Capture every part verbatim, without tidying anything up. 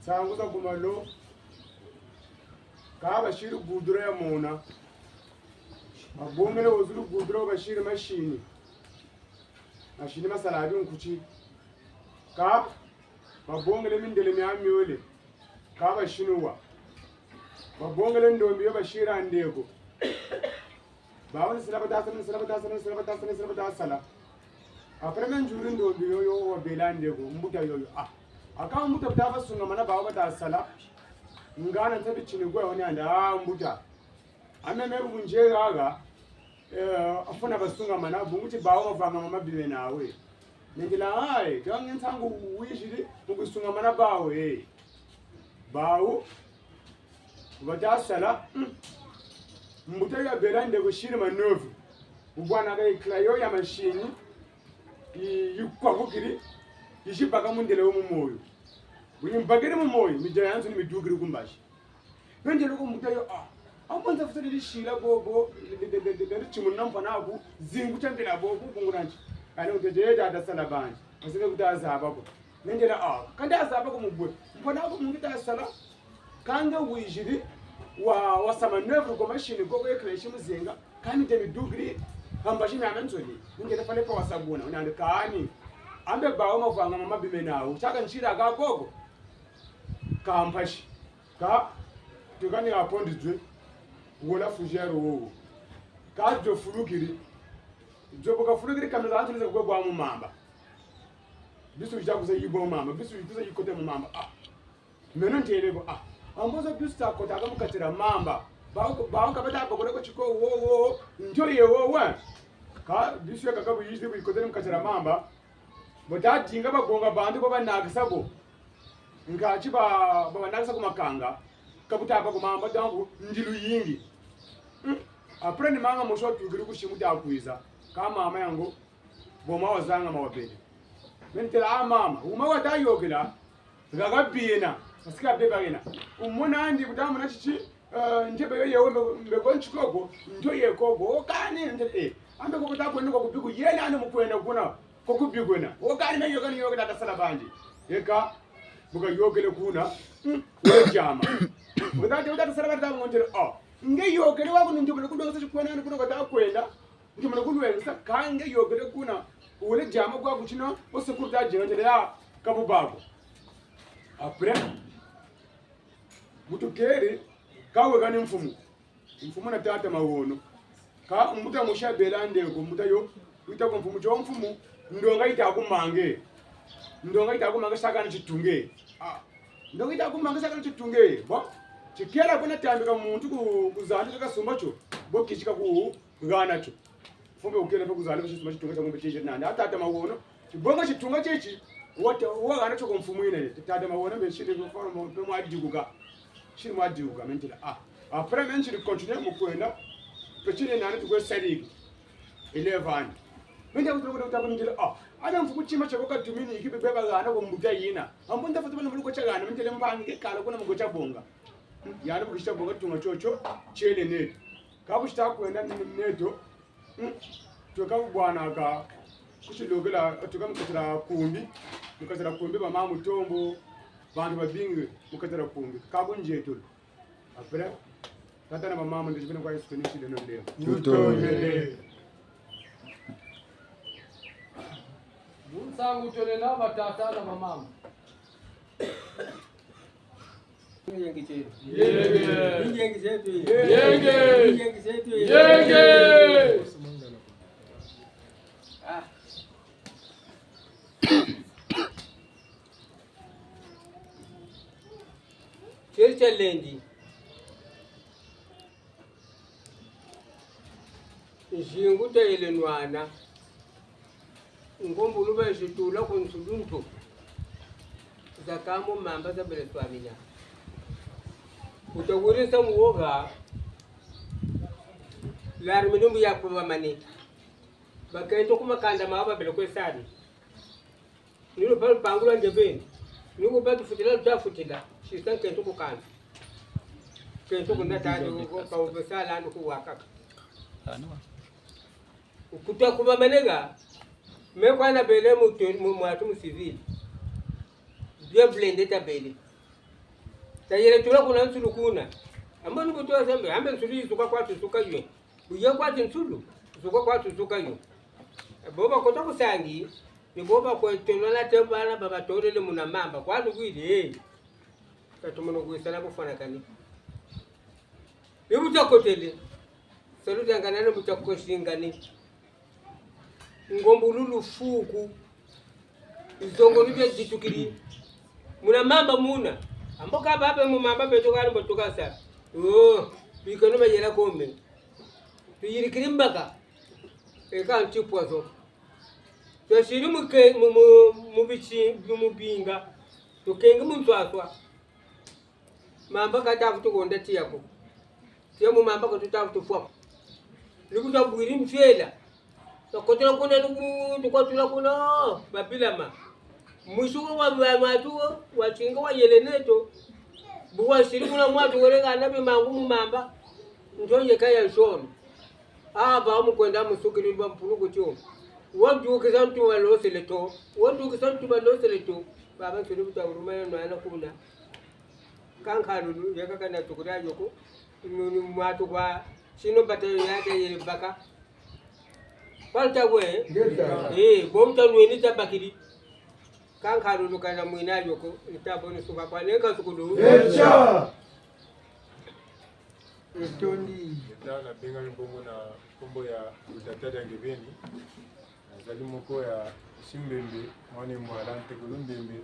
Nsangu za ku malo, ka basiri gudura ya mona. Babongele wazulu gudura, basiri masini. Masini masala adi nkuti. Ka babongele mindele mia miole. Ka basini wa. Babongele ndombi yo basira ndeko. Bawu ni sala bata sala, ni sala bata sala, ni sala bata sala, ni sala bata sala. Après, me nzuri ndombi yo, yo wabela ndeko, mbuta yo yo. Ah. Aka mbuta bata basungamana, bawu bata sala. Ngana ntabi tini kwe, wani anda, ah, mbuta. Ame me bunje gaga, eh, afuna basungamana, bungu ti bawu bavanga mama bibe nawe. Nengela, ai, gange nsangu wiziri, mu kusungamana bawu, eh. Bawu, bata sala, mm. Mbuta yo yabela ndeko siri manœuvre. Ubwana ka éclat yo ya masini, yi, yikwabukiri, yizibaka mundele wo mu moyo. Bu yimbakiri mu moyo, midele yansoni midukiri ku mbazi. Bendele ko mbuta yo, ah. Ambo nza futa didi sila bobo, didi timuna mfana aku, zingu tiambila bobo, bungu nanti. Kani utete dada sala banzi. Asike kuta zaba ko. Nendela, ah, kanda zaba ko mubwe. Mfana aku mungi ta sala. Kanga wiziri, wa, wasa manœuvre ko masini ko ko éclat si muzenga. Kani demi dugri, hamba si miame nzoni. Nendela fale pa wasa buna. Unandi kani. Ambe bawu mavanga mama bibe nawu. Tiaka nsira ka koko. Ka mpasi. Ka, tuka ni apondi zwe, wola fougère wowo. Ka zwe fulukiri. Zwe bu kafulukiri kameza antu niza kwe bwa mu mamba. Bisu yiza kuza yibwa mu mamba, bisu yikuza yikota mu mamba. Ah. Meno ntele ko, ah. Ambo zo bisu ta kota ka mu kati dia mamba. Bawu, bawu ka bata bakole ko tiko wowo, ntio ye wowo. Ka, bisu ya kaka bu yizi bu yikota mu kati dia mamba. Bo ta dinga bagonga bantu bo banakisa bo. Nka ti ba, ba banakisa ku makanga. Ka buta ba ku mamba, donc, ndilu yingi. Hmm. Après ni manga mosi watukiri ku simu ta kwiza. Ka mama yango, bo ma wazanga ma wabele. Me ntela, ah, mama, wuma wata yokela. Gaga biena, parce que abeba yena. Umona andi buta mona titi, eh, ntebe yo yewe mbe, mbe konchi koko, ntio ye koko, o kani, nte, eh, ambe koko ta kwenda kwa kubiku, yena andi mukwenda kuna, kwa kubiku yena. O kani me yokani yokela ta sala banzi. Eka, bu kayokele kuna, hmm, wele diama. Bu kata, bu kata sala bata ngondele, oh. Nge yokele wa kunu ntio mona kudonsa tikwenda, andi kuna kata kwenda. Nti mwana kulwengisa, ka nge yokele kuna, wele diama kwa kutino, o secours ta dinga ntele ya, ka bu bako. Après, bu tukeri, ka weka ni mfumu. Mfumu na tata Mawono. Ka mbuta mosi yabela ndeko, mbuta yo, wita ku mfumu, tio mfumu, ndonga yita ku mange. Ndonga yita ku mange, saka ni titunge. Ah, ndonga yita ku mange, saka ni titunge. Bon, tikela kuna tambika muntu ku, ku zandi kasumba tio, bo kitika ku, hana tio. Fumbe ukele mpe ku zandi, basi suma titunga tia ngombe tieje nandi. A tata Mawono. Tibonga titunga tieti. Wata, wahana tio ku mfumu yina ye. Tata Mawono, mbe nsiri mpe mwa, mpe mwa diguka. Nsiri mwa diguka, me ntela. Ah. Après, me nsiri continuer mu kwenda. Mpe tini nani tukwe sariki. Eleven. Me ntela kutuka kutuka kuntela. Ah. Ana mfuku tima tiako katumini, ki bebe bahana ku mbuta yina. Ambo nta futa bana muluko tiahana, me ntela mpangi ke kala kuna muko tiabonga. Yandi bu kisi tiabonga tunga tiotio, tiele neto. Ka bu tita kwenda n-, neto, mm, tweka bwana ka, kusilokela, tweka mu kati dia kumbi, mu kati dia kumbi, ba mama Mutombo, bantu babingi, mu kati dia kumbi. Ka bu nzietolo. Après, tata na ba mama, ndezi bena kwa Yesu Kristo, ni tile no leo. Tutondele. Tutondele. Bunsangu twena na ba tata na ba mama. Yenge zeto. Yenge. Yenge zeto. Yenge. Yenge zeto. Yenge. Ah. Tieri tia lendi. Nzingu tayele nwana. Ngombulu bayizi tula ku nsulu ntu. Za kamu mamba zabele swamina. Wuta wiri nsamu wo ha. L'armée ni mbo ya kubamane. Bakento ku makanda mawu babele kwe sari. Ni lupa lupangu lwa nge beni. Ni kupa tufutila luta futila. Sisa nkento ku kanda. Nkento ku nda tandi ku, ku, ku, ku sala andi ku wakaka. Kuta kubamane ha. Me kwa nabele mu, mu, mwatu mu civil. Bia blindé tabele. Tayele tula kuna nsulu kuna. Ambo ni butu wa zambe, ambe nsulu yizuka kwa tuzuka yo. Buye kwa ti nsulu, zuka kwa tuzuka yo. Bo bakota ku sangi, ni bo bakwe tolola te bana babatolele muna mamba. Kwa lubwile, eh. Ka tumono kwisana kufwanakani. Ni bu takotele. Salu diangana ni bu takosingani. Ngombululu fuku. Zongo ni bia zitukiri. Muna mamba muna. Ambo ka babe mu mamba beto kani mbo tukasa. Oh, bikeno mayela kome. Tuyirikiri mbaka. Eka nti poison. Twasiri mu ke-, mu, mu, mu bitsi, mu binga. Tukengi mu nswaswa. Mamba ka tavutu konda tiya ko. Tiya mu mamba ko tutavutu fwa ko. Ni ku tabwiri mfiela. Takotela kuna ni ku, tukwatula kuna, babilama. Mwisu ko wa, wa, wa tuwo, wa tinga wa yele neto. Bu wasiri kuna mwatu wele kana bimangu mu mamba. Nto yeka ya nsoni. Ah, ba mu kwenda musukiri ba mpulu kutio. Wandukisa ntu balosele to. Wandukisa ntu balosele to. Baba nsoni buta uruma yo nwana kuna. Kankalulu, yeka kana tukuri a yoko. Nuni mwatu kwa, sino bata yo yake yele baka. Kwa nta kwe? Ngeta. Eh, bo nta nweni tabakiri. Kankalulu kana mwina yoko, nta bo ni suka kwa nenga sukulu. Ngeta. Etondi. Ngeta, nabengami bongo na nkombo ya Tata Diangebeni. Nazali moko ya Simbembe, mwana Mwala, ntekolo Mbembe,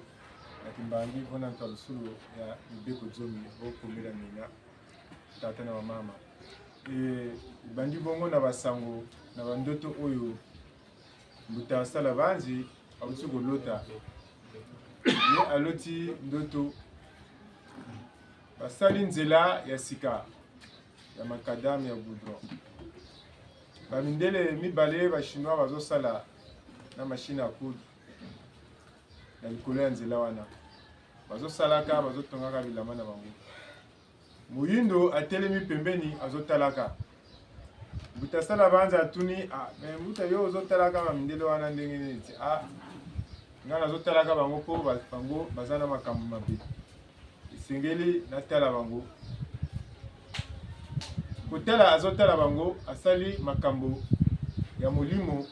na Kimbangi, mwana Nkalusulu ya mibeko zomi, bo komela mina, tata na bamama. E, ebandi bongo na basango, na bandoto oyo Mbuta Salabanzi awuti kolota. Ye aloti ndoto, basali nzela ya sika, ya macadam, ya goudron. Bamindele mibale, ba Chinois, bazosala na machine à coudre na likolo ya nzela wana. Bazosalaka, bazotongaka bilamba na bango. Moyindo atelemi pembeni, azotalaka. Mbuta Salabanzi atuni: "Ah, mais mbuta, yo ozotalaka bamindele wana ndenge nini?" Ti: "Ah, nga nazotalaka bango mpo ba-, bango baza na makambo mabe. Esengeli natala bango." Kotala azotala bango, asali makambo ya molimo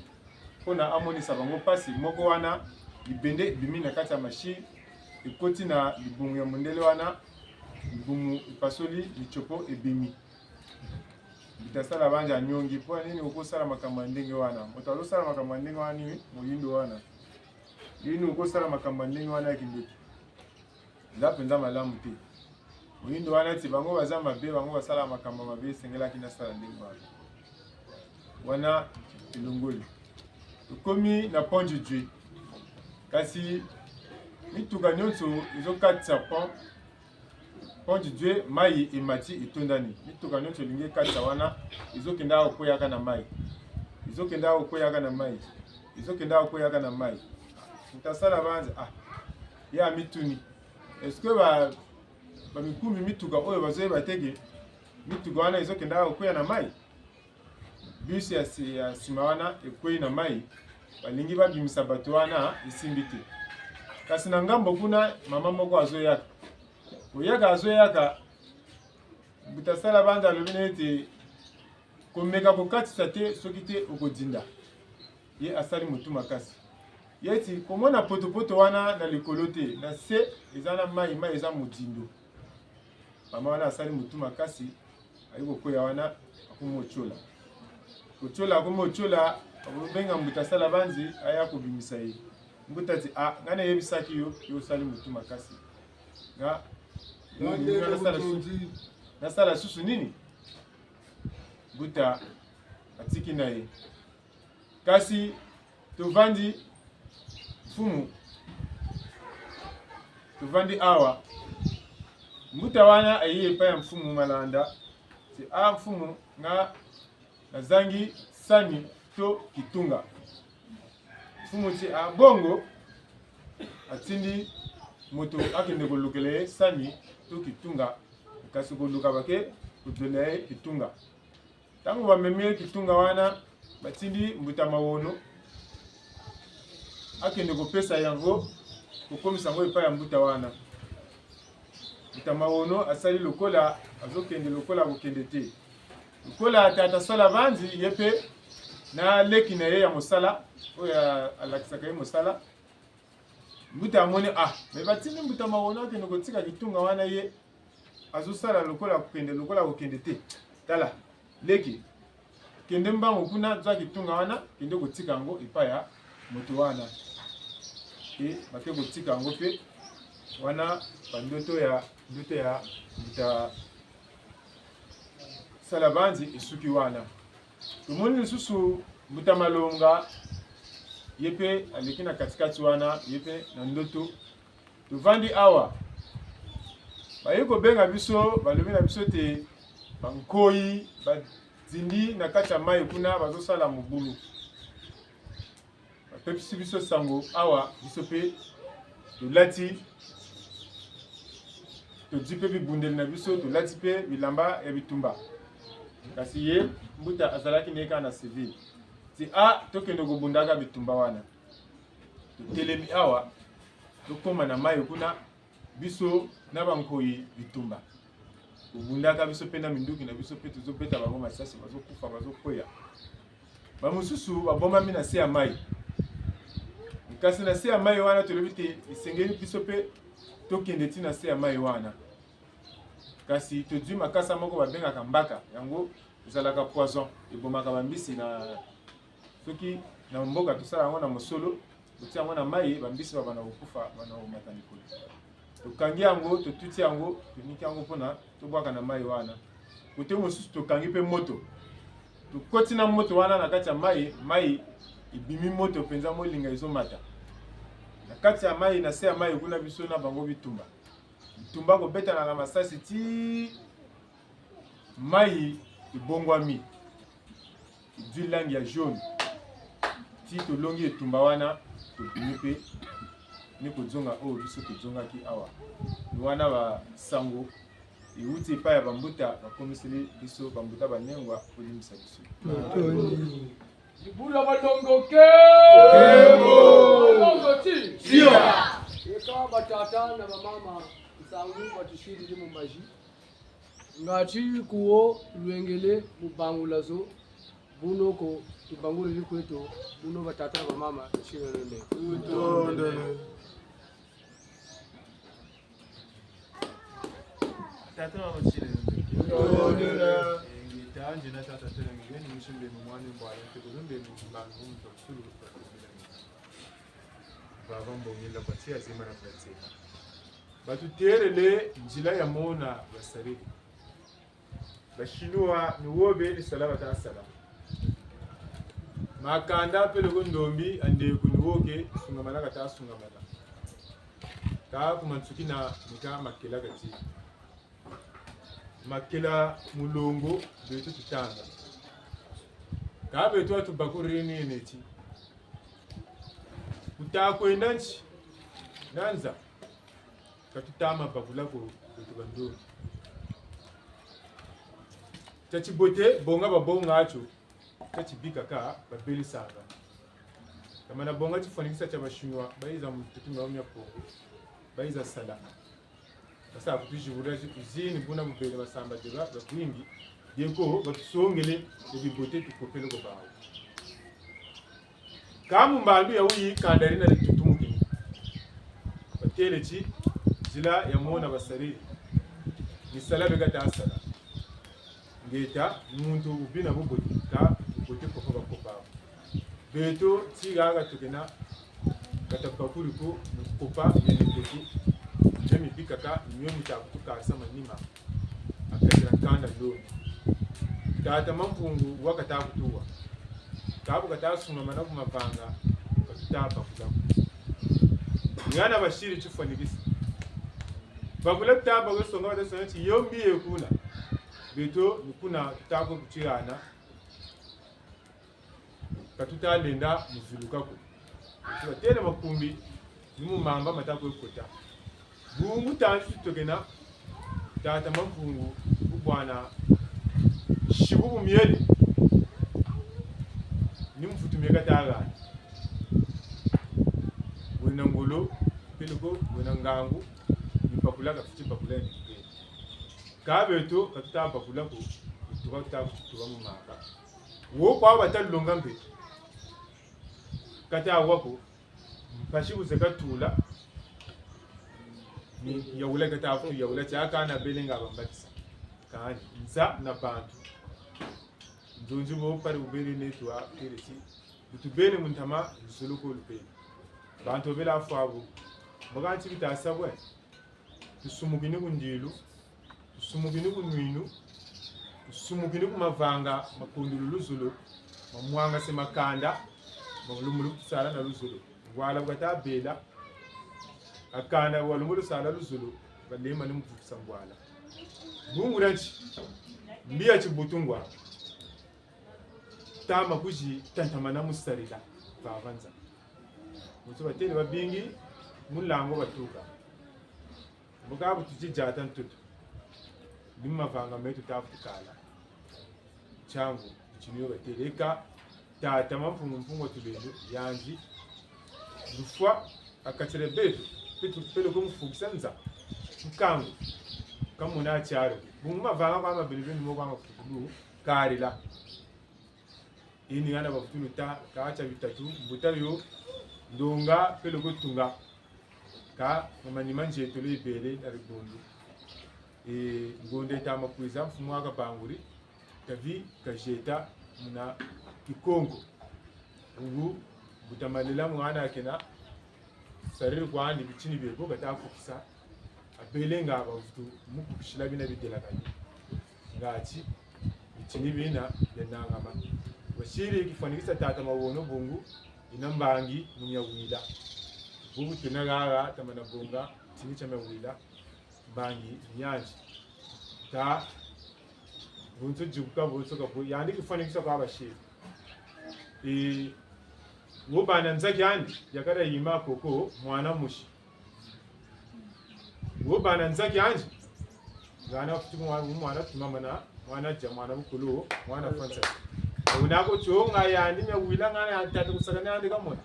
mpo na amonisa bango mpasi. Moko wana, libende ebimi na kati ya machine, ekoti na libumu ya mondele wana, libumu epasoli, litiopo ebimi. Mbuta Salabanzi anyongi: "Mpo na nini okosala makambo ya ndenge wana? Moto azosala makambo ya ndenge wana nini? Moyindo wana. Nini okosala makambo ya ndenge wana ya kindoki? Eza mpenza malamu te." Moyindo wana ti: "Bango baza mabe, bango basala makambo mabe, esengelaki nasala ndenge wana." Wana elongoli. Tokomi na Pont du Djoué. Kasi mituka nyonso ezokatisa pont, Pont du Djoué, mai emati, etondani. Mituka nyonso elingi ekatisa wana, ezokenda kokweyaka na mai. Ezokenda kokweyaka na mai. Ezokenda kokweyaka na mai. Mbuta Salabanzi, ah, ye amituni: "Est-ce que ba, ba mikumbi mituka oyo bazoyeba te ke mituka wana ezokenda kokweya na mai?" Bus ya si-, ya nsima wana ekweyi na mai, balingi babimisa bato wana, esimbi te. Kasi na ngambo kuna, mama moko azoyaka. Koyaka azoyaka, Mbuta Salabanzi alobi na ye ete: "Komeka kokatisa te, soki te okodinda." Ye asali motu makasi. Ye ti: "Komona potopoto wana na likolo te, na se eza na mai, mai eza modindo." Mama wana asali motu makasi, ayi kokweya wana, akomi kotiola. Kotiola, akomi kotiola, akobenga Mbuta Salabanzi, aya kobimisa ye. Mbuta ti: "Ah, nga nayebisaki yo, yo osali motu makasi. Nga, yo, nga nasala su-, nasala susu nini?" Mbuta atiki na ye. Kasi tovandi, mfumu, tovandi awa. Mbuta wana aye epai ya mfumu Malanda, ti: "Ah, mfumu, nga nazangi sani to kitunga." Mfumu ti: "Ah, bongo." Atindi moto akende kolukela ye sani to kitunga, kasi koluka bake kozwela ye kitunga. Ntango bamemi ye kitunga wana, batindi Mbuta Mawono akende kopesa yango, kokomisa yango epai ya mbuta wana. Mbuta Mawono asali lokola, azokende lokola kokende te. Lokola tata Salabanzi, ye mpe na leki na ye ya mosala, oyo a-, alakisaka ye mosala. Mbuta amoni, ah, mais batindi mbuta Mawono akende kotika kitunga wana, ye azosala lokola kokende, lokola kokende te. Tala, leki, kende mbangu kuna, zwa kitunga wana, kende kotika yango epai ya moto wana. E, bake kotika yango mpe wana, bandoto ya, ndoto ya mbuta Salabanzi esuki wana. Tomoni lisusu mbuta Malonga, ye mpe aleki na katikati wana, ye mpe na ndoto. Tovandi awa. Baye kobenga biso, balobi na biso te bankoyi bazindi na kati ya mai kuna, bazosala mobulu. Bapesi biso sango awa, biso mpe tolati, tozwi mpe bibundeli na biso, tolati mpe bilamba ya bitumba. Kasi ye, mbuta azalaki na ye kaka na civil. Ti, ah, tokende kobundaka bitumba wana. Totelemi awa, tokoma na mai kuna, biso na bankoyi bitumba. Kobundaka biso mpe na minduki na biso mpe tozobeta bango masasi, bazokufa, bazokweya. Bamosusu babomami na se ya mai. Kasi na se ya mai wana, tolobi te esengeli biso mpe tokende ti na se ya mai wana. Kasi tozwi makasa moko babengaka mbaka, yango ezalaka poison, ebomaka bambisi na, soki na mboka tosala yango na mosolo, botia yango na mai, bambisi babanda kokufa, babanda komata likolo. Tokangi yango, totuti yango, toniki yango mpo na tobwaka na mai wana. Kote mosusu tokangi mpe moto. Tokoti na moto wana na kati ya mai, mai ebimi moto mpenza, molinga ezomata. Na kati ya mai, na se ya mai kuna biso na bango bitumba. Bitumba kobetana na masasi ti mai ebongwami, ezwi langi ya jaune. Ti tolongi etumba wana, tobimi mpe ni kozonga oyo biso tozongaki awa. Ni wana basango euti epai ya bambuta, bakomiseli biso bambuta banengwa kolimbisa biso. Libula balongo ke! Kembo! Balongo ti! Tia! Eka batata na bamama, nsangu batusidi mu maji. Ngati kuwo lwengele mu bangula zo, buno ko tubangulili kweto, buno batata na bamama, nsilelele. Tutondele. Tata wa machile. Tutondele. Eh, ngeta, nge na tata tela ngeni, mushimbe mu mwana mbwala, ntekolo mbe mu mbangu, mu tusulu, tutondele. Baba mbongela kwa tia zima na kwa tia. Batutelele nzila ya mona basarili. Ba Chinois ni wo beni sala bata sala. Makanda peleko ndombi ande ku ni wo ke sungamana kata sungamana. Ka ku mansukina ni ka makela kati. Makela mulongo beto tutanga. Ka beto atubakuriri ni neti. Kuta kwenda nti na nza. Ka tuta ma bakula ko beto bandombi. Tia tibote, bonga babonga tio. Tia tibi kaka, babeli sanga. Ka mana bonga tifwanikisa tia ba Chinois, bayiza mu tutu mia mia Kongo. Bayiza sala. Basa kutuzibula zi-, usine, buna bubele basamba deba, babwingi. Dieko, batusongele, e bibote tukopele ko bawu. Ka mu mbandu ya wuyi kanda dina ditutumukini. Batele ti, nzila ya mona basariri. Ni sala beka ta sala. Ngeta, muntu wubina bubote, ka bubote kopa bakopa. Beto, ti haha tukena, kata bakuri ko, mu kopa, mia mibote, mia mibi kaka, mio mita kutukasa manima. A kati dia kanda ndo. Tata Mampungu wa kata kutuwa. Ka bu kata sungamana ku mavanga, ka tuta bakula. Ni hana basiri tifwanikisa. Bakula tuta bakula songa, bata songa ti yo mbi ye kuna. Beto, ni kuna tuta kwe kutihana. Ka tuta lenda mu viluka ko. Beto batele makumbi, ni mu mamba mata kwe kota. Bungu tanti tutokena, tata Mampungu, bu bwana, sibu bu miele, ni mvutu mie kata hana. Wena ngolo, peleko, wena ngangu, ni bakula kafweti bakula ni. Ka beto, ka tuta bakula ko, tuka tuta kutuba mu maka. Wo kwa bata longa mpe. Kata wa ko, mpasi bu ze katula, ni yawula kata fu, yawula tia kana bele nga bambakisa. Kani, nza na bantu. Nzonzi bo pari ubele neto a kele ti. Lutubele mu ntama, luzolo ko lubele. Bantu bela fwa bo. Mbaka nti bita sa bwe. Tusumukini ku ndilu, tusumukini ku nwinu, tusumukini ku mavanga makundulu luzolo, mamwangase makanda, malumbu lu tusala na luzolo. Ngwala bu kata bela, akanda walumbu lusala luzolo, balema ni mvukisa ngwala. Bungu dia nti, mbi ya tibutu ngwa. Tama kuzi tantamana mu sarila, vava nza. Mutu batele babingi, mulangu batuka. Mbuka bu tuti diata ntoto. Ni mu mavanga meto ta vutu kala. Tiangu, bitini yo batele eka, tata Mampungu Mpungu wa Tulendo, yandi. Lufwa, akatele beto, beto, peleko mufukisa nza. Nkangu, kamona tiaro. Bungu mavanga kwa mabele beni mo kwa mafutukulu, karila. Ini hana bavutulu ta, ka tia bitatu, mbuta yo, ndonga, peleko tunga. Ka, mama ni manzietolo ibele na dibundu. E, ngonda yita ma kwiza, mfumu wa kabanguri, tavi, kazieta, muna Kikonko. Ubu, mbuta Malela mwana kena, sariri kwandi bitini bieko kata fukisa, abele nga bavutu mu kukisila bina bidelakani. Ngati, bitini bina bianangama. Wasiri kifwanikisa tata Mawono bungu, yina mbangi mu miawila. Bubu twena haha, tamana bonga, tini tia miawila, mbangi ni yandi. Ta, bonso dibuka, bonso kabu, yandi kifwanikisa kwa basiri. E, wo bana nzaki andi, yakala yima koko, mwana musi. Wo bana nzaki andi, ngana futi mwa-, mwana tumamana, mwana dia, mwana bukulu, mwana fansa. Wuna ko tionga yandi miawila ngana yandi tata kusaka ni yandi kamona.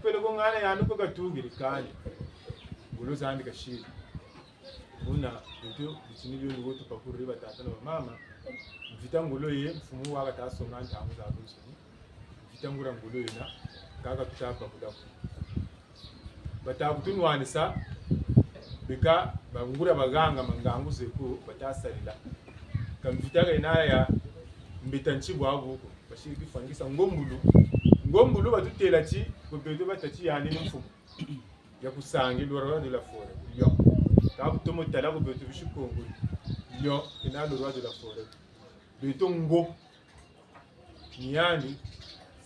Peleko ngana yandi ko katungiri kani. Ngolo zandi kasiri. Buna, beto, bitini bio ni wo tupakuriri batata na bamama. Mvita ngolo ye, mfumu wa kata songa ntangu za bonsoni. Mvita nguria ngolo yena, kaka tuta bakula ko. Bata kutunwanisa, beka banguria baganga ma ngangu zeko, bata sarila. Ka mvita ka yena ya mbeta nti bwabu ko, basiri kifwanikisa ngombulu. Ngombulu batutela ti, ko beto batâ ti yandi ni mfumu. Ya ku Sangi, le roi de la forêt. Yo. Ka bu tomo tala ko beto bisi Kongo. Yo, kena le roi de la forêt. Beto ngo. Ni yandi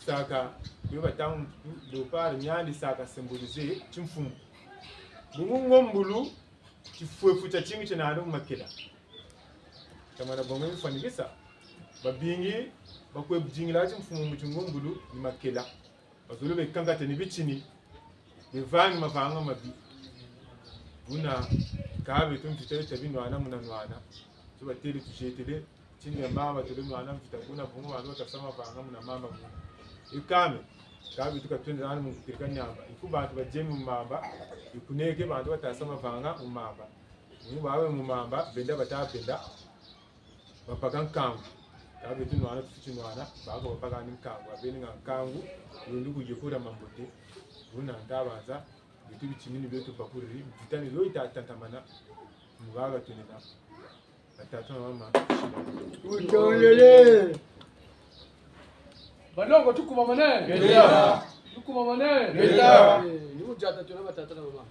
saka, yo bata mu léopard, ni yandi saka symboliser timfumu. Bungu ngombulu, tifwefu tiatingi tiena nandi mu makela. Tamana bonga mifwanikisa. Babingi, bakwe budingila timfumu mu tingombulu, ni makela. Bazolo bekangate ni bitini, bevangi mavanga mabi. Buna, ka beto mvita yo tabi nwana muna nwana. So batele tuzietele, tini ya mamba tole nwana mvita buna, bungu bantu bata sa mavanga muna mamba buna. E kame, ka beto ka twenda nani mu kutirika nyamba. Iku bantu badiemi mu mamba, iku neke bantu bata sa mavanga mu mamba. Bungu bawe mu mamba, benda bata benda. Babaka nkangu. Ka beto nwana, tufweti nwana, baka babaka ni nkangu. Abeni nga nkangu, yo ndi kuyekura mambote. Buna ntabanza, beto bitini ni beto bakuriri, mvita ni yo yita tantamana, mu baka tunena. Batata na mama. Utondele. Balongo, tukumamane. Ngeta. Tukumamane. Ngeta. Eh, ni mu diata twena batata na mama.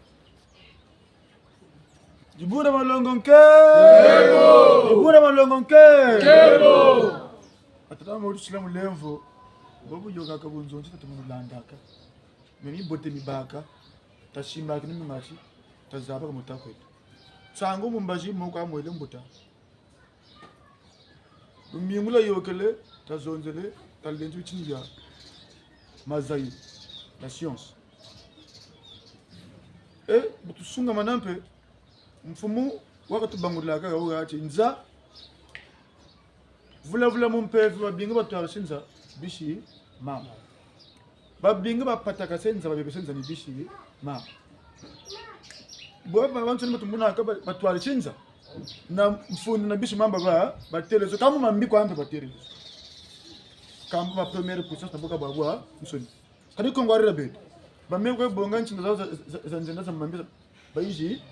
Dibundu dia malongo nke! Nkembo! Dibundu dia malongo nke! Nkembo! Batata mama, wutusila mulemvo, bobu yokaka bunzonzi, tata mama landaka. Me mibote mibaka, tasimbaka ni mingati, tazabaka mu ta kweto. Nsangu mu mbazi, moko amwele mbuta. Lumingu lwayokele, tazonzele, talenzi bitini bia mazayu, la science. E, bu tusungamana mpe, mfumu wakatubangulaka, wuka ti nza, vula vula mu mpeve, babingi batwarisi nza, bisi mamba. Babingi bapatakase nza, babebese nza ni bisi mamba. Bo babansoni batumonaka ba-, batwarisi nza. Na mfundi na bisi mamba ba, batêle zo, kambu mambi kwa mpe batêle zo. Kambu ma première puissance na boka bwabwansoni. Kani Kongo arira beto. Ba me kwe bonga nsinda za, za, za, za nzenza za mambi za, bayizi,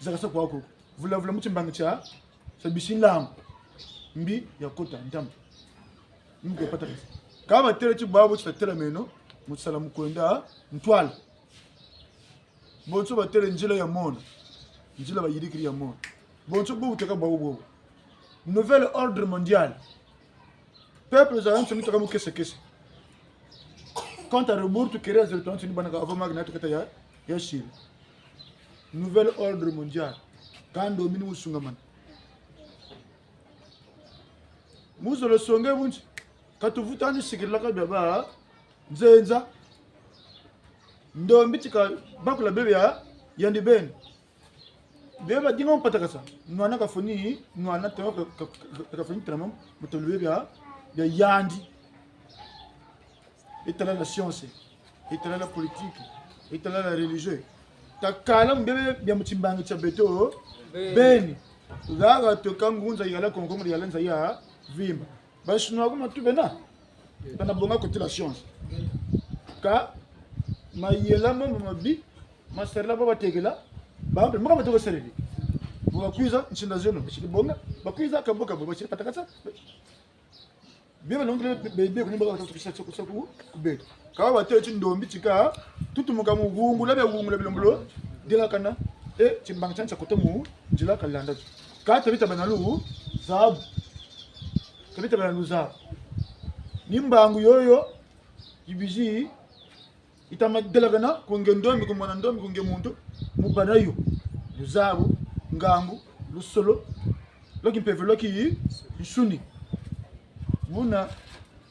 zakasa kwa koko. Vula vula mu timbangi tia, sa bisi nlangu. Mbi yakota, ntama. Mbi kwe pata kasa. Ka batêle ti bwabu ti tatelameno, mu sala mu kwenda, ntwala. Bonso batêle nzila ya mona. Nzila bayirikiri ya mona. Bonso bu buteka bwabu bobo. Nouvel ordre mondial. Peuple zazansoni toka mu kese kese. Compte à rebours, tu crées zéro trente, ni bana ka avant magna tukata ya, ya Chine. Nouvel ordre mondial. Kando mini musungamana. Muzolo songe bunzi. Ka tuvutani sikilaka bia ba nzenza. Ndombi ti kabakula bebe ya, yandi beni. Bebe badinga mu patakasa. Nwana kafweni, nwana tama ka, ka, ka, kafweni tama mu tolo bebe ya, bia yandi. Etala la science, etala la politique, etala la religion. Takala mu bebe bia mu timbangi tia beto, beni. Beni. Haha tweka ngunza yala Kongo, yala nza ya vimba. Ba Chinois kuma tu bena. Bana bonga côté la science. Ka mayela mambu mabi, masarila ba batekela, ba mpe, maka batoka sarili. Bo bakwiza, nsinda zeno, basiri bonga, bakwiza, kabo kabo, basiri patakasa. Bia balongele be, be, be, kuni baka kusa, kusa, kusa ku, ku beto. Ka batêle ti ndombi tika, tutumuka mu wungula bia wungula bilembolo, delakana, e, timbangi tiandi tia kota mu, nzila kalanda. Ka tabita bana luzabu. Tabita bana luzabu. Ni mbangu yoyo, yibizi, yitama delakana, ku nge ndombi, ku mwana ndombi, ku nge muntu, mu bana yo. Luzabu, ngangu, lusolo, lwa kimpeve, lwa kinsuni. Buna,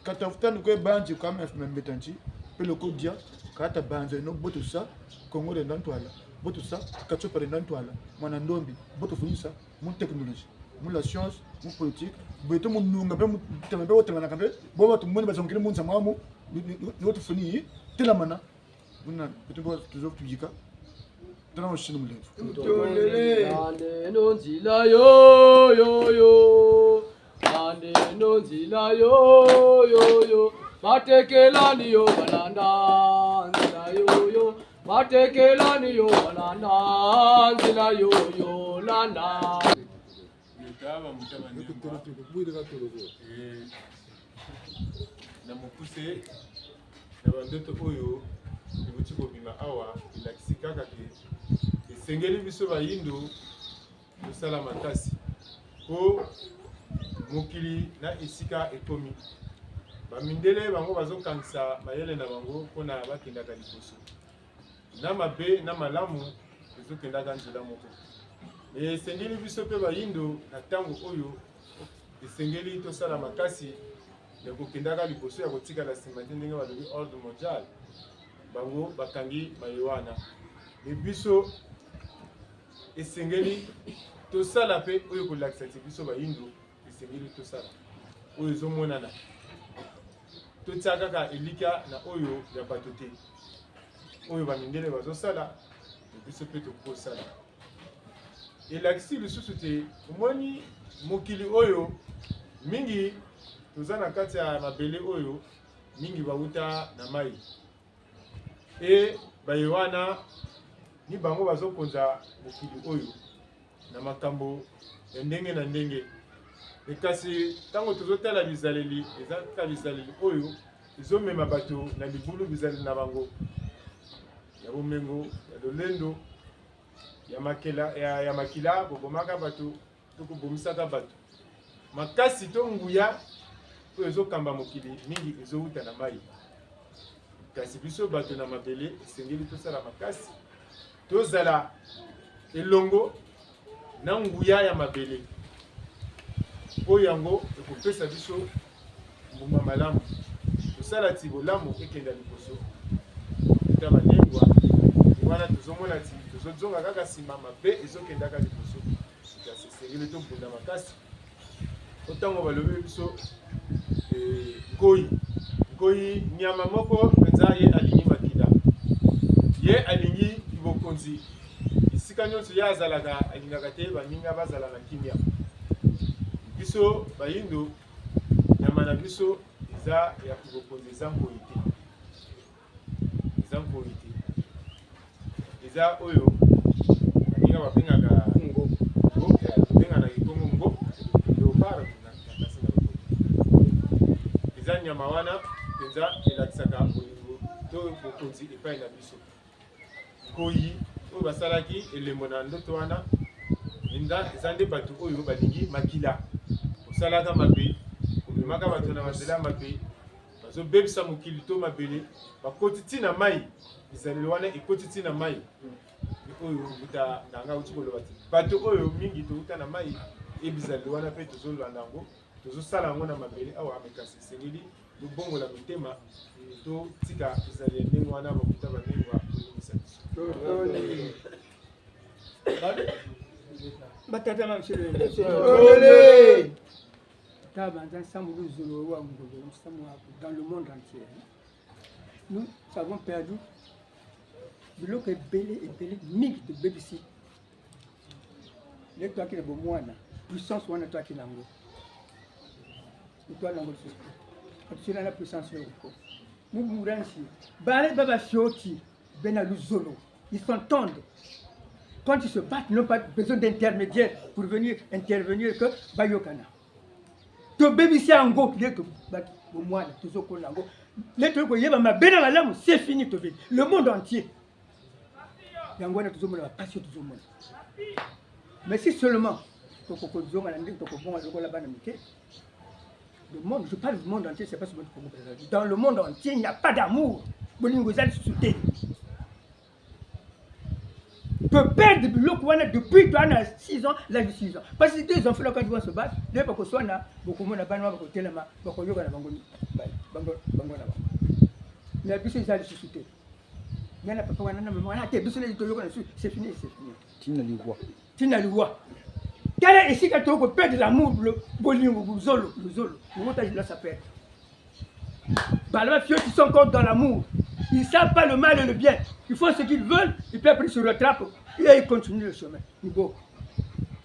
ka tafutani kwe banzi kwa me afima mbeta nti, peleko dia, ka tabanzeno bo tusa, Kongo dienda ntwala, bo tusa, Katiopa dienda ntwala, mwana ndombi, bo tufwisa, mu technologie, mu la science, mu politique, beto mu nunga mpe, mu tema mpe, wo temanaka mpe, bo batumweni bazongele mu nza mwamu, ni, ni, ni, ni wo tufweni telamana. Buna, beto mbo tuzo tuyika. Tala wo sino mulemvo. Tutondele. Landeno nzila yo, yo, yo. Landeno nzila yo, yo, yo. Batekela ni yo balanda nzila yo, yo. Batekela ni yo balanda nzila yo, yo. Landa. Yo taba mutaba nyamba. Eh, na mokuse, na bandoto oyo ewuti kobima awa, elakisi kaka ke esengeli biso bayindo tosala makasi. Po mokili na esika ekomi. Bamindele bango bazokangisa mayele na bango mpo na bakendaka liboso. Na mabe, na malamu, ezokendaka nzela moko. Mais esengeli biso mpe bayindo na ntango oyo esengeli tosala makasi ya kokendaka liboso ya kotikala nsima te, ndenge balobi ordre mondial. Bango bakangi maye wana. Mais biso esengeli tosala mpe oyo ekolakisa ti biso bayindo esengeli tosala. Oyo ezomonana. Totia kaka elikya na oyo ya bato te. Oyo bamindele bazosala, biso mpe tokosala. Elakisi lisusu te, omoni mokili oyo mingi toza na kati ya mabele oyo, mingi bauta na mai. E baye wana, ni bango bazokonza mokili oyo na makambo ya ndenge na ndenge. E kasi, ntango tozotala bizaleli, eza kaka bizaleli oyo ezomema bato na libulu, bizaleli na bango ya bomengo, ya lolendo, ya makela, ya, ya makila, kobomaka bato, to kobomisaka bato. Makasi to nguya oyo ezokamba mokili mingi ezouta na mai. Kasi biso bato na mabele esengeli tosala makasi, tozala elongo na nguya ya mabele, mpo yango ekopesa biso mbuma malamu. Tosala ti bolamu ekenda liboso, ta banengwa. Wana tozomona ti tozozonga kaka nsima, mabe ezokendaka liboso. Kasi esengeli tobunda makasi. Otango balobi biso, eh, nkoi. Nkoi nyama moko mpenza, ye alingi makila. Ye alingi bokonzi. Esika Esika nyonso ye azalaka, alingaka te baninga bazala na kimia. Biso bayindo, nyama na biso eza ya bokonzi, eza nkoyi te. Eza nkoyi te. Eza oyo baninga babengaka ngo. Ngo, eh, babenga na Kikongo ngo, leopard na, na kasi na lopoto. Eza nyama wana mpenza elakisaka bolingo to bokonzi epai na biso. Nkoyi oyo basalaki elembo na ndoto wana, eza, eza nde bato oyo balingi makila, kosalaka mabe, komemaka bato na banzela mabe, bazobebisa mokili to mabele, bakoti ti na mai, bizaleli wana ekoti ti na mai. Oyo mbuta na ngai auti koloba ti bato oyo mingi touta na mai, e bizaleli wana mpe tozolanda yango, tozosala yango na mabele awa, mais kasi esengeli tobongola mitema, totika bizaleli ya ndenge wana, bakuta banengwa kolimbisa biso. Batata na msele. Tala banza nsamu luzolo wa ngolo, nsamu wa dans le monde entier. Nous avons perdu biloko ebele, ebele mingi tobebisi. Nde toyaki na bomwana, puissance wana toyaki na yango. Toyaki na yango lisusu te. Tosilana puissance yoko. Mubu muransi, bale baba fioti, bena luzolo. Ils s'entendent. Quand ils se battent, ils n'ont pas besoin d'intermédiaire pour venir intervenir que bayokana. Tobebisi yango, nde to, ba, bomwana, tozokola yango. Nde tokoyeba mabe na malamu, c'est fini, tobebi. Le monde entier. Yango wana tozomona bapasi oyo tozomona. Mais si seulement toko, kozonga na ndenge tokobonga lokola bana mike. Le monde, je parle du monde entier, c'est pas seulement du Congo Brazzaville. Dans le monde entier, il n'y a pas d'amour. Bolingo eza lisusu te. Peut perdre biloko wana depuis toi na six ans, l'âge de six ans. Parce que deux enfants là, quand ils vont se battre, nde bakoswana, bokomona bana bakotelema, bakoyoka na bango, bango, bango na bango. Mais biso eza lisusu te. Nana papa wana na mama wana te, biso nde toyoka na lisusu, c'est fini, c'est fini. Tina liwa. Tina liwa. Tala esika toko perdre l'amour, le bolingo, luzolo, luzolo. Le monde là, ça perd. Bala ba fioti sont encore dans l'amour. Ils savent pas le mal et le bien. Ils font ce qu'ils veulent, et puis après ils se rattrapent. Et ils continuent le chemin. Ni bo.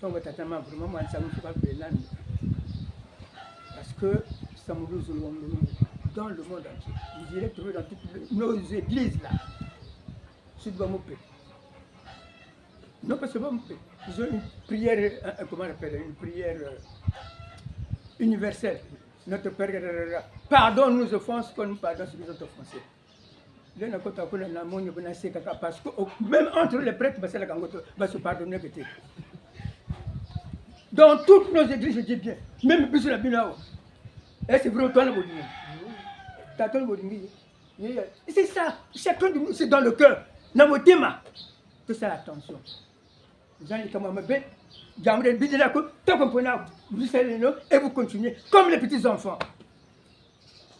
Donc, tata, maman, vraiment, moi, ça me fait pas plaisir. Parce que ça me lose dans le monde entier. Vous irez trouver dans toutes les, nos églises là. Sud Bamopé. Non, parce que bon, ils ont une prière, euh, euh, comment on appelle, une prière, euh, universelle. Notre Père, pardonne-nous nos offenses comme nous pardonnons ceux qui nous ont offensés. Là, na kota kuna na moni, kuna se kaka, parce que, oh, même entre les prêtres, basalaka yango te, ba se pardonner que te. Dans toutes nos églises, je dis bien, même biso na bino awa. Et c'est vrai, toi, le bolingo. Tata, le bolingo. Yeah, yeah. C'est ça. Chacun de nous, c'est dans le cœur. Na motema. Tout ça, attention. Vous allez comme un bébé. Jamre bidila ko, toko mpona, vous allez, non, et vous continuez comme les petits enfants.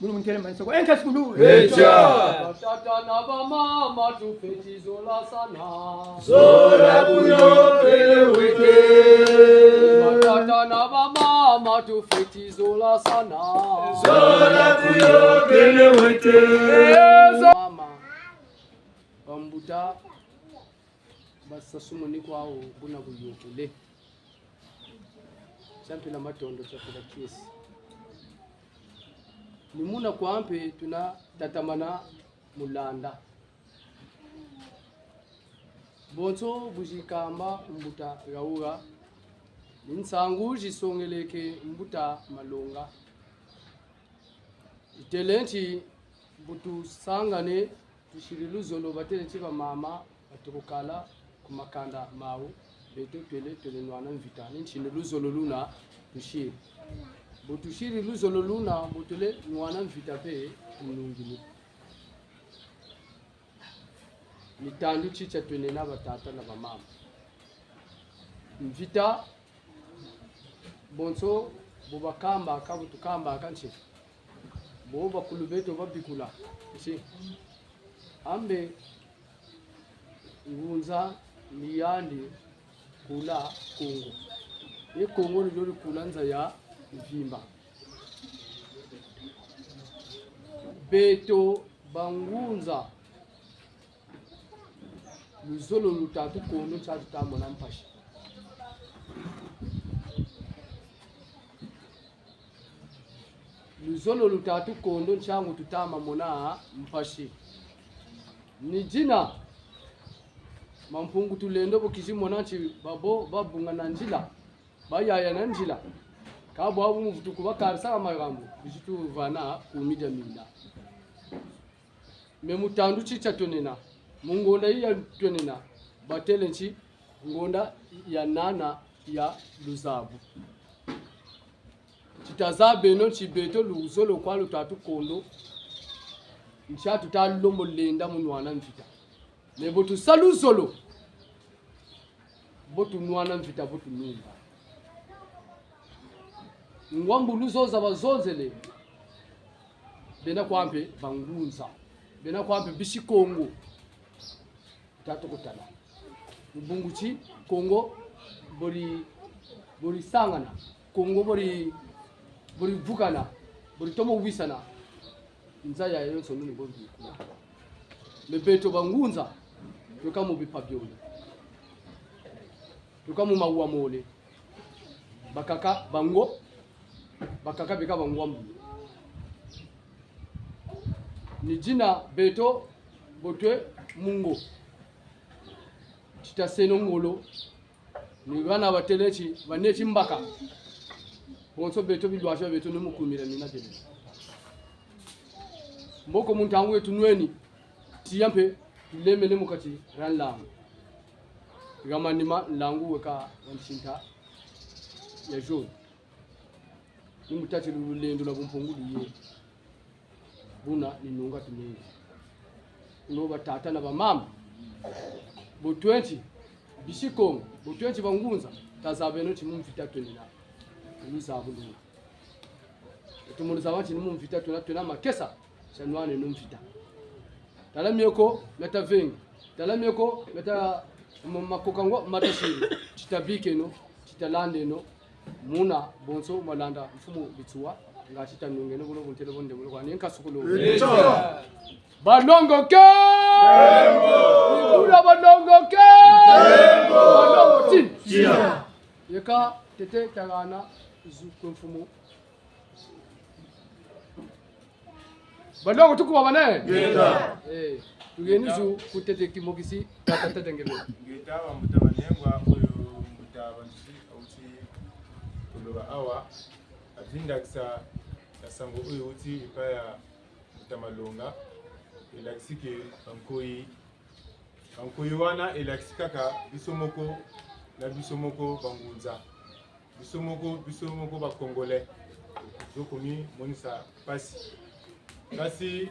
Bulu muntele manisa ko, enka sukulu. Echa. Batata na bamama, tufeti zola sana. Zola kuyo kele wete. Batata na bamama, tufeti zola sana. Zola kuyo kele wete. Eh, zo- Mama, bambuta, basasumuni kwawu buna buyokele. Tia mpila matondo, tia mpila kiese. Ni muna kwa mpe tuna tatamana mu landa. Bonso bu zikamba mbuta Raoura, ni nsangu zisongeleke mbuta Malonga. Itele nti bu tusangane, tusiri luzolo, batele nti bamama batoko kala ku makanda mawu, beto twele, twele nwana mvita. Ni nti ni luzolo luna tusiri. Bu tusiri luzolo luna, bu twele nwana mvita mpe tunungini. Ni tandu ti tia twenena batata na bamama. Mvita, bonso bu bakambaka, bu tukambaka nti, bo bakulu beto babikula nti, ambe ngunza ni yandi kula Kongo. Ye Kongo ni dio dikula nza ya mvimba. Beto bangunza, Luzolo luta tukondo ntia tuta mona mpasi. Luzolo luta tukondo ntiangu tuta mamona mpasi. Ni dina Mampungu Tulendo bo kizi mona nti babo babunga na nzila, bayaya na nzila. Ka bwabu mu vutuku bakarisaka makambu, bizi tuvana kumi dia mina. Me mu tandu ti tia twenena, mu ngonda yi ya twenena, batêle nti ngonda ya nana ya luzabu. Ti tazabeno nti beto luzolo kwa luta tukondo, ntia tuta lombo lenda mu nwana mvita. Me bo tusa luzolo, bo tunwana mvita, bo tunumba. Ngwa mbulu zonza bazonzele. Bena kwa mpe bangunza. Bena kwa mpe bisi Kongo. Tata kutala. Mu bungu ti Kongo bori, bori sangana. Kongo bori, bori vukana. Bori tomo wisana. Nza ya yonso nuni bo mbi kuna. Me beto bangunza, tweka mu bipa biole. Tweka mu mawa mole. Bakaka bango, bakaka beka bangwa mbulu. Ni dina beto bo twe mu ngo. Ti taseno ngolo. Ni bana batêle ti, baneti mbaka. Bonso beto bilwazi bia beto ni mu kumira mina têle. Mboko mu ntangu yetu nweni, tiya mpe tulemene mu kati dia nlangu. Ha manima nlangu weka wa nsinta ya jaune. Ni mu tâ ti lulendo lwa bumpungu luye. Buna ni nunga tunene. Kuno batata na bamama. Bo twenty, bisi Kongo, bo twenty bangunza, tazabeno ti mu mvita twenena. Luzabu luna. Eto mu luzaba ti ni mu mvita twena, twena makesa, tia nwaneno mvita. Tala mieko, meta vengi. Tala mieko, meta ma-, makoka ngo, mata siri. Ti tabikeno, ti talandeno. Muna bonso malanda mfumu Bitsuwa, nga ti tanungeno buno buntele bonde buno kwa nenka sukulu. Eto. Balongo ke! Kembo! Bula balongo ke! Kembo! Balongo ti! Tia! Yeka tete tangana zu kwe mfumu. Balongo tukuba bane? Ngeta. Eh, tugeni zu kutete kimokisi, tata tete ngebe. Ngeta wa mbuta manengwa, oyo mbuta bantusi, auti koloba awa, avindakisa ya sango oyo euti epai ya mbuta Malonga, elakisi ke bankoyi, bankoyi wana elakisi kaka biso moko na biso moko bangunza. Biso moko, biso moko ba Congolais, tokomi monisa mpasi. Kasi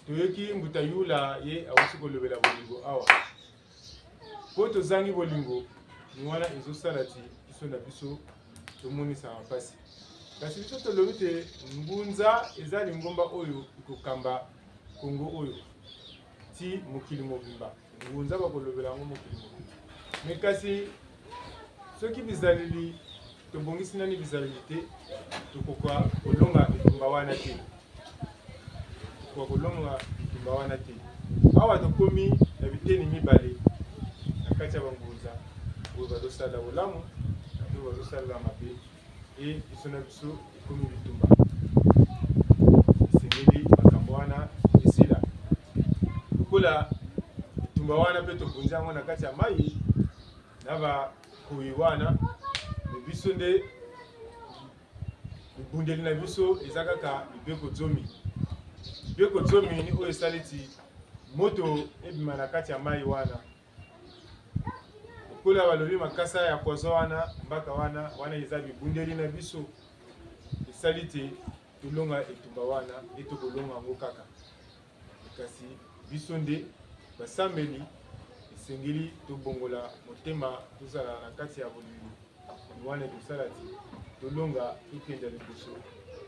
toyoki mbuta Yula ye awuti kolobela bolingo awa. Po tozangi bolingo, ni wana ezosala ti biso na biso tomonisa mpasi. Kasi biso tolobi te ngunza eza lingomba oyo ekokamba Congo oyo ti mokili mobimba. Ngunza bakolobela yango mokili mobimba. Mais kasi, soki bizaleli, tobongisi nani bizaleli te, tokoka kolonga etumba wana te. Tokoka kolonga etumba wana te. Awa tokomi na biteni mibale na kati ya bangunza, oyo bazosala bolamu, na oyo bazosala mabe. E, biso na biso ekomi bitumba. Esengeli makambo wana esila. Lokola bitumba wana mpe tobunzi yango na kati ya mai, na bankoyi wana, me biso nde bibundeli na biso eza kaka mibeko zomi. Mibeko zomi ni oyo esali ti moto ebima na kati ya mai wana. Lokola balobi makasa ya poison wana, mbaka wana, wana eza bibundeli na biso. Esali te tolonga etumba wana, e tokolonga yango kaka. Kasi biso nde basambeli, esengeli tobongola motema, tozala na kati ya bolingo. Ni wana ekosala ti tolonga, tokenda liboso.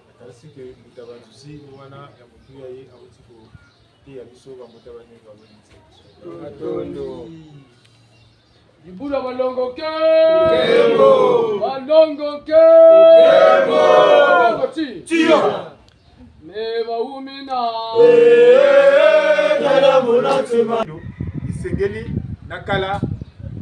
Nakanisi ke mbuta banzuzi ni wana ya motuya ye auti koteya biso bambuta banengo ya bolingo. Matondo. Libula balongo ke! Kembo! Balongo ke! Kembo! Balongo ti! Tia! Me bawumina. Eh, tala mona nsima. Yo, esengeli Esengeli na kala,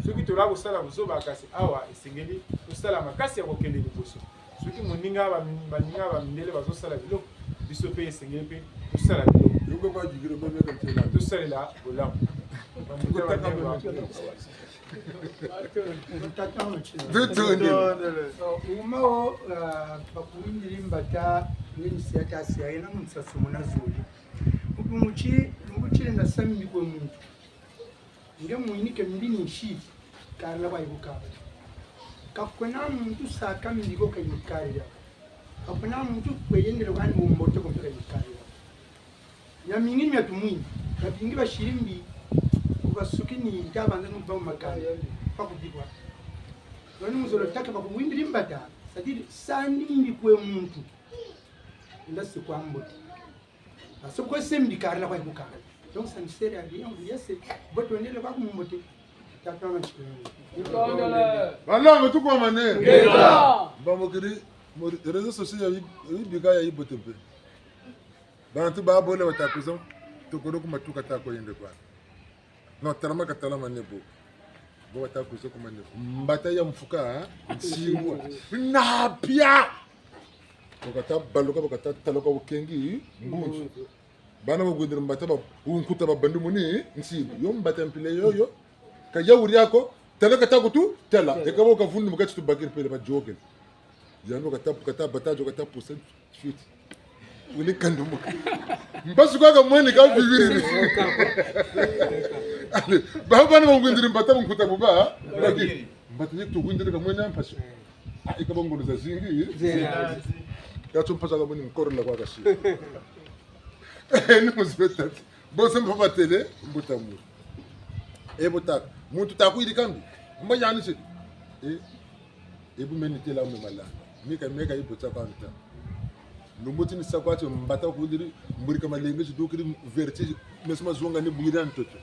soki tola kosala buzoba, kasi awa esengeli tosala makasi ya kokende liboso. Soki moninga ba-, baninga bamindele bazosala biloko, biso mpe esengeli mpe tosala biloko. Yoko kwa jigiro meme kwa ntela. Tosalela bolamu. Uma wo, ah, bakuwindiri mbata, ngeni siata siaye na munsasumuna zoli. Ubu muti, muti na sami kwe muntu. Nge mwini ke mbi ni nsi, karila kwa yikukaba. Ka kwena muntu saka mbi ko ka yimukarila. Ka kwena muntu kwe yendele kwani mu mbote ko mpe ka yimukarila. Miamingi ni mia tumwini, babingi basiri mbi, ku basuki ni nta banza ni kuba mu makanda, pa kudibwa. Wani muzolo taka bakuwindiri mbata, c'est-à-dire, sani mbi kwe muntu. Nda si kwa mbote. Parce que c'est mbi karila kwa yikukaba. Donc, ça ne sert à rien, on dit, c'est, bon, on est là-bas comme mbote. Tata, on a dit, Balongo, tukwamane. Ngeta. Bamokiri, mo-, réseaux sociaux ya yi-, ya yibika ya yibote mpe. Bantu babole bata kwiza, tokolo ku matuka ta ko yende kwa. Non, talama ka talama ne bo. Bo bata kwiza ku mane bo. Mbata ya mfuka, nsimbwa. Na pia. Bo kata baluka, bo kata taluka bukengi, mbunzu. Bana bakwendele mbata ba, bunkuta babandi muni, nsimbwa. Yo mbata mpila yoyo. Ka ya wuri ako, tala kata kutu, tala. Eka bo kavundu mu kati tubakiri pele ba jogele. Yandi kata, kata bata jo kata pusa. Fuite. Wuni kandumuka. Mpasi kwa kamweni ka bibiri. Allez, ba bana bakwindiri mbata bunkuta buba. Mbata yetu kwindiri kamweni mpasi. Ah, eka ba ngolo zazingi. Zena. Yatso mpasi kamweni nkorola kwa kasi. Ni muzibetati. Bonso mbo batêle, mbuta muntu. E bo tâka. Muntu ta kuyirika mbi. Mbo yandi se. E, e bu meni têla me malanda. Mika, mika yi bota kwa nta. Lumbu ti ni sa kwa ti mbata kudiri, mburi ka malenge zidukiri vertige, meso mazonga ni bwira ntoto.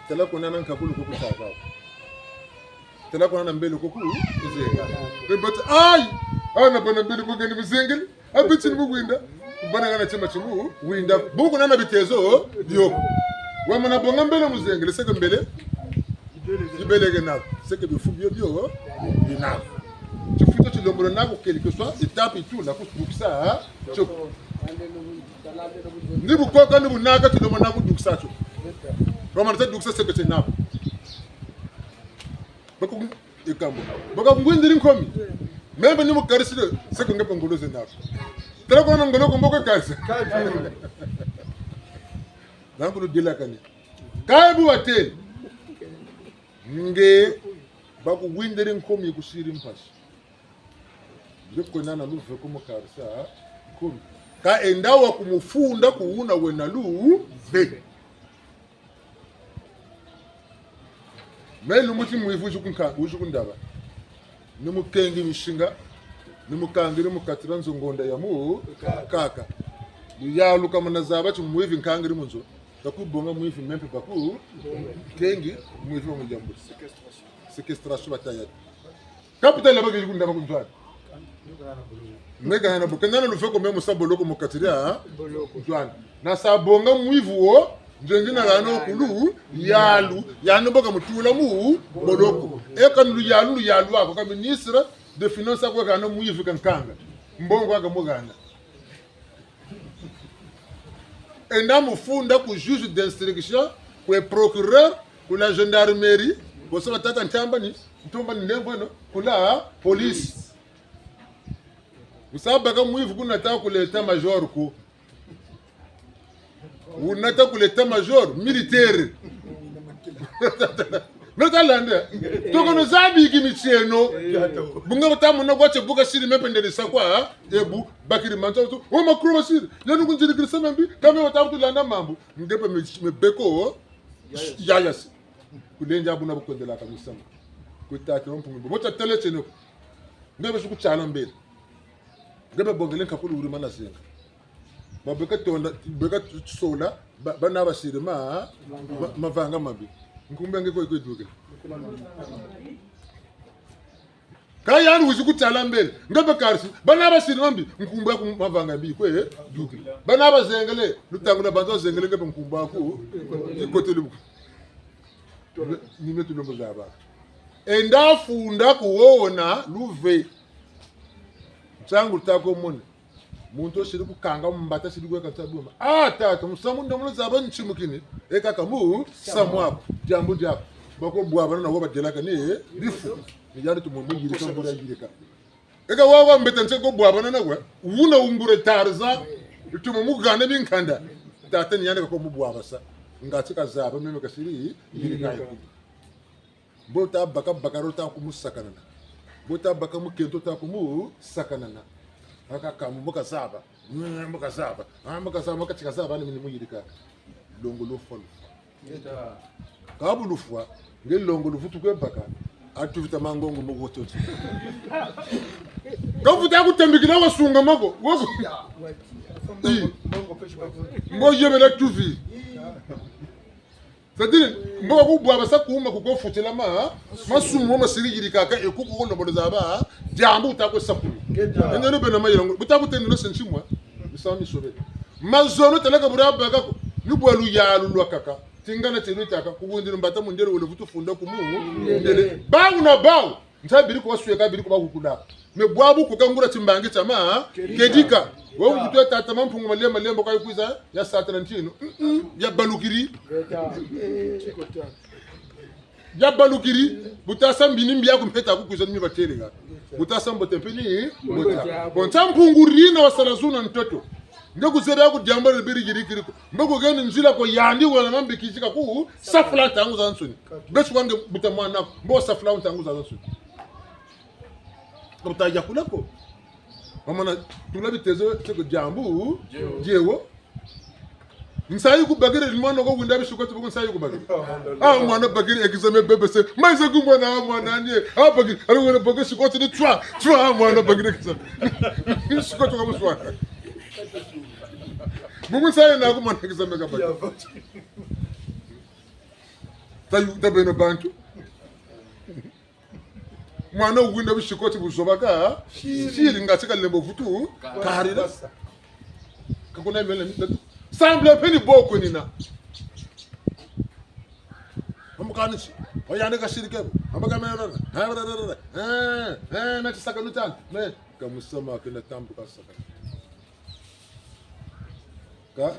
Tala ko nana nkakulu ko kutâka. Tala ko nana mbele ko ku, kuzenga. Mbe bota, ayi! Awa na bana mbele ko ngeni muzengele. Abiti ni mu winda. Bana ngana tima timu winda. Buku nana bitezo bio. Wamana bonga mbele muzengele, seke mbele. Ibeleke nako. Seke bifu bio bio. Binako. Tifuta tilembolo nako, quelle que soit étape yi tula kudukisa, ha? Tio. Ni bu koka, ni bu naka, tilembolo nako dukisa tio. Wamana ta dukisa seke tie nako. Bako, e kambo. Baka ngwindiri nkomi. Meno ni mukarisile, seke nge pe ngolo zena ko. Tala ko na ngolo ko mbo kakarisa. Nangulu dilakani. Kayi bu watêle. Nge bakuwindiri nkomi kusiri mpasi. Nge kwena na luve ko mukarisa nkomi. Ka enda wa kumufunda ku wuna wena luve. Me lumbu ti mwivi wizi kunka-, wizi kundaba. Ni mukengi misinga, ni mukangiri mu kati dia nzo ngonda ya mu kaka. Luyalu kamana zaba ti mwivi nkangiri mu nzo, kakubonga mwivi, me mpe baku kengi mwivi wa muyambuli. Séquestration bataya. Capital ya bakiri kundaba ku Ndzuani. Meka na bo. Kena na luve ko me musa boloko mu kati dia Ndzuani. Na sa bonga mwivi wo, nzenzi na hana kulu, yalu, yandi bo kamutula mu boloko. E kani luyalu, luyalu ako, ka ministre de finance ako hana mwivi kankanga. Mbongo ako muhana. Enda mufunda ku juge d'instruction, kwe procureur, ku la gendarmerie, boso batâka ntamba ni, ntomba ni lembo eno, ku la police. Wusa baka mwivi kuna ta ku l'état-major ko. Wuna ta ku l'état-major militaire. Meno ta landa. Tokono zabi ki mitieno. Bu nge bata mona kwa tie bu kasiri me mpe ndele sa kwa, e bu bakiri manza tu. O makulu masiri. Yandi kunzirikiri sa mambi. Ka me bata kutulanda mambu. Nge mpe me, me beko. Yaya si. Kulendi buna bu kwendelaka misamu. Kwe tata wa Mpungu. Bo ta têle tieno. Nge be suku tiala mbele. Nge be bongele nkakulu wuri mana zenga. Ba beka tonda, beka sola, ba, bana basiri ma, ma, mavanga mabi. Nkumbu ya nge kwe, kwe dukila. Ka yandi wizi kutala mbele, nge be karisi, bana basiri mambi, nkumbu yaku mavanga mabi kwe dukila. Bana bazengele, lutangu na banza bazengele nge be nkumbu yaku, ikotele buku. Ni me tulombo zaba. Enda funda kuwona luve. Ntangu luta ko mona. Muntu wo siri kukanga mu mbata, siri kweka nsa buma. Ah, tata, musamu ndo mulo zaba ntimukini. E kaka musamu aku. Diambu diaku. Bako bwabana na wo badelaka ni bifu. Ni yandi tumwe mu yirika, nguri yirika. E ka wawa mbeta nse ko bwabana na we. Wuna wungure Tarzan. Tumwe mu hana binkanda. Tata ni yandi kako mu bwabasa. Ngati kazaba, meme kasiri yirika ya kuli. Mbo ta baka bakala, ta kumusakanana. Mbo ta baka mukento, ta kumusakanana. Aka kamu mbo kazaba. Mm, mbo kazaba. Ah, mbo kazaba, mbo kati kazaba, ni mini mu yirika. Longo lufwa lufwa. Ka bu lufwa, nge longo luvutu kwe baka. Atu vita mangongo mo wote wote. Ka vuta kutambikila wasunga mako. Wako. Ii. Mbo yebela tuvi. C'est-à-dire, mbo ku bwabasa kuma kuko futila ma, masumu masiri yirikaka e kuko ko lombo zaba, diambu wuta kwe sakulu. Ngeta. Ende no bena mayela ngo, buta kutendela se ntimwa, misamu misobele. Mazono talaka bura baka ko, ni bwa luyalu lwakaka, tingana tenu tâka, ku bundi mbata mundele wele vutu funda kumu, ndele. Bawu na bawu. Nsa biri kuba sweka, biri kuba kukula. Mais bwabu kuka ngura timbangi tia ma, kedika. Kedika. Wo mvutu ya tata Mampungu Malemba Lemba kwa kwiza, ya satana ntinu. Mm-mm, ya balukiri. Ya balukiri. Buta sa mbi ni mbi yaku mpeta ku kwiza ni mi batêle ha. Buta sa mbote mpe ni mbote. Bon, nsa Mpungu rina wasala zuna ntoto. Nge kuzebi yaku diambu biri yirikiri ko. Mbo ku heni nzila ko yandi wena mambi kizika ku safula ntangu zazansoni. Beti kwa nge buta mwana ko, mbo safula ntangu zazansoni. Buta yakula ko. Wamana tula bitezo, teko diambu, diewo. Nsayi ku bakiri, mwana ko winda bisikoti, buku nsayi ku bakiri. Ah, mwana bakiri examen B B C. Mayiza ku mwana, ah, mwana ni. Ah, bakiri, ari wena bakiri sikoti ni twa, twa, ah, mwana bakiri examen. Sikoti kwa muswa. Buku nsayi na ku mwana examen ka bakiri. Ta yu, ta beno bantu. Mwana wuwinda bisikoti buzoba ka, siri. Siri ngati kalembo vutu, karila. Kakuna mele ni tatu. Semble mpe ni boko nina. Amukanisi. Oyane kasiri kebo. Amaka mele. Eh, eh, na tisaka lutani. Me, kamusama kena tambu kasaka. Ka,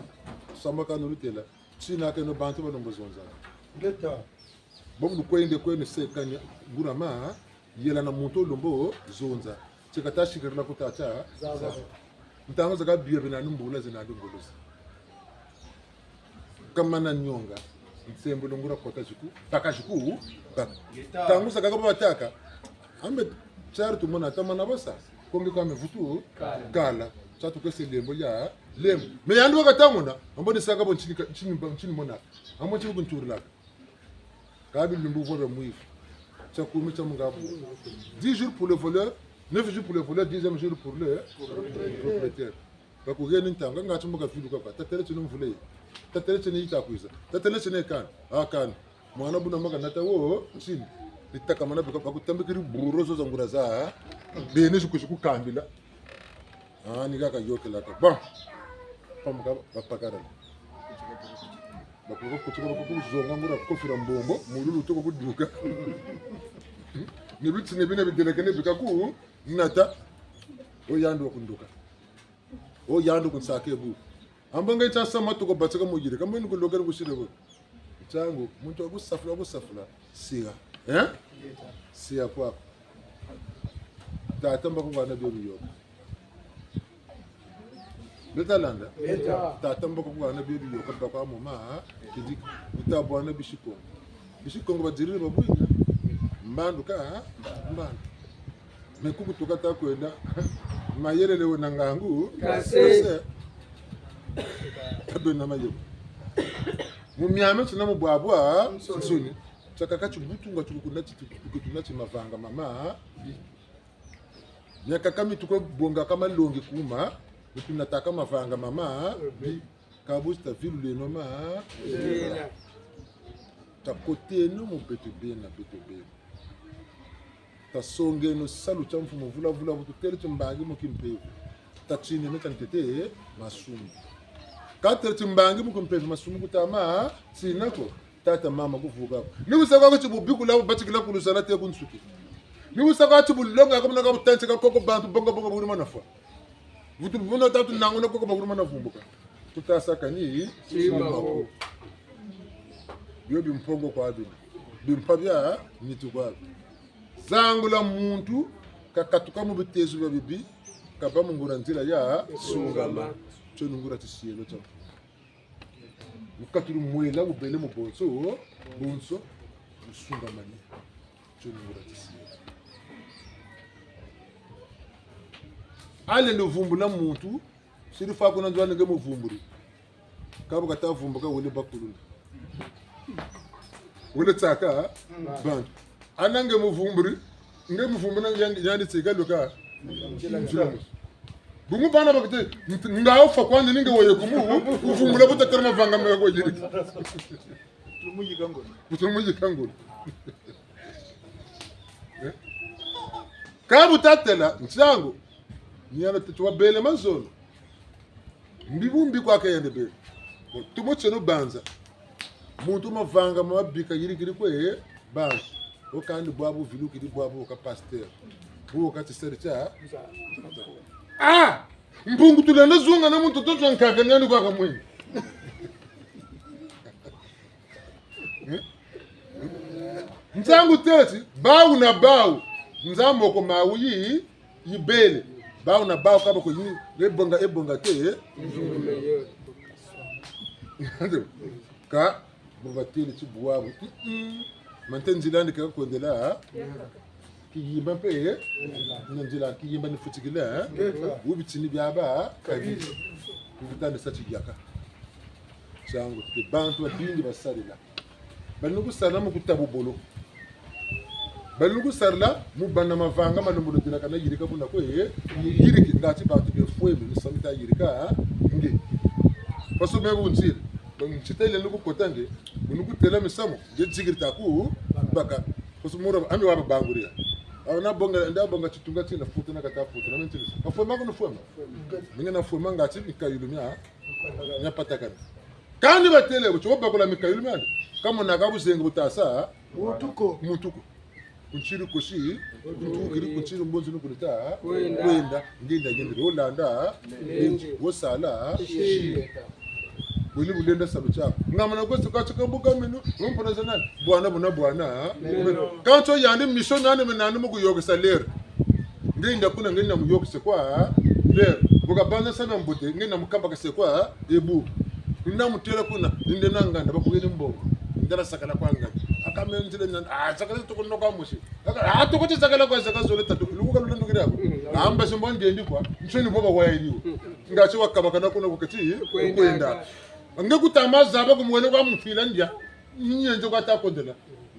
sama ka nulutela. Tina keno bantu balombo zonza. Ngeta. Bo bu lukwende kweno sekanya, ngurama, yela na muntu wo lombo zonza. Tieka ta sikirila ku tata. Zaba. Zaba. Ntangu zakaka bia bina ni mbula zina ni mbuluzi. Kamana nionga, nsembolo ngura kota ziku, baka ziku, baka. Ngeta. Ntangu zakaka babataka. Ambe tiari tumona, tamana basa. Konge kwa me vutu, kala. Kala. Tia tukese lembo ya, lembo. Mais yandi wakatamona, ambo ni saka bo ntini ka, ntini mba, ntini mona. Ambo ntini kunturilaka. Ka bilumbu vo bia mwivi. Tia kumi tia mungabu. Dix jours pour le voleur, neuf jours pour le voleur, dixième jour pour le propriétaire. Bakuheni ntangu, ngati mbo kaviluka kwa. Tatele tino mvula ye. Tatele tino yita kwiza. Tatele tino kani. Ah, kani. Mwana buna maka nata wo, ntini. Ni takamana bika, bakutambikiri buro zo za ngura za. Bene ziku, ziku kambila. Ah, ni kaka yokelaka. Bon. Pamuka, bapakarala. Bakuka kutuka, bakuka kuzonga ngura kofira mbombo, mululu toko kuduka. Ni biti ni bina bidelekene bika ku, nata. O yandi wakunduka. O yandi kunsake bu. Ambo nge tia sama toko batika mu yirika. Ambo ni kulokere kusire bu. Ntangu, muntu wakusafula, wakusafula. Siga. Eh? Siga kwaku. Tata mbo kuhana bio biyoka. Beta landa? Beta. Tata mbo kuhana bio biyoka, baka moma, kidika. Uta bwana bisi Kongo. Bisi Kongo badiriri babwinga. Mbandu ka, mbandu. Mais kuku tuka ta kwenda. Mayele lewo na ngangu. Kase. Kase. Tabe na mayele. Mu miame tina mu bwabwa, nsoni. Nsoni. Tiakaka tibutunga tuku kuna ti, tuku kuna ti mavanga mama. Miakaka mi tuku bonga ka malongi kuma, mi tunataka mavanga mama. Bi. Kabuzi taviluleno ma. Bena. Takoteno mu beto bena, beto bena. Tasongeno salu tia mfumu vula vula vutu tele timbangi mu kimpeve. Tatineno tia ntete masumu. Ka tele timbangi mu kimpeve masumu kutama tina ko. Tata, mama, kuvuka. Ni wusa kwa kuti bubikula, batikila ku lusala te ku nsuki. Ni wusa kwa kuti bulonga, kamuna ka butantika koko bantu, bonga, bonga, buri mana fwa. Vutu buna tatu nanguna koko bakuri mana vumbuka. Kutasaka ni, simba ko. Bio bimpongo kwa bina. Bimpa bia nitu kwa bina. Zangula muntu, kakatuka mu bitezo bia bibi, kabâ mu nguria nzila ya sungama. Tio ni nguria tisielo tia. Wukatulu mwela wubele mu bonso, bonso, wusungamane. Tio ni nguria tisielo. Allez, ndovumbula muntu, siri fa kuna nzo ani nge muvumburi. Kabu kata vumbuka wele bakulula. Wele tsaka, bantu. Ana nge muvumburi, nge muvumburi na yandi, yandi tsika luka. Bungu bana bakite, nga wufa kwandi ni nge waye kumu, wuvumbula bu tatela mavanga meko yiri. Kutulu muyika ngolo. Kutulu muyika ngolo. Eh? Kabu tatela, nsangu. Ni yana tete wabele mazono. Mbi bu mbi kwa kayende bele. Bon, tumo tieno banza. Muntu mavanga mabika yirikiri kwe, eh, banza. Wo kandi bwabu vilukiri bwabu wo ka pasteur. Wo ka tisari tia. Ah! Mpungu tulenda zunga na muntu tonso nkaka nani kwa kamweni. Nsangu teti, bawu na bawu, nza moko mawu yi, yibele. Bawu na bawu kaba ko yi, ebonga, ebonga te, eh? Ka, bo batele ti bwabu. Mm-mm. Mante nzila ndi ka kwendela, ha? Kiyimba mpe, eh? Na nzila kiyimba ni futikile, eh? Ngeta. Wubitini biaba, kabiri. Kuvutani sa tiyaka. Nsangu te bantu babingi basarila. Bali ni kusarila mu kuta bubolo. Bali ni kusarila mu bana mavanga malembolo dina kana yirika kuna kwe, eh? Yiriki ngati bantu befwemi, misamu mita yirika, nge. Paso me bunziri. Donc, ntitele ni kukota nge, bu ni kutela misamu, nge zikiri ta ku, baka. Koso mura, ami wababangurila. Awa nabonga, ndabonga titunga tina futa na kata futa, na mentini. Kafwema ko nafwema. Ni nge nafwema ngati mikayulu mia, mia patakana. Kandi batele, bu tio bakula mikayulu mia. Kamona ka buzengi butasa, muntu ko. Muntu ko. Kuntiri kosi, kuntukiri, kuntiri mbonzi ni kulita, kwenda. Kwenda, ngenda, ngenda, wo landa, lenzi, wo sala, shimbe. Bwini bulenda salu tiaku. Ngamana kwesi kwa tika mbuka minu, wo mpona za nani? Bwana, bwana, bwana. Kansi yandi mission nani me nani mu kuyôkesa l'heure. Ngenda kuna, ngenda muyôkese kwa l'heure. Bu kabanza sa mia mbote, ngenda mukabakese kwa ebu. Nina mutela kuna, ninde na nganda, bakugeni mbongo. Ndala sakala kwa nganda. Aka me nzile nani, ah, sakala toko noka mosi. Aka, ah, toko ti sakala kwa saka zole tatu. Lukuka lulendo kiri ako. Ah, mbazi mbo ndendi kwa. Nsoni boba wa yiriwo. Ngati wakabakana kuna kuketi, kwenda. Nge kutama zaba kumwene kwa mufila ndia. Nyenze kwa ta kondela.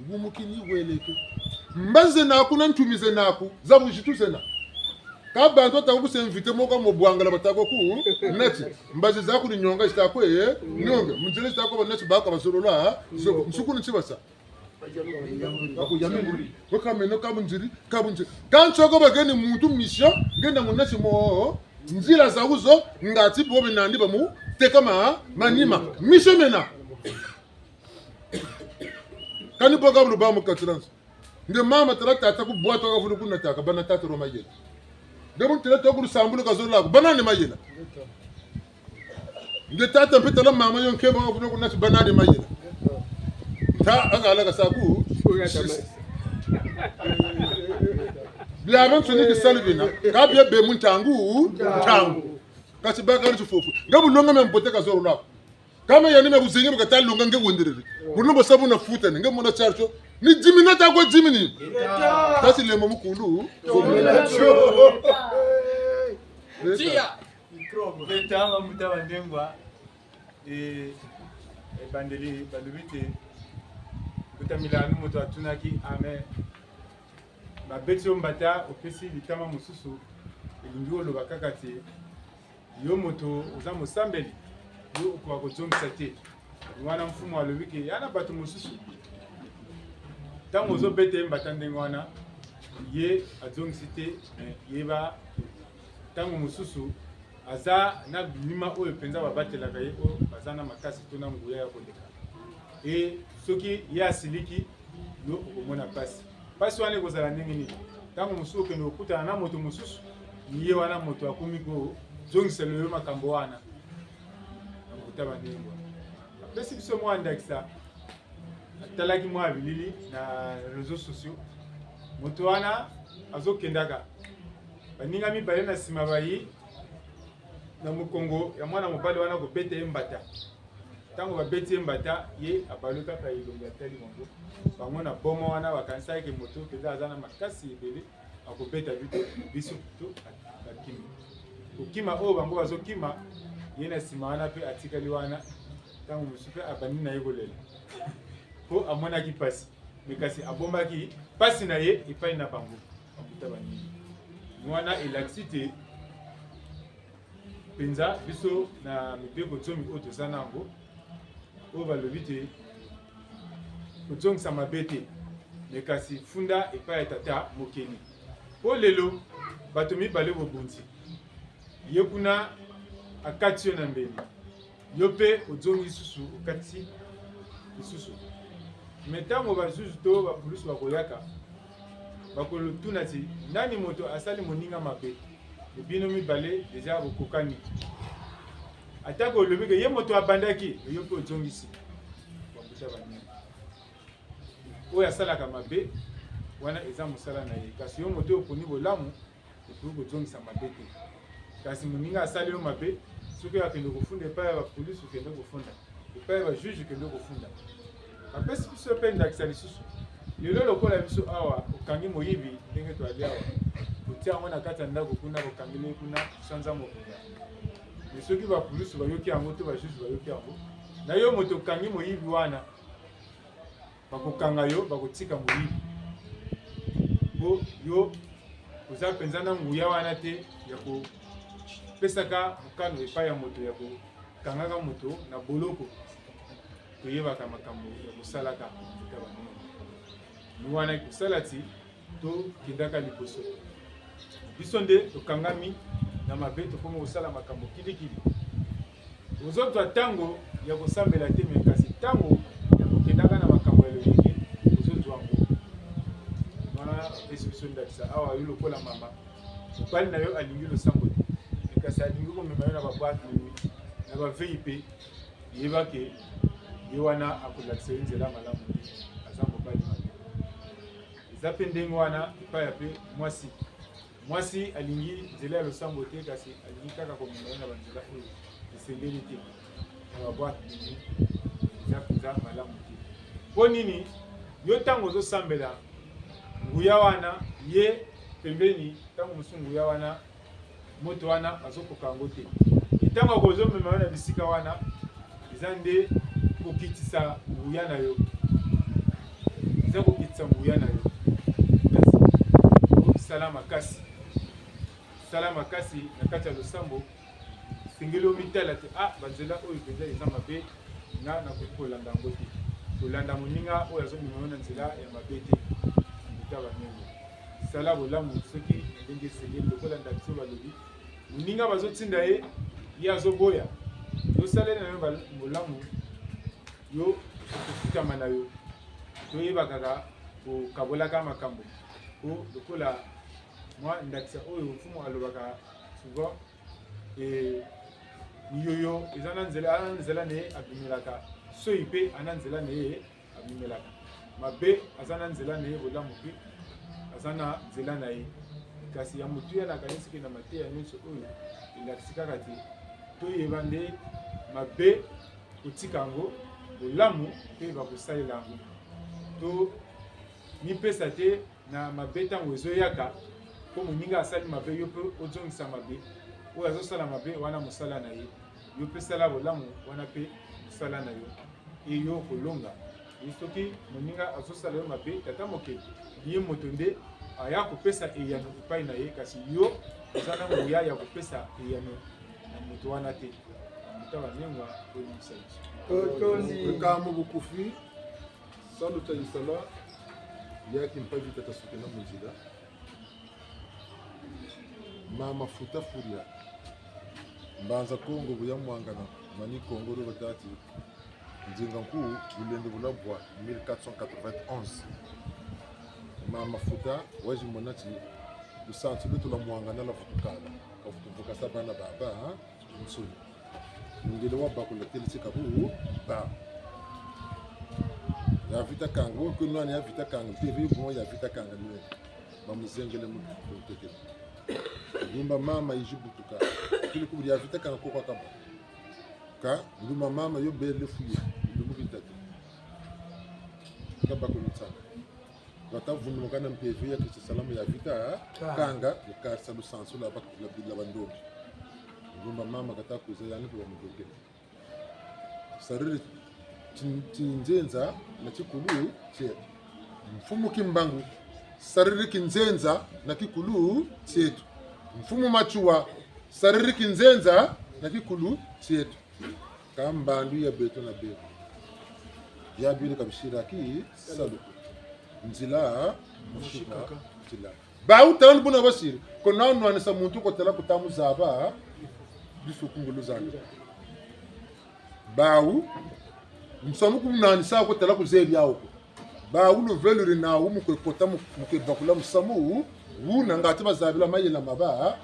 Ngumukini weleke. Mbazi naku na ntumi ze naku. Za buzitu zena. Ka bantu bata ku s'inviter mo ka mo bwangala bata ku nati. Mbazi zaku ni nionga zita kwe, eh? Nionga. Mu nzila zita kwe ba nati baka bazolola, zo, nsuku ni tibasa. Bakuyaminguri. Weka meno ka bunziri, ka bunziri. Kansi ko bakeni muntu mission, ngenda mu nati mo, nzila zaku zo, ngati bobe nandi bamu, teka ma, manima. Mission mena. Kani boka bulu ba mu kati la nzo. Nge mama tala tata ku bwatu ka vulu kuna taka, bâ na tata ro mayela. Nge muntu tala to ku lusambulu ka zolo lako, bâ nandi mayela. Nge tata mpe tala mama yo nkembo ka vulu kuna ti bâ nandi mayela. Nta, aka ala ka sa ku. Biabiansoni bisalu bina, ka bia be mu ntangu, ntangu. Kasi baka ni tifufu. Nge bu longa mia mbote ka zolo lako. Kama yandi mia buzengi bu kata longa nge wenderere. Buno bo sa bu na futa ni, nge mona charge. Ni dix mille nata kwa dix mille. Kasi lembo mukulu. Tia. Micro. Beta nga muta wa ndengwa. Eh, ebandeli balobi te. Kutamila anu moto atunaki, amen. Babeti yo mbata, opesi litama mosusu, elingi oloba kaka te, yo moto oza mosambeli, yo okoka kozongisa te. Wana mfumu alobi ke, ya na bato mosusu. Ntango ozobeta ye mbata ndenge wana, ye azongisi te, mais yeba, ntango mosusu, aza na binima oyo mpenza babatelaka ye, oyo baza na makasi to na nguya ya koleka. E soki ye asiliki, yo okomona mpasi. Mpasi wana ekozala ndenge nini? Ntango mosusu okende kokutana na moto mosusu, ni ye wana moto akomi kozongisela yo makambo wana. Lokuta banengwa. Apesi biso mwa ndakisa, atalaki mwa bilili na réseaux sociaux. Moto wana azokendaka. Baninga mibale na nsima bayi na mokongo ya mwana mobali wana kobeta ye mbata. Ntango babeti ye mbata, ye abalukaka elongi atali bango. Bango na boma wana bakanisaki ke moto mpenza aza na makasi ebele, akobeta biso, biso to bakimi. Kokima oyo bango bazokima, ye na nsima wana mpe atikali wana, ntango mosusu mpe abandi na ye kolela. Mpo amonaki mpasi, mais kasi abombaki mpasi na ye epai na bango. Bakuta banini? Wana elakisi te mpenza biso na mibeko zomi oyo toza na yango, oyo balobi te kozongisa mabe te, mais kasi funda epai ya tata mokeli. Mpo lelo bato mibale bobunzi, ye kuna akati yo na mbeli, yo mpe ozongi lisusu okati lisusu. Mais ntango bazuzi to bapulusu bakoyaka, bakolotuna ti nani moto asali moninga mabe. E bino mibale déjà bokokani. Atako olobi ke ye moto abandaki, yo mpe ozongisi. Bakuta banini? Oyo asalaka mabe, wana eza mosala na ye. Kasi yo moto oyo oponi bolamu, okoki kozongisa mabe te. Kasi moninga asali yo mabe, soki akende kofunda epai ya bapolisi, okende kofunda. Epai ya bajuge, okende kofunda. Apesi biso mpe ndakisa lisusu. Lelo lokola biso awa, okangi moyibi, ndenge toali awa, otia yango na kati ya ndako kuna, bokangeli ye kuna, sanza mobimba. Mais soki bapolisi bayoki yango to bajuge bayoki yango, na yo moto okangi moyibi wana, bakokanga yo, bakotika moyibi. Mpo yo oza mpenza na nguya wana te ya kopesaka mokano epai ya moto ya kokangaka moto na boloko. Toyebaka makambo ya kosalaka, mbuta banene. Ni wana ekosala ti tokendaka liboso. Biso nde tokangami na mabe, tokomi kosala makambo kilikili. Ozozwa ntango ya kosambela te, mais kasi ntango ya kokendaka na makambo ya loyenge, ozozwa yango. Wana apesi biso ndakisa awa, yo lokola mama, mobali na yo alingi losambo te, mais kasi alingi komema yo na ba boîte de nuit, na ba V I P, yeba ke ye wana akolakisa yo nzela malamu te, aza mobali mabe. Eza mpe ndenge wana epai ya mpe mwasi. Mwasi alingi nzela ya losambo te, kasi alingi kaka komema yo na banzela oyo esengeli te, na ba boîte de nuit. Eza mpenza malamu te. Mpo nini? Yo ntango ozosambela nguya wana, ye pembeni, ntango mosusu nguya wana, moto wana azokoka yango te. Ntango akozomema yo na bisika wana, eza nde kokitisa nguya na yo. Eza kokitisa nguya na yo. Kasi sala makasi. Sala makasi na kati ya losambo. Esengeli omitala te, ah, banzela oyo mpenza eza mabe, nga nakoki kolanda yango te. Kolanda moninga oyo azomema yo na nzela ya mabe te. Mbuta banene. Sala bolamu soki na ndenge esengeli, lokola ndakisa oyo balobi. Moninga bazotinda ye, ye azoboya. Yo salela na yo bal-, bolamu, yo okofutama na yo. Toyeba kaka kokabolaka makambo. Mpo lokola mwa ndakisa oyo mfumu alobaka souvent, eh, miyoyo eza na nzela, aza na nzela na ye abimelaka. Soyi mpe aza na nzela na ye abimelaka. Mabe aza na nzela na ye, bolamu mpe aza na nzela na ye. Kasi ya motuya nakanisi ke na mateya nyonso oyo elakisi kaka te toyeba nde mabe kotika yango, bolamu mpe bakosalela yango. Tomipesa te na mabe ntango ezoyaka, mpo moninga asali mabe, yo mpe ozongisa mabe. Oyo azosala mabe, wana mosala na ye. Yo mpe sala bolamu, wana mpe mosala na yo. E yo okolonga. Ye soki moninga azosala yo mabe, tata mokeli, ye moto nde aya kopesa eyano epai na ye, kasi yo oza na nguya ya kopesa eyano na moto wana te. Mbuta banengwa, bolimbisa biso. Totondi. Likambo bokufi, salu tia yisala, yaki mpavi tata sukina mu nzila. Mama Futa Furia, Mbanza Kongo bu yamwangana, mani Kongo dio batâ ti, Ndinga nku, lulendo bu lwabwa mille quatre cent quatre-vingt-onze. Mama Futa, wazi mona ti, lusansu lweto lwa mwangana lwavutukana, kavutu vukasa bana baba, ha? Nsoni. Mundele wa bakula tele ti kabu, ba. Ya Vita Kanga, wo ke nwana ya Vita Kanga, mpeve yo bon ya Vita Kanga nwe. Bamuzengele mu, mu tekele. Ndumba mama yizi butuka. Kili kuburi ya Vita Kanga koko akaba. Ka, ndumba mama yo bele fuye, ndumbu bitatu. Ka bakulu nsaka. Wata vundumuka na mpeve ya kisi salamu ya Vita, Kanga. Kanga, ni karisa lusansu lwa bak-, lwa bila bandombi. Ndumba mama kata kwiza yandi kwa mudokele. Sariri kin-, kinzenza na kikulu tieto. Mfumu Kimbangu, sariri kinzenza na kikulu tieto. Mfumu Matsoua, sariri kinzenza na kikulu tieto. Ka mbandu ya beto na beno. Ya biri kabisira ki salu. Nzila, mushika, nzila. Bawu tala ni buna basiri. Ko na nwanisa muntu ko tala kuta mu zaba, bisu ku ngulu zandi. Bawu, musamu ku nwanisa ko tala kuzebi yawu ko. Bawu luvelo lwena nawu mu kwe kota mu, mu kwe bakula musamu, wuna ngati bazabila mayela maba,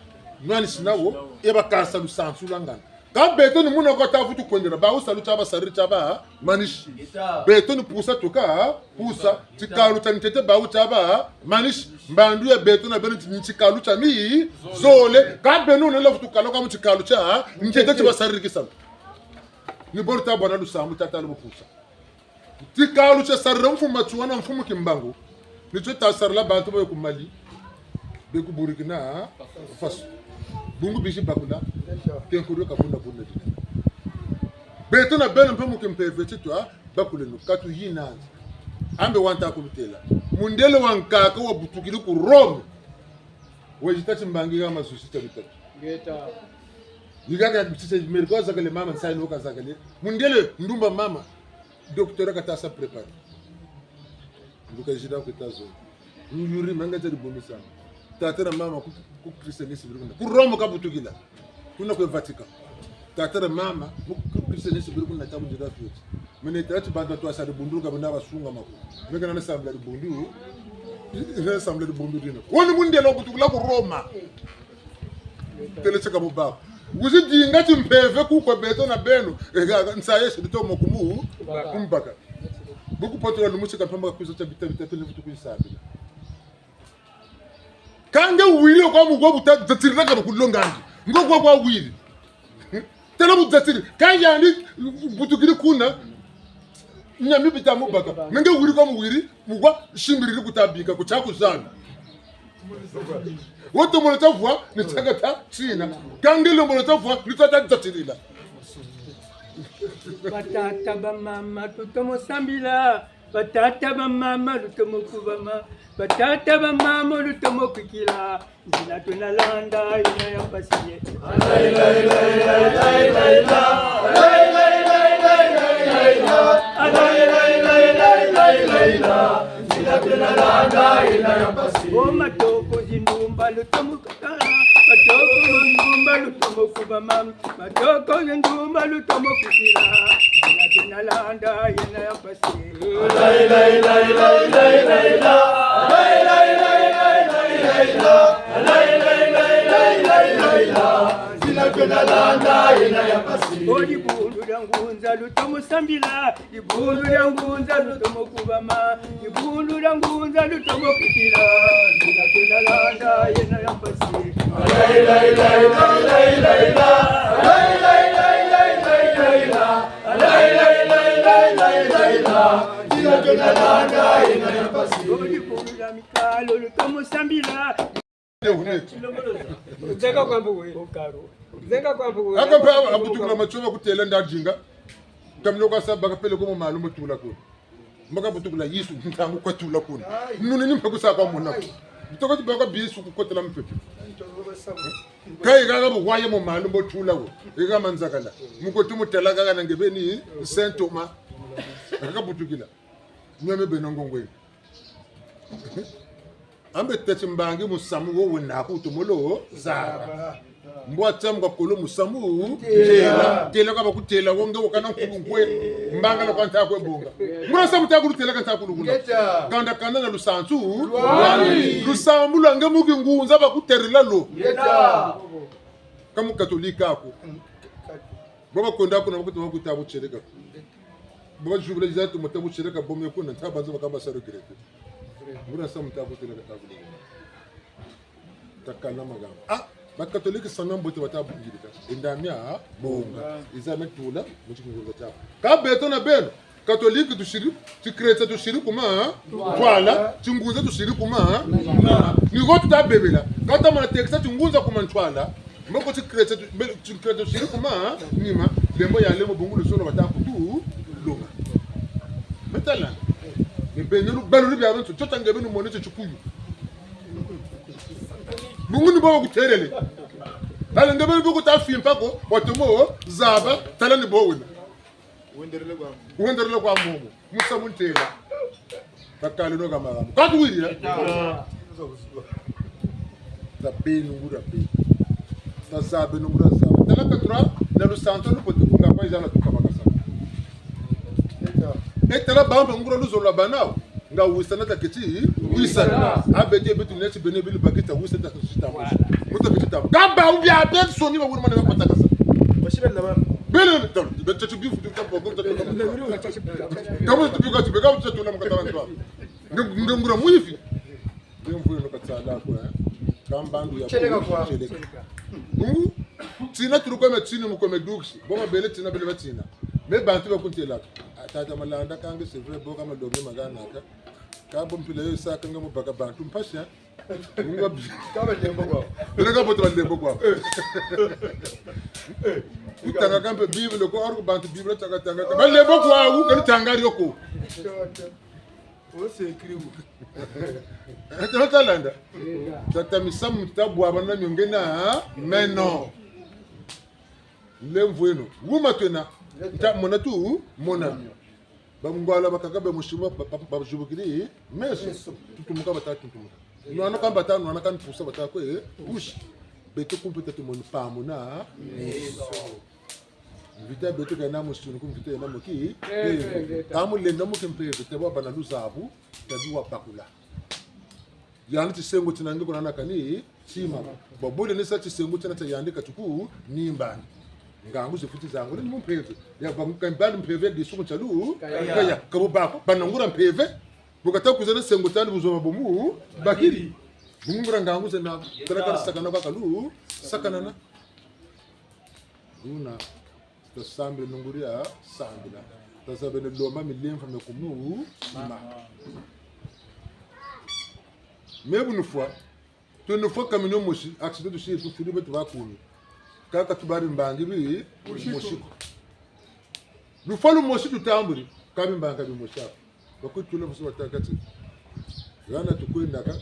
nwanisi nawu, e bakarisa lusansu lwa ngana. Ka beto ni muna ko tavutu kwendela, bawu salu tia basariri tia bamanisi. Beto ni pusa tuka, pusa, tikalu tia ntete bawu tia bamanisi. Mbandu ya beto na beno ni tikalu tia mizole. Ka beno nela vutu kala kwa mu tikalu tia ntete ti basariri kisalu. Ni bo luta bwana lusambu tata lu pusa. Tikalu tia sarila mfumu Matsoua na mfumu Kimbangu. Ni tio ta sarila bantu ba ku Mali, be ku Burkina Faso. Bungu bizi bakula, kenkuru ka buna buna dina. Beto na beno mpe mu kimpeve tieto, bakuleno, ka tuyinandi. Ambe wanta kulutela. Mundele wa nkaka wabutukiri ku Rome. Wezi tâ ti mbangi ha mazuzi tia mitatu. Ngeta. Ni kaka ya bitisa Amerika wazakale mama, nsayi no kazakale. Mundele ndumba mama. Docteur kata sa préparer. Nduka zira ku États-Unis. Nyuri manga zari bomisana. Tata na mama ku, ku christianisme biri kuna. Ku Rome kabutukila. Kuna kwe Vatican. Tata na mama ku, ku christianisme biri kuna tabu dira fioti. Mene tati bantu twasa dibundu ka bana basunga mako. Meka na sambila dibundu. Na sambila dibundu dina. Woni mundele wabutukila ku Roma. Tele tieka mu bako. Wuzi dinga ti mpeve ku kwa beto na beno. Ega, nsayi si bitomo kumu, kumbaka. Buku poto ya lumusi ka mpamba kwiza tia bita bita tuni vutu kwiza sabila. Ka nge wiri kwa mu kwa buta, zatirila ka kulonga ndi. Ngo kwa kwa wiri. Tala bu zatiri. Ka yandi butukiri kuna. Nyami bita mu baka. Nge wiri kwa mu wiri, mu kwa simbiriri kutabika, kuta kuzana. Woto molo tavwa, ni tiakata tina. Ka nge lo molo tavwa, ni tiakata zatirila. Batata, bamama, tutomo sambila. Batata, bamama, lutomo kubama. Batata, bamama, lutomo kwikila. Nzila twena landa, yena ya mpasi ye. Nzila twena landa, yena ya mpasi. O matoko zindumba, lutomo kaka. Matoko zindumba, lutomo kubama. Matoko ya ndumba lutomo kwikila. Nzila twena landa yena ya mpasi. Nzila twena landa yena ya mpasi. O dibundu dia ngunza lutomo sambila. Dibundu dia ngunza lutomo kubama, dibundu dia ngunza lutomo kwikila, nzila twena landa yena ya mpasi. Nzila twena landa yena ya mpasi. O dibundu dia mikalo lutomo sambila. Nzenga kwambu we. Nzenga kwambu we. Aka mpe abutukula matsoua kutela nda dinga. Kamino kwa sa baka pele ko mu malu mo tula ko. Mbaka butukula Yesu, ntangu kwa tula kuna. Nuni ni mpe kusa kwa mona ko. Bitoko ti baka bisu kukotela mpepe. Ka yikaka bu waya mu malu mo tula ko. Yika manzakala. Mu koti mu tala kaka na nge beni Saint Thomas. Kaka butukila. Nyame bena ngongwe. Ambe tâ ti mbangi musamu wo wena ku wutomolo zaba. Mbwa tiamu ka kolo musamu. Tela. Tela ka bakutela wo nge wakana nkulu nkwe. Mbangala kwa nta kwe bonga. Mura samu ta kulu tela ka nta kulu kuna. Ngeta. Kanda kanda na lusansu. Lwani. Lusambu lwa nge mu kingunza bakuterela lo. Ngeta. Ka mu katolika ko. Bo bakwenda kuna bakuta bakuta butieleka. Bo bajubila za tu mota butieleka bo me kuna nta banza bakaba sa regretter. Mura samu ta kutela ka ta kulu. Takala magambo. Ah, ba catholique samu mbote bata bungirika. Enda mia bonga. Iza me tula, mu ti kingunza tiaku. Ka beto na beno. Catholique tusiri, ti chrétien tusiri ku ma ntwala, tingunza tusiri ku ma nima. Ni ho tuta bebela. Ka ta mana tekisa tingunza ku ma ntwala. Mboko ti chrétien tu-, be-, ti chrétien tusiri ku ma nima. Lembo ya lembo bungu luzolo bata kutu longa. Me tala. Ni beno lu-, beno lu bia bantu, tiota nge beno mone ti tikuyu. Bungu ni bo bakuterele. Tala nge beno bo kuta fimpa ko, watomo zaba, tala ni bo wena. Wenderele kwa momo. Wenderele kwa momo. Musamu ntela. Takale no ka magambo. Ka tuwiri, eh? Ta beno nguria beno. Ta zaba beno nguria zaba. Tala ka tura, na lusansu lu pote kunga kwa izana tuka makasa. E tala bamba nguria luzolo lwa bana wo. Nga wisana ta keti, wisana. A beto beto neti bene bili bakita wisana ta keti tamu. Muta keti tamu. Ka ba ubia beto soni ba wuri mane ba patakasa. Bele, beto tu bifu tu tapo, ko ta. Kamu tu bika tu bika tu tula mukata ntwa. Nge, nge nguria mwivi. Nge mvweno ka tsala ko, eh. Ka mbandu ya tieleka kwa. Tieleka. Bungu, tina tulu kwe me tini mu kwe me dukisi. Bo mabele tina bele ba tina. Me bantu bakuntela. Ah, tata Malanda ka nge, c'est vrai, bo ka malongi magana ka. Ka bo mpila yo saka nge mu baka bantu mpasi, eh. Bungu bi-, ka balembo kwa. Bele ka bo ta balembo kwa. Kutanga ka mpe Bible ko, or ku bantu Bible tanga tanga. Balembo kwa, u, ka lutanga dio ko. Wo se écrit wo. Ete, no ta landa. Tata misamu ta bwabana mio nge na meno. Lemvweno. Wuma twena. Nta mona tu, mona. Bangwala bakaka be musima, ba, ba, bazibukiri meso. Tutumuka bata tutumuka. Nwana ka bata, nwana ka ntusa bata kwe, eh, push. Beto kumpe ta tumoni pamona meso. Mvita beto kena mu sunu ku mvita yena mu ki. Mpeve. Mpeve. Ka mu lenda mu kimpeve, ta bwa bana luzabu, ta bi wa bakula. Yandi tisengo tina nge kuna na kani, tima. Bwa bole ni sa tisengo tina tia yandi ka tuku, ni mbani. Ngangu zifweti zangula ni mu mpeve. Ya ba nge mbani mpeve ya disuku tia lu, kaya. Kaya, ka bo bako, bana nguria mpeve. Bu kata kwiza na sengo tiandi bu zoma bo mu bakiri. Bungu nguria ngangu zena, tala ka sakana kwa ka lu, sakanana. Buna, tasambila nunguria, sambila. Tazabene lomba milemvo mia ku mutima. Me bu nufwa, tu nufwa camion mosi, accident tusiri tufiri beto ba kumi. Kaka tubari mbangi bi, mosi ko. Lufwa lumosi tutambuli, ka bimbangi bimosi ako. Bakutula musu batâka ti. Hana tukwendaka.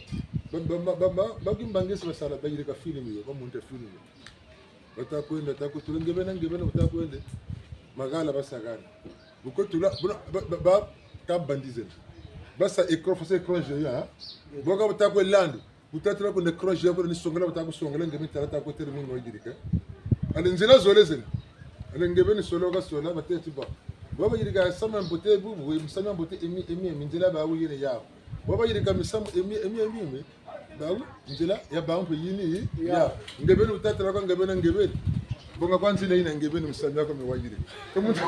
Ba, ba, ba, ba, ba, ba kimbangisi basala bayirika film yo, bamonte film yo. Bata kwenda, ta kutula, nge bena, nge bena, bata kwenda. Magala basakana. Bu kutula, buna, ba, ba, ba, ka bandizena. Basa écran, fasa écran géant, hein. Boka bata kwe landi. Bu tatula kuna écran géant kuna ni songela, bata kusongela, nge beni tala ta kwe tele munu wayirika. Allez nzila zole zena. Allez nge beni sola ka sola, batêle ti ba. Bo bayirika misamu mia mbote bubu, misamu mia mbote emi, emi, emi, nzila bawu yena yawu. Bo bayirika misamu emi, emi, emi, emi. Bawu, nzila ya bawu mpe yini, ya. Ya. Nge beni bu tatula kwa nge beni, nge beni. Bonga kwa nzila yina nge beni misamu miaku mi wayirika. Ka muntu,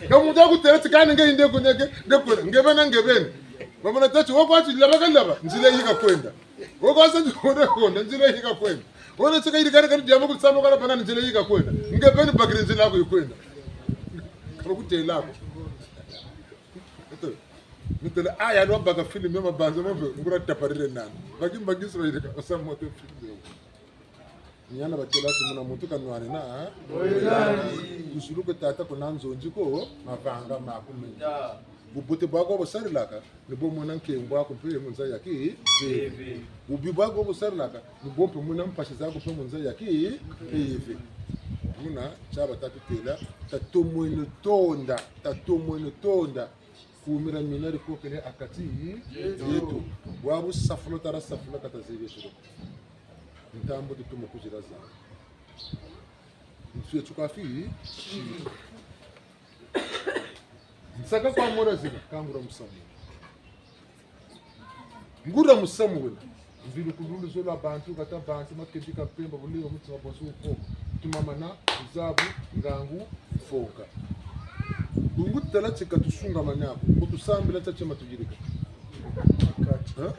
ka muntu wakutêla ti kani nge yinde kuneke, nde kuna, nge beni, nge beni. Bamona tâ ti, wo kwa ti laba ka laba, nzila yi kakwenda. Wo kwa sa ti, wo na kwenda, nzila yi kakwenda. Wo na sika yirika kani diambu ku samu kala bana nzila yi kakwenda. Nge beni bakiri nzila ku yikwenda. Ka bakutêla ko. Eto, mitêla, ah, ya lwa baka film ya mabanza, mo mpe, nguria taparire nani. Baki mbangisi bayirika, basa moto film yo. Ni hana batêla ti muna muntu ka nwanina, ha? Mwelani. Ku zulu kwe tata kuna nzonzi ko, mavanga makumeni. Ya. Bubote bwaku busarilaka, ni bo mona nkembo aku mpe mu nza ya ki, mpeve. Bubi bwaku busarilaka, ni bo mpe mona mpasi zaku mpe mu nza ya ki, mpeve. Muna, tia bata tutêla, tatomeno tonda, tatomeno tonda. Kumira mina dikokele ha kati dieto. Bwabu safula tala safula ka tazebi tolo. Ntambu tutuma kuzila za. Nsuye tukafi. Nsaka kwa mora zina, kangura musamu. Ngura musamu wena. Mvili kululu zola bantu, kata bantu, makenti ka mpemba, bulenga mutima bonso uko. Tumamana, nzabu, ngangu, mfonka. Bungu tala ti ka tusungamana ko, ko tusambila tia tia ma tuyirika. Ha?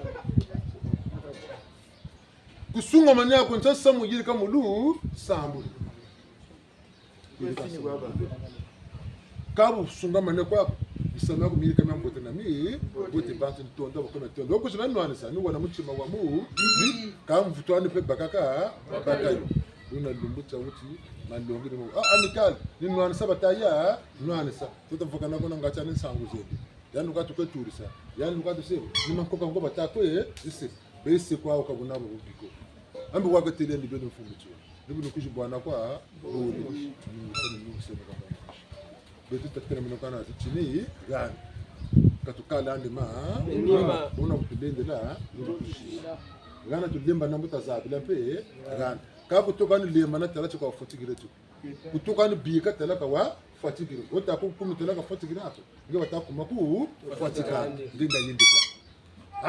Kusungamana ko ntia samu yirika mu lusambulu. Ka bu sungamane kwaku, misamu miaku miyirika mia mbote na mi, mbote bantu ntonda, bakome ntonda. Wo kuzina nwanisa, ni wana mutima wa mu, ni, ka mvutu ani mpe bakaka, bakayo. Luna lumbu tia wuti, malongi ni mu, ah, Amicale, ni nwanisa bataya, nwanisa. Tuta vukana kuna ngati ani nsangu zebi. Yandi ka tukwe turisa. Yandi ka tusebo. Ni mankoka ngo bata kwe, ise. Bese kwa uka buna bo bubiko. Ambi waka tele ndi beno mfumu tiwa. Ni bino kuzi bwana kwa, bole. Ni mfumu, ni mfumu kwa bwana. Beto tatikana mino kana zi tini, gani. Ka tukala andi ma, buna kutulendela, gana tulemba na mbuta zabila mpe, gana. Ka kutoka ni lemba na tala ti ka wafatikire tu. Kutuka ni bika tala ka wafatikire. Wata ku kumi tala ka wafatikire ako. Nge wata kuma ku fatika. Nge nda yindi kwa.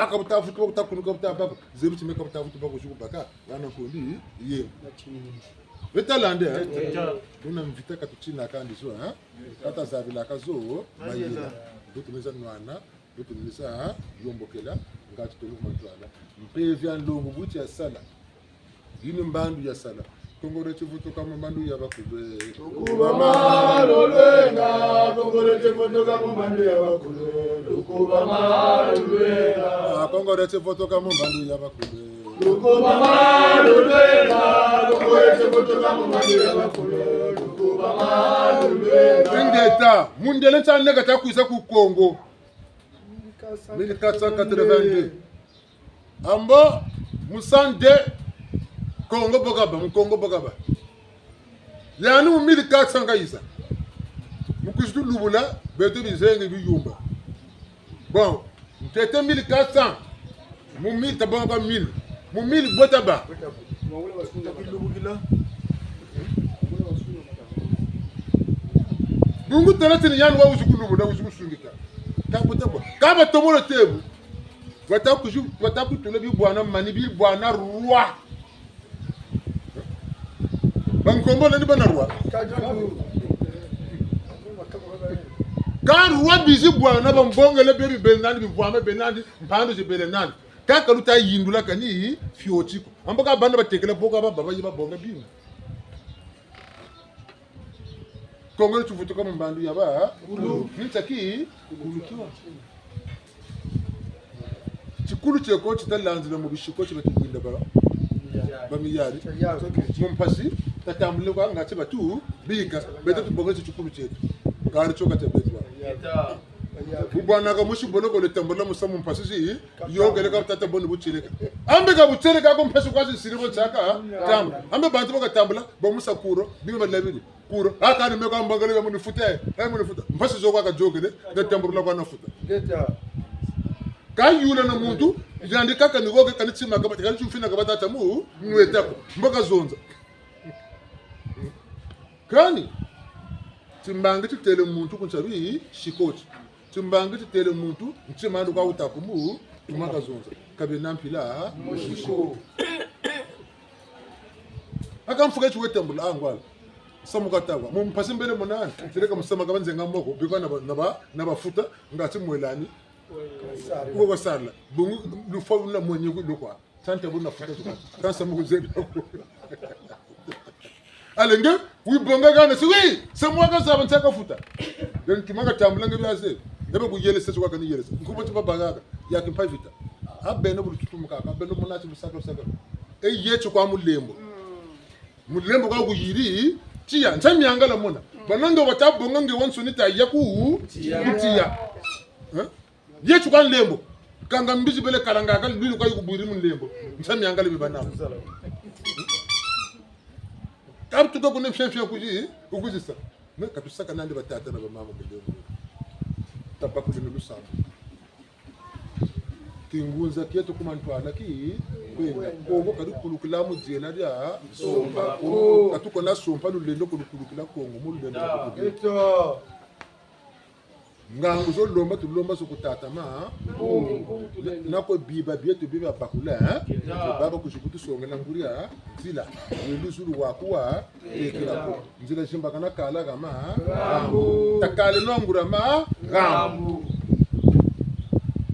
Aka buta vutu, buta kunu, ka buta bako. Zebi ti me ka buta vutu bako zuku baka. Wana kundi, ye. Beta lande, eh? Buna mvita ka tutina kandi zo, eh? Ka ta zabila ka zo, mayela. Butu meza nwana. Beto ni sa yombokela, ngati tolo ku mantwala. Mpeve ya nlongo bu ti ya sala. Yini mbandu ya sala. Kongo dia tivutuka mu mbandu ya bakulu. Lukuba malu lwenga, Kongo dia tivutuka mu mbandu ya bakulu. Lukuba malu lwenga. Ah, Kongo dia tivutuka mu mbandu ya bakulu. Lukuba malu lwenga, Kongo dia tivutuka mu mbandu ya bakulu. Lukuba malu lwenga. Ingeta, mundele ntia neka ta kwiza ku Kongo. Mille quatre cent quatre-vingt-deux. Ambo, mu cent deux, Kongo bo kaba, mu Kongo bo kaba. Yandi mu mille quatre cent kayiza. Mu kwizi tulubula, beto bizengi biyumba. Bon, ntete mille quatre cents. Mu mille tabonga mille. Mu mille bo taba. Bungu tala ti ni yandi wa wizi kulubula, wizi kusungika. Ka bo taba. Ka ba tomolo tebu. Wata kuzu, wata kutula bibwana mani, bibwana roi. Bankombo nani bana roi? Ka roi bizi bwana bambongele bebi bele nandi, bibwama bele nandi, mpandu zi bele nandi. Kaka luta yindula kani fioti ko. Ambo ka bana batekela boka ba baba yi babonga bima. Kongo tivutuka mu mbandu ya ba, kulu. Ni tia ki, kulu kiwa. Tikulu tieko tita lanzila mu bisiko ti batu binda ba, ba miyari. Mu mpasi, tatambule kwa ngati batu bika, beto tubonga ti tikulu tieto. Kari tioka tia beto. Bubwana ka musi boloko le tambula musa mu mpasi zi, yokele ka tata boni butieleka. Ambe ka butieleka ko mpasi kwa zi siri bo tiaka, tambula. Ambe bantu baka tambula, bo musa kuro, bima labiri. Kuro, aka ni meko ambangale ya muni futa, eh, muni futa. Mpasi zo kwa ka yokele, na tambula kwa na futa. Ngeta. Ka yula na muntu, yandi kaka ni woke kani tima kaba, kani tumfina kaba tata mu, nweta ko. Mbo ka zonza. Kani, timbangi titele muntu ku nsabi, sikoti. Timbangi titele muntu, ntima ndo ka wuta kumu, kuma ka zonza. Kabe na mpila, musiko. Aka mfuka ti wetambula, ah, ngwala. Samu katawa. Mu mpasi mbele monani. Tileka musamu kaba nzenga moko. Bikwa na ba, na ba, na bafuta. Ngati mwelani. Uwe wasala. Bungu lufwa luna mwenye ku lukwa. Tante buna futa zuka. Kansa mu kuzebi. Allez nge, wi bonga gana, si wi, samu waka zaba nsaka futa. Then tumaka tambula nge biaze. Ebe kuyelesa zuka kani yelesa. Nkubo ti babagaka. Ya kimpa vita. Abeno bulu tutumukaka, abeno munati musaka saka. E yetu kwa mulembo. Mulembo kwa kuyiri, tiya, nsa miangala mona. Bana nge wata bonga nge wansoni ta ya ku, tiya. Ku tiya. Eh? Yetu kwa nlembo. Kanga mbizi bele kalanga ka lwilu kwa yikubwiri mu nlembo. Nsa miangala bibana. Ka tuka kuna mfia mfia kuzi, ukuzisa. Me ka tusaka nandi batata na bamama mu nlembo. Tabakule ni lusambu. Ngunza kieto ku ma ntwala ki kwenda. Kongo ka lukulukila mu diela dia sompa ko. Ka tukwena sompa lulendo ko, lukulukila Kongo mu lulendo lwa kukulukila. Ngangu zo lomba, tulomba zo ku tata Ma. Na, na kwe biba bieto bia bakula, eh? Baba kuzi kutusongela nguria, nzila, luzulu wa kuwa, tekela ko. Nzila zimbakana kala ha ma, ngambu. Takale nongura ma, ngambu.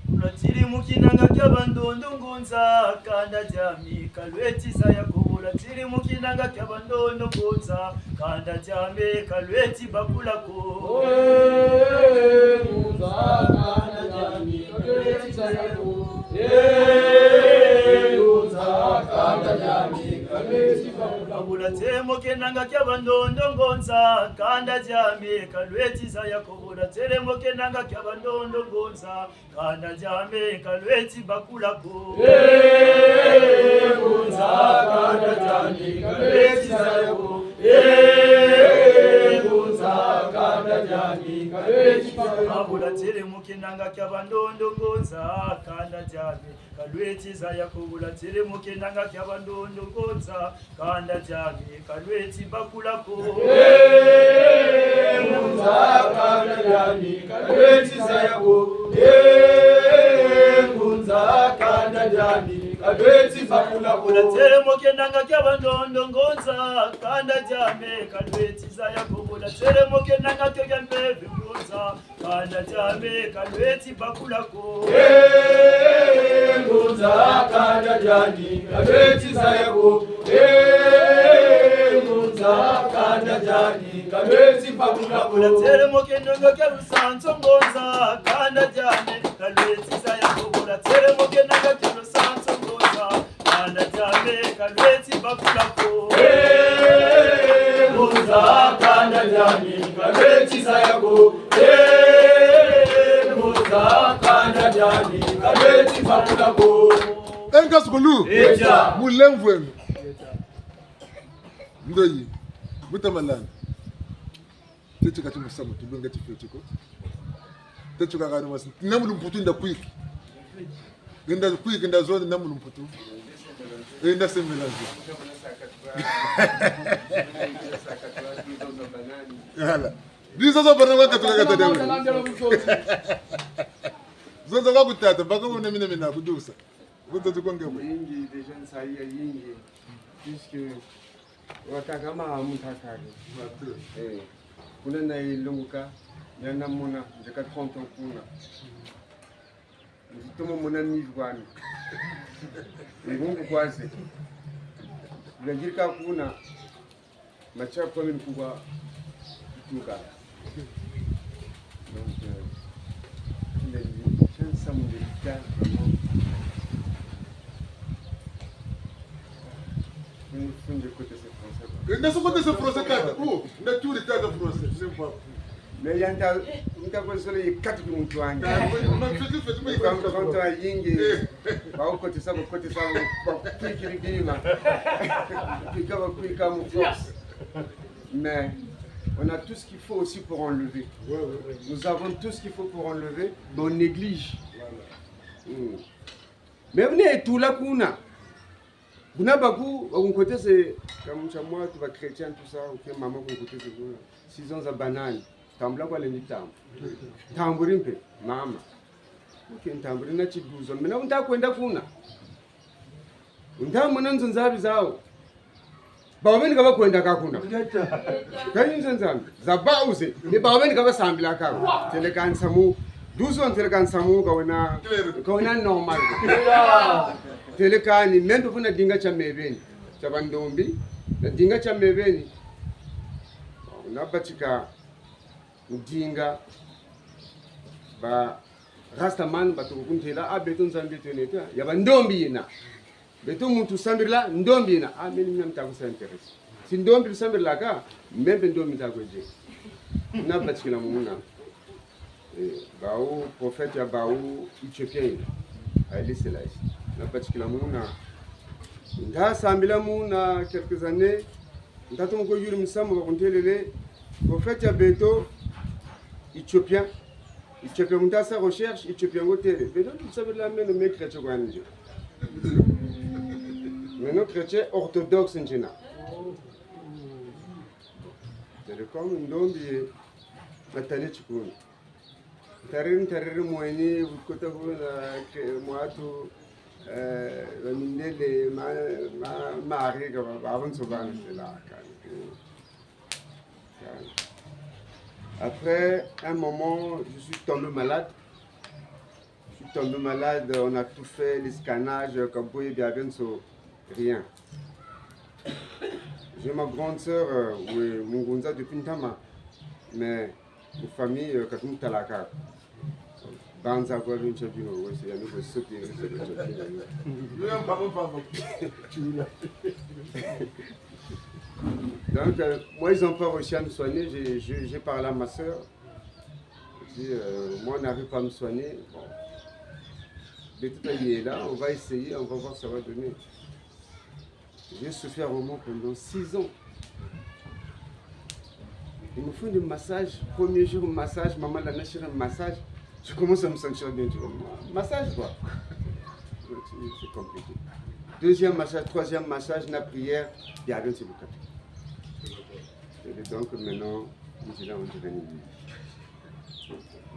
Bula tiri mu kinanga kia bandondo ngunza, kanda diami, ka lweti zaya ko. Bula tiri mu kinanga kia bandondo ngunza, kanda diami, ka lweti bakula ko. Eh, ngunza, kanda diami, ka lweti zaya ko. Eh, ngunza, kanda diami, ka lweti bakula ko. Bula tiri mu kinanga kia bandondo ngunza, kanda diami, ka lweti zaya ko. Bula tiri mu kinanga kia bandondo ngunza, kanda diami, ka lweti bakula ko. Eh, ngunza, kanda diami, ka lweti zaya ko. Eh, ngunza, kanda diami, ka lweti bakula ko. Bula tiri mu kinanga kia bandondo ngunza, kanda diami, ka lweti zaya ko. Bula tiri mu kinanga kia bandondo ngunza, kanda diami, ka lweti bakula ko. Eh, ngunza, kanda diami, ka lweti zaya ko. Eh, ngunza, kanda diami, ka lweti bakula ko. Bula tiri mu kinanga kia bandondo ngunza, kanda diami, ka lweti zaya ko. Bula tiri mu kinanga kia mpeve ngunza, kanda diami, ka lweti bakula ko. Eh, ngunza, kanda diami, ka lweti zaya ko. Eh, ngunza, kanda diami, ka lweti bakula ko. Bula tiri mu kinanga kia lusansu ngunza, kanda diami, ka lweti zaya ko. Bula tiri mu kinanga kia lusansu ngunza, kanda diami, ka lweti bakula ko. Eh, ngunza, kanda diami, ka lweti zaya ko. Eh, ngunza, kanda diami, ka lweti bakula ko. Enga sukulu. Etia. Mulemvweno. Ndoyi. Buta malanda. Teti kati musamu, tulunga ti feti ko. Teti kakani masi. Na mu lumputu nda kwiki. Nda kwiki, nda zonza na mu lumputu. Eh, nda sembela zo. Hala. Biza zo bana wakati wakati dewe. Zonza kwa ku tata, baka wuna mina mina kudusa. Zonza kwa ngewe. Yingi, déjà nsayi ya yingi. Puisque wakaka ma mutakari. Eh, kuna na ilunguka, yana mona, nzeka trente ans kuna. Nzitomo mona mivu kwani. Ngungu kwaze. Ngajirika kuna, macha kwa mini kugwa kutuka. Donc, euh, il a dit, tiens, ça me délicat, vraiment. Une femme de côté, c'est français, quoi. Nda so kote se français kata. Oh, nda turi tata français. C'est pas. Mais ya nta, nta ko zolo ye katu ku muntu wange. Kwa muntu, kwa muntu ayingi. Ba ukotisa, ba ukotisa, ba kwikiri bima. Kwika, ba kwika mu force. Mais on a tout ce qu'il faut aussi pour enlever. Ouais, ouais, ouais. Nous avons tout ce qu'il faut pour enlever, mais on néglige. Voilà. Hmm. Mais venez, tout là, kuna. Buna baku, bakunkotese, kamu tia mwatu, ba chrétien, tout ça, ok, mama kunkotese kuna. Saison za banane. Tambula kwa lendi tambu. Tamburi mpe, mama. Ok, ntamburi na ti douze ans. Mena unta kwenda kuna. Unta mona nzo nzabi zawu. Bawu beni ka bakwenda ka kuna. Kani nzo nzabi. Za bawu ze. Ni bawu beni ka basambila ka. Têle kani samu. Douze ans têle kani samu ka wena. Ka wena normal. Têle kani meno fu nadinga tia me beni. Tia bandombi. Nadinga tia me beni. Nabatika. Ndinga, ba Rastaman, batuka kuntêla, ah, beto Nzambi eto neto, ya bandombi yena. Beto muntu sambirila, ndombi yena. Ah, meno mina mita ku s'intéresser. Si ndombi lusambirilaka, meno mpe ndombi nta kwe dia. Nabatikila muna. Eh, bawu, prophète ya bawu, Éthiopien yena. Haile Selassie. Nabatikila muna. Nta sambila muna quelques années. Nta tomo kwe yula musamu bakuntêlele, prophète ya beto, Éthiopien, Tio ke muntu sa recherche, tio pia ngo têle. Beno, tu sabe la meno me chrétien kwa nje. Meno chrétien orthodoxe njena. Têle comme ndombi, natali tikuni. Ntariri, ntariri mweni, kota kuna, ke, mwatu, eh, ba mindele, ma, ma, mari, ka ba, ba, banso bana, c'est là, quand. Après un moment, je suis tombé malade. Je suis tombé malade, on a tout fait, les scannages, kaboye, bia, bia, rien. J'ai ma grande sœur, euh, oui, mu ngunza depuis ntama, mais mu famille, euh, ka tumutalaka. Banza kwa bintu bia bino, oui, c'est, ya ni ko soki, donc, euh, moi, ils ont pas réussi à me soigner. J'ai, j'ai, j'ai parlé à ma sœur. Je dis, euh, moi, on n'arrive pas à me soigner. Bon. De toute manière, là, on va essayer, on va voir ce que ça va donner. J'ai souffert vraiment pendant six ans. Ils me font des massages. Premier jour, massage, maman l'a lâché un massage. Je commence à me sentir bien. Tu vois, massage, quoi. C'est, c'est compliqué. Deuxième massage, troisième massage, la prière, il y a rien, c'est le quatre. Et donc, maintenant, je suis là, on dirait une,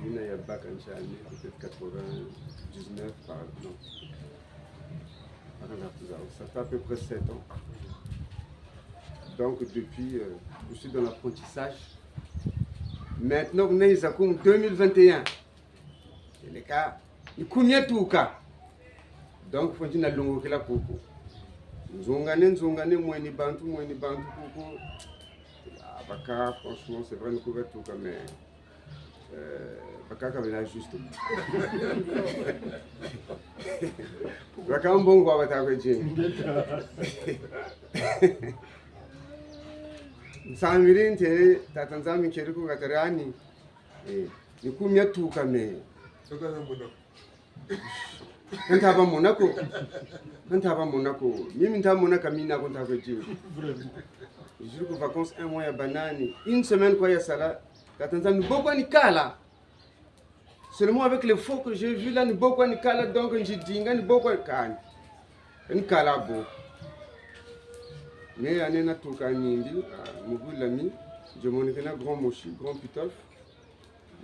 il y a bac en année, peut-être quatre-vingt-dix-neuf, par exemple. Par exemple, ça fait à peu près sept ans. Donc, depuis, euh, je suis dans l'apprentissage. Maintenant, on est à deux mille vingt et un. Eleka, ni kumi ya tuka. Donc, faut dire na longokela kuku. Nzongane, nzongane, mweni bantu, mweni bantu kuku. Ah, baka, franchement, c'est vrai, ni kumi ya tuka, mais, euh, baka ka bela juste. Baka mbongo wa bata kwe djingi. Nsambiri ntêle, Tata Nzambi nkeri ku katarani. Eh, ni kumi ya tuka, mais. Soka na mona. Ka nta ba mona ko. Ka nta ba mona ko. Mimi nta mona ka mina ko nta kwe djingi. Vraiment. Je suis en vacances un mois ya banani. Une semaine kwa ya sala. Tata Nzambi, ni bo kwa ni kala. Seulement avec les photos que j'ai vues là, ni bo kwa ni kala, donc nzi dinga ni bo kwa kani. Ni kala bo. Mais année na tuka nindi, ah, mu bula mi, nzi monikena grand Mosi, grand Pitof.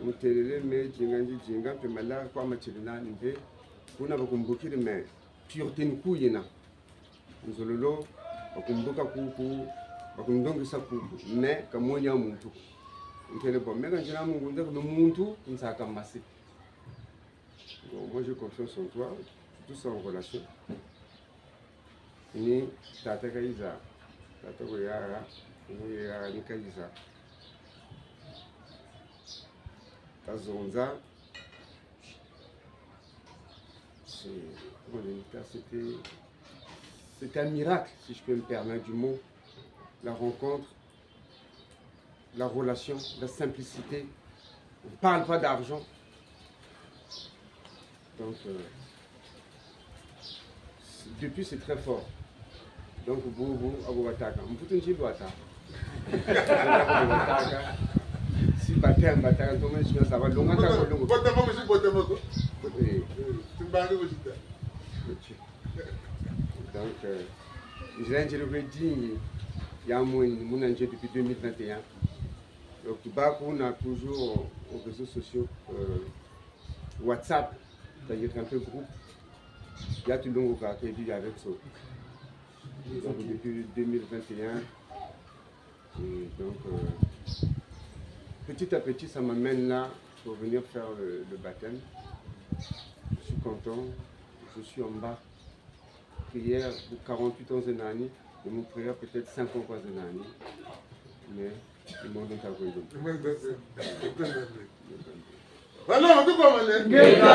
Mu têlele, mais dinga nzi dinga, mpe malara kwa matiri nani mpe, kuna bakumbukiri, mais pureté ni kuyina. Nzololo, bakumbuka kuku, bakundongesa kuku, mais ka mweni ya muntu. Ntêle bon, mais ka nzina mu ngunza, ka muntu, nsaka masi. Bon, moi j'ai confiance en toi, surtout ça en relation. Ni tata kayiza, tata kuyara, ni yara ni kayiza. Kazonza, c'est, comment on dit ça, c'était, c'est un miracle, si je peux me permettre du mot, la rencontre, la relation, la simplicité. On parle pas d'argent. Donc, euh, c'est, depuis, c'est très fort. Donc, bubu, abu bataka. Mputu nzi lwata. Abu bataka. Si bapemba, bataka, ntomo nzi na saba, longa ta ko longo. Bota mama, si bota mama. Eh. Eh, timbani ko sita. Ok. Donc, euh, nzila nzila kwe dingi ya mweni, muna nzi depuis deux mille vingt et un. Donc, tubâ kuna toujours aux réseaux sociaux, euh, WhatsApp, c'est-à-dire un peu groupe. Il y a tout le monde qui a été avec ça. Donc, depuis deux mille vingt et un, et donc, euh, petit à petit, ça m'amène là pour venir faire le, le baptême. Je suis content, je suis en bas. Prière pour quarante-huit ans, zenani, et mon prière peut-être cinq ans, quoi, zenani. Mais, le monde est à côté. Voilà, on peut pas aller. Ngeta.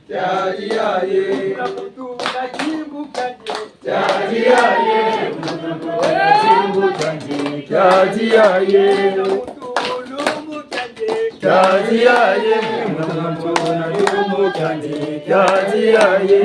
Tadi yaye. Tadi yaye. Tadi yaye. Tadi yaye.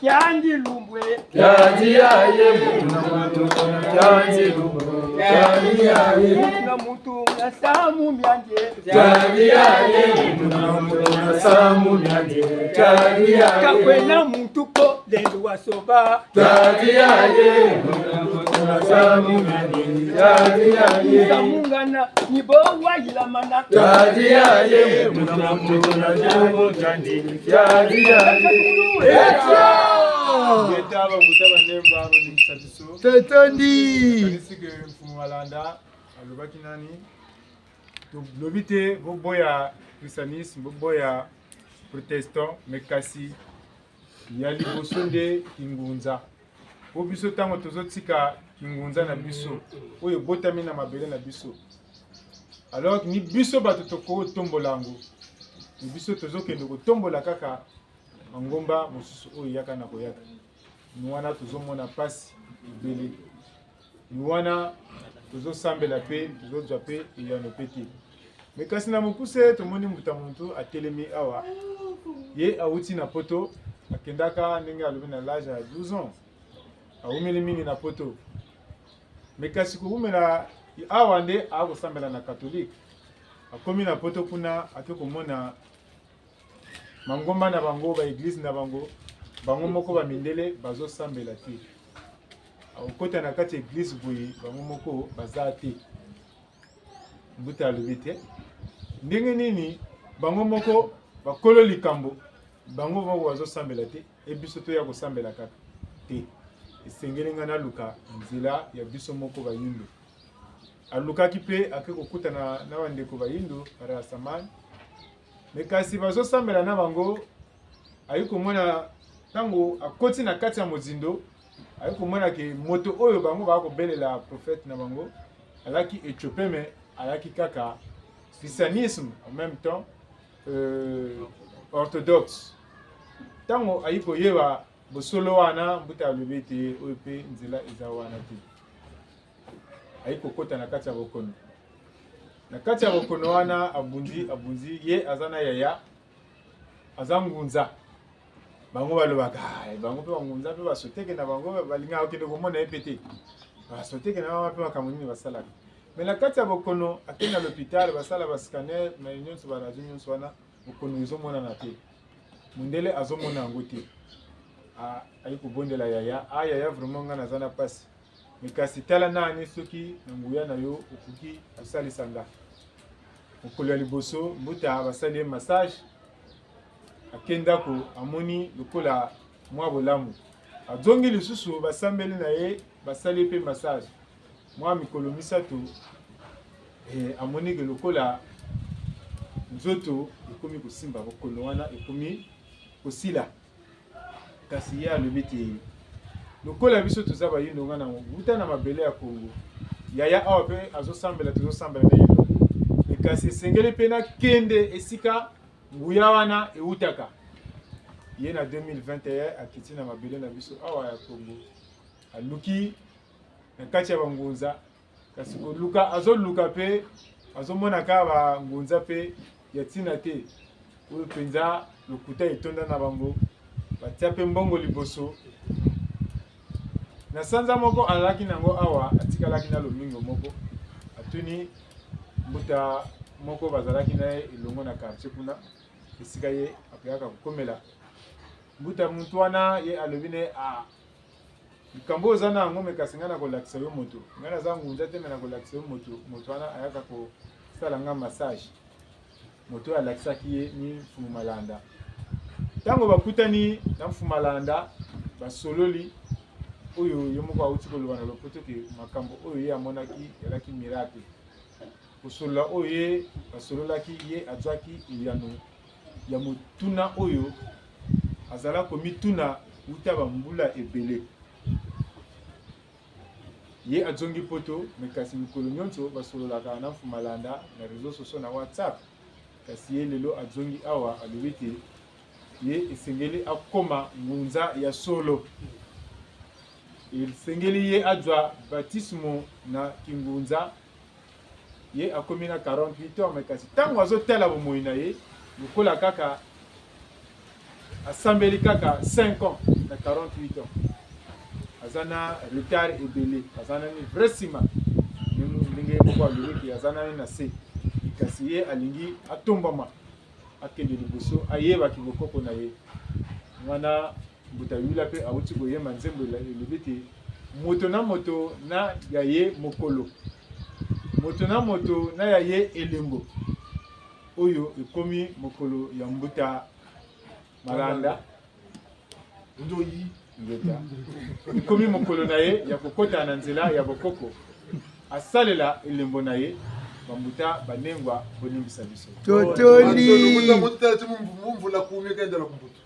Kiandi lumbwe. Kiandi yaye, muntu na muntu, kiandi lumbwe. Kiandi yaye, muntu na muntu na samu miandi. Kiandi yaye, muntu na muntu na samu miandi. Kiandi yaye, ka kwena muntu ko lendo wa soba. Kiandi yaye, muntu na muntu na samu miandi. Kiandi yaye, samungana ni bo wayilamana. Kiandi yaye, muntu na muntu na samu miandi. Kiandi yaye. Eta! Ngeta ba mbuta ba nemba, ba limbisa biso. Totondi. Kanisi ke Mfumu Malanda alobaki nani? Tolobi te boboya christianisme, boboya protestant, mais kasi ya liboso nde kingunza. Po biso, tango tozotika kingunza na biso, oyo ebotami na mabele na biso, alors ni biso bato tokotombola yango. Ni biso tozokende kotombola kaka mangomba mosusu oyo eyaka na koyaka. Ni wana tozomona mpasi ebele. Ni wana tozosambela mpe, tozozwa mpe eyano mpe te. Mais kasi na mokuse, tomoni mbuta muntu atelemi awa. Ye awuti na Poto, akendaka ndenge alobi na l'âge ya douze ans. Awumeli mingi na Poto. Mais kasi kowumela awa nde akosambela na catholique. Akomi na Poto kuna, ake komona mangomba na bango, ba église na bango, bango moko bamindele bazosambela te. Akokota na kati église boye, bango moko baza te. Mbuta alobi te, ndenge nini bango moko bakolo likambo, bango moko bazosambela te, e biso toya kosambela kaka te? Esengeli ngai naluka nzela ya biso moko bayindo. Alukaki mpe ake kokutana na bandeko bayindo, ba Rastaman. Mais kasi bazosambela na bango, ayi komona, tango akoti na kati ya mozindo, ayi komona ke moto oyo bango bakobelela prophète na bango, alaki Ethiopien, mais alaki kaka christianisme, en même temps, euh, orthodoxe. Tango ayi koyeba bosolo wana, mbuta alobi te, oyo mpe nzela eza wana te. Ayi kokota na kati ya bokono. Na kati ya bokono wana, abundi, abundi, ye aza na yaya, aza ngunza. Bango balobaka, "Ah, bango mpe bangunza mpe basoteke na bango, balingaka kokende komona ye mpe te." Basoteke na bango mpe makambo nini basalaka. Mais na kati ya bokono, akei na l'hôpital, basala ba scanner, mais nyonso, ba radio nyonso wana, bokono ezomonana te. Mundele azomona yango te. A, ayi kobondela yaya. "Ah, yaya, vraiment, ngai naza na mpasi. Mais kasi tala nani soki na nguya na yo okoki kosalisa nga." Mokolo ya liboso, mbuta basali ye massage. Akei ndako, amoni lokola mwa bolamu. Azongi lisusu, basambeli na ye, basali ye mpe massage. Mwa mikolo misato, eh, amoni ke lokola nzoto ekomi kosimba, bokono wana ekomi kosila. Kasi ye alobi te, lokola biso toza bayindo, nga na wuta na mabele ya Congo, yaya awa mpe azosambela, tozosambela na ye. Mais kasi esengeli mpe nakende esika nguya wana ewutaka. Ye na deux mille vingt et un akiti na mabele na biso awa ya Congo. Aluki na kati ya bangunza, kasi koluka, azoluka mpe, azomona kaka bangunza mpe ya ntina te, oyo mpenza lokuta etonda na bango, batia mpe mbongo liboso. Na sanza moko azalaki na yango awa, atikalaki na lomingo moko, atuni mbuta moko bazalaki na ye elongo na quartier kuna, esika ye akendaka kokomela. Mbuta muntu wana ye alobi na ye, "Ah, likambo oyo oza na yango, mais kasi ngai nakolakisa yo moto. Ngai naza ngunza te, mais nakolakisa yo moto." Moto wana ayaka kosala ngai massage. Moto oyo alakisaki ye ni Mfumu Malanda. Tango bakutani na Mfumu Malanda, basololi, oyo ye moko awuti koloba na lopoto ke makambo oyo ye amonaki ezalaki miracle. Kosolola oyo ye basololaki, ye azwaki eyano ya motuna oyo azala komituna wuta bambula ebele. Ye azongi Poto, mais kasi mikolo nyonso basololaka na Mfumu Malanda na réseaux sociaux, na WhatsApp. Kasi ye lelo azongi awa, alobi te ye esengeli akoma ngunza ya solo. Esengeli ye azwa batismo na kingunza. Ye akomi na quarante-huit ans, mais kasi tango azotala bomoi na ye, lokola kaka asambeli kaka cinq ans. na quarante-huit ans. Aza na retard ebele, aza na ni vrai sima. Ni mu-, ndenge moko alobi ke aza na ni na se. Kasi ye alingi atombama, akende liboso, ayeba kibokoko na ye. Wana mbuta Yula mpe awuti koyemba nzembo ela-, elobi te, moto na moto na ya ye mokolo. Moto na moto na ya ye elembo. Oyo ekomi mokolo ya mbuta Malanda. Ndoyi. Ngeta. Ekomi mokolo na ye ya kokota na nzela ya bokoko. Asalela elembo na ye, bambuta banengwa, bolimbisa biso. Totoli. Mbuta, mbuta, ti mu mvu-, mu mvula kumi kenda la ku mbutu.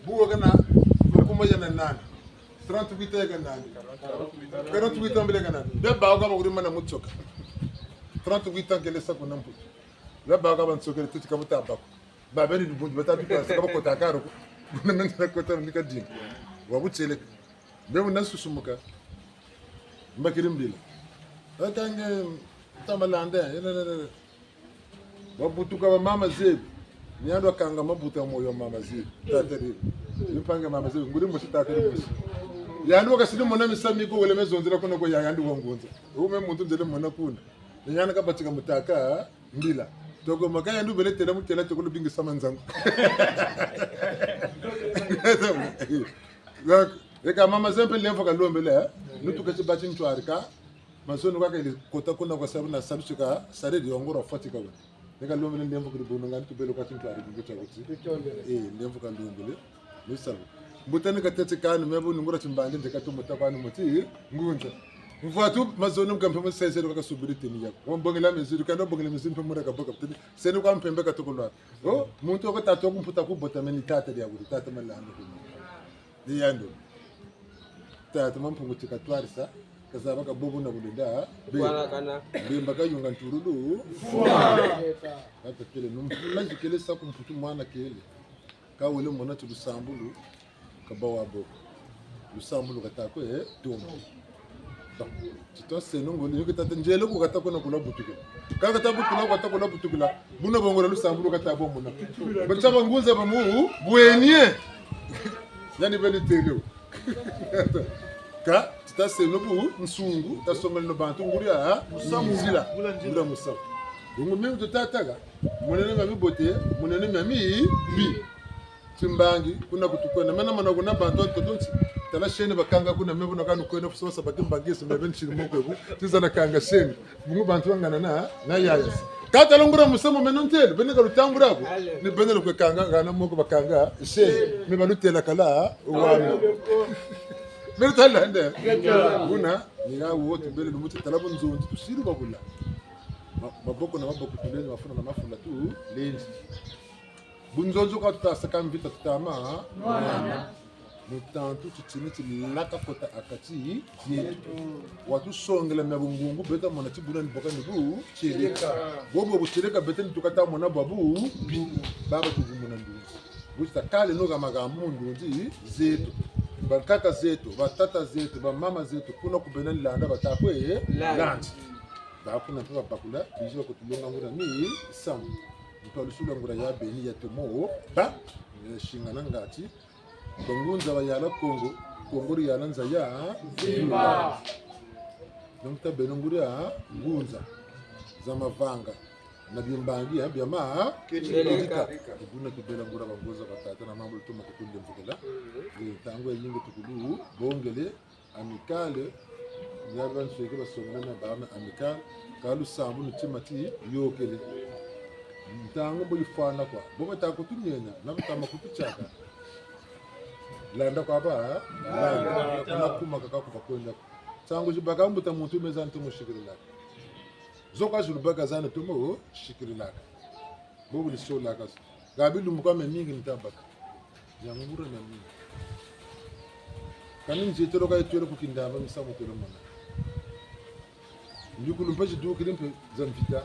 Buwa kana, makumi ya na nani. Trente-huit ya ka nani. Quarante-huit ya mbele ka nani. Bia bawu ka bakuri mana mutsoka. Trente-huit ya kele sa kuna mbutu. Bia bawu ka bantsokele tuti ka buta bako. Babeni dibundu, bata tuta, saka bakota karo ko. Buna mene na kota ni kadinga. Wabutsele. Mbe muna susumuka. Mbakiri mbila. Akange, ta Malanda, eh, ne, ne, ne. Wabutuka ba mama zebi. Ni yandi wakanga mabuta moyo mama zebi. Tata ri. Ni mpangi mama zebi. Nguri mosi tata ri mosi. Yandi wakasidi mona misamu ko wele me zonzela kuna ko ya yandi wa ngunza. Wume muntu nzele mona kuna. Ni yandi kabatika mutaka, mbila. Toko maka yandi wubele tela mutela toko lubingisa manzangu. Donc, eka mama zebi mpe lemvo kalombele, eh? Nutuka ti bati ntwari ka. Mazono kaka ili kota kuna kwa sabu na salu tika, sare di ongoro fati ka wena. Eka lombele lemvo kiri bono ngani tubele kwa ti ntwari bungu tia kuti. Eh, lemvo kalombele. Ni salu. Mbuta ni katete kani, me bu nungura timbangi nde katomo ta kwani moti, ngunza. Mvwatu mazono mkampe mo sensero kaka subiri teni yako. Wambongela mezuri, kando bongela mezuri mpe mura kaboka teni. Seni kwa mpembe katoko lwa. Oh, muntu wako tata wako mputa kubota meni tata dia kuri, tata Malanda kuri. Ni yandi. Tata Mampungu tika twarisa, kazaba ka bobo na bulenda, be. Kwa kana. Be mbaka yunga nturulu. Fwa. Tata kele, numpula zikele sa ku mputu mwana kele. Ka wele mona ti lusambulu, ka bawu bo. Lusambulu kata kwe, eh, toma. Bon, ti taseno ngolo, yo ke tata nzele ko kata kwe na kula butukila. Ka kata butukila, kata kula butukila. Buna bongola lusambulu kata bo mona. Batsa bangunza ba mu, bwenye. Yani beni tele. Ka, ti taseno bu, nsungu, tasongela no bantu, nguri ya, musamu. Nzila, nguri ya musamu. Bungu mimi tutataka, monene mami bote, monene mami bi. Timbangi, kuna kutukwenda. Mena mana kuna bantu wa ntoto nti. Tala chaîne bakanga kuna me buna kanu kwenda fusosa baki mbangi si me beni tiri moko ebu. Tiza na kanga chaîne. Bungu bantu wangana na, na yaya. Kata longora musamu meno ntele, bene ka lutambula ko. Ni bene lukwe kanga, ngana moko bakanga, chaîne. Me balutela kala, wami. Bene tala nde. Buna, ni ya wote bele lumuti tala bunzonzi, tusiri bakula. Ma-, maboko na maboko tulendi, mafula na mafula tulendi. Bunzonzi kwa tutasaka mvita tutama. Mwana. Mutantu tutini tilaka kota ha kati dieto. Watusongela mia bungungu beto mona ti buna ni boka ni bu tieleka. Bobo bu tieleka beto ni tukata mona bwabu. Baba tuvumuna ndunzi. Bu tita kale noka makambu mu ndunzi zeto. Bankaka zeto, batata zeto, bamama zeto, kuna ku bena ni landa bata kwe landa. Landa. Bakuna mpe babakula, bizi bakutulonga nguna misamu. Ntwalusulu nguna ya beni ya tomo, ba, eh, singana ngati, bangunza bayala Kongo, Kongo diyala nza ya mvimba. Donc tabeno nguna ngunza za mavanga, na bimbangi, eh, bia ma, kedika. Kedika. Buna tubela nguna bangunza batata na mambu tuma kutunde mvukela. Eh, ntangu ya yingi tukulu bongele, Amicale, ni ya bansweki basongana na bana Amicale, ka lusambulu ni tima ti yokele. Ntangu mbo yifwana kwa. Bo bata kutunyenya, na bata ma kututsaka. Landa kwa ba, landa. Kuna kuma kaka kuba kwenda. Ntangu zibaka mbuta muntu meza ntu musikililaka. Zo kwa zilubaka zana tomo, sikililaka. Bobo ni solaka. Ka bilumbu kwa me mingi ntabaka. Ya ngura na mingi. Kani nzietolo ka yitwele ku Kindamba misamu tolo mona. Mbikulu mpe zidukiri mpe za mvita.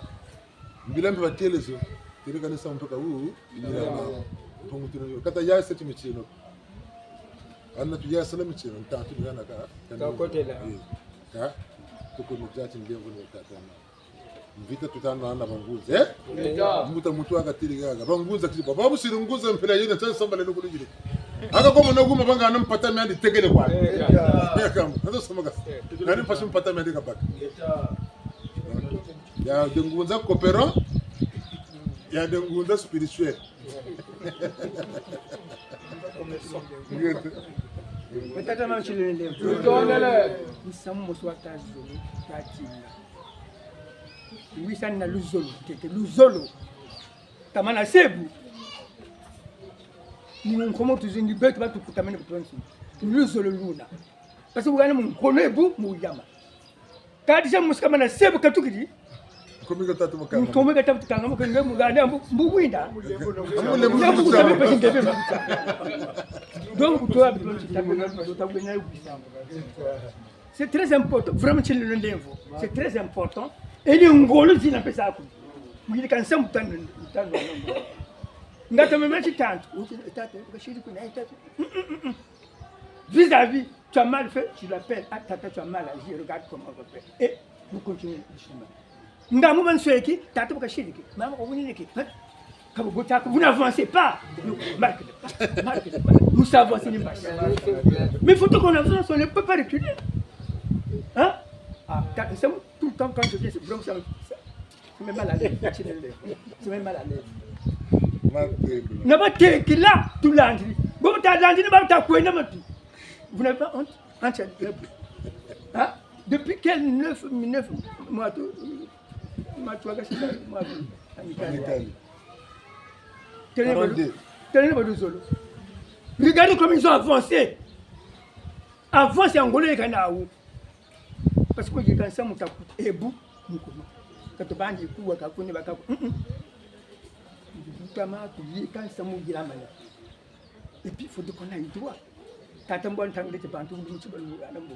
Mbila mpe batele zo. Tele kani samu mpe ka wu, mbila mama. Mpungu tino yo. Kata ya seti mitieno. Ana tu ya sala mitieno, ntantu ni yana ka. Ka kotela. Eh, ka. Tuko mujati ndembo ni tata na. Mvita tutano ana bangunza, eh? Mvita. Mbuta muntu wakatiri gaga. Bangunza kiziba. Babu siri ngunza mpela yena, tsa samba lelo kulingiri. Aka ko mona kuma banga na mpata miandi tekele kwa. Eh, ya. Kama, nazo somoka. Nani mpasi mpata miandi kabaka. Ya de ngunza coopérant, ya de ngunza spirituel. Tata na nsilele. Tutondele. Nsamu mosi wa tazolo, tatila. Wisa na luzolo, tete, luzolo. Tamana sebu. Ni nkomo tuzingi beto batukutamene kutonsi. Ni luzolo luna. Parce que wukana mu nkono ebu mu yama. Kadi sa musika mana sebu katukiri. Nkomo ka tatu mukanga. Nkomo ka tatu kanga, muke nge mugane mbu, mbu winda. Mbu le mbu. Nge mbu kusabe pesi nge be mbu. Donc, kutoa bitonsi tabe na kutoa bena kusabe. C'est très important. Vraiment, c'est le ndevo. C'est très important. Et les ngolo zina pesa ku. Muyirika nsamu tanu, tanu. Ngata meme titantu. Uti tata, ukashiri kuna tata. Mm, mm, mm, mm. Vis-à-vis, tu as mal fait, tu l'appelles. Ah, tata, tu as mal agi, regarde comment on va faire. Et vous continuez le chemin. Nga mu mansweki, tata bu kashiriki, mama bu kawininiki. Hein? Quand vous votez, vous n'avancez pas. Non, marque le pas, marque le pas. Vous avancez, n'est pas ça. Mais il faut qu'on avance, on ne peut pas reculer. Hein? Ah, quand, c'est tout le temps quand je viens, c'est vraiment ça. Ça me met mal à l'aise. Ça me met mal à l'aise. Marque le pas. Na batekila, tulandiri. Bon, talandiri, ba takwenda matu. Vous n'avez pas honte? Hein? Depuis quel neuf, neuf mois, tu, mois, tu as gâché, mois, en Italie. Tenez, quarante-deux. Tenez, tenez, zolo. Regardez comment ils ont avancé. Avancez en Angola, et Ghana, où? Parce que je pense que ça, ebu, mukuma. Quand tu bandes, kuwa, kakune, bakaku. Mm, mm. Kama, tu y es, quand ça, mougira, mania. Et puis, il faut qu'on aille droit. Tata mbo ntangile te bantu, mbo mutu balu, ana mbo.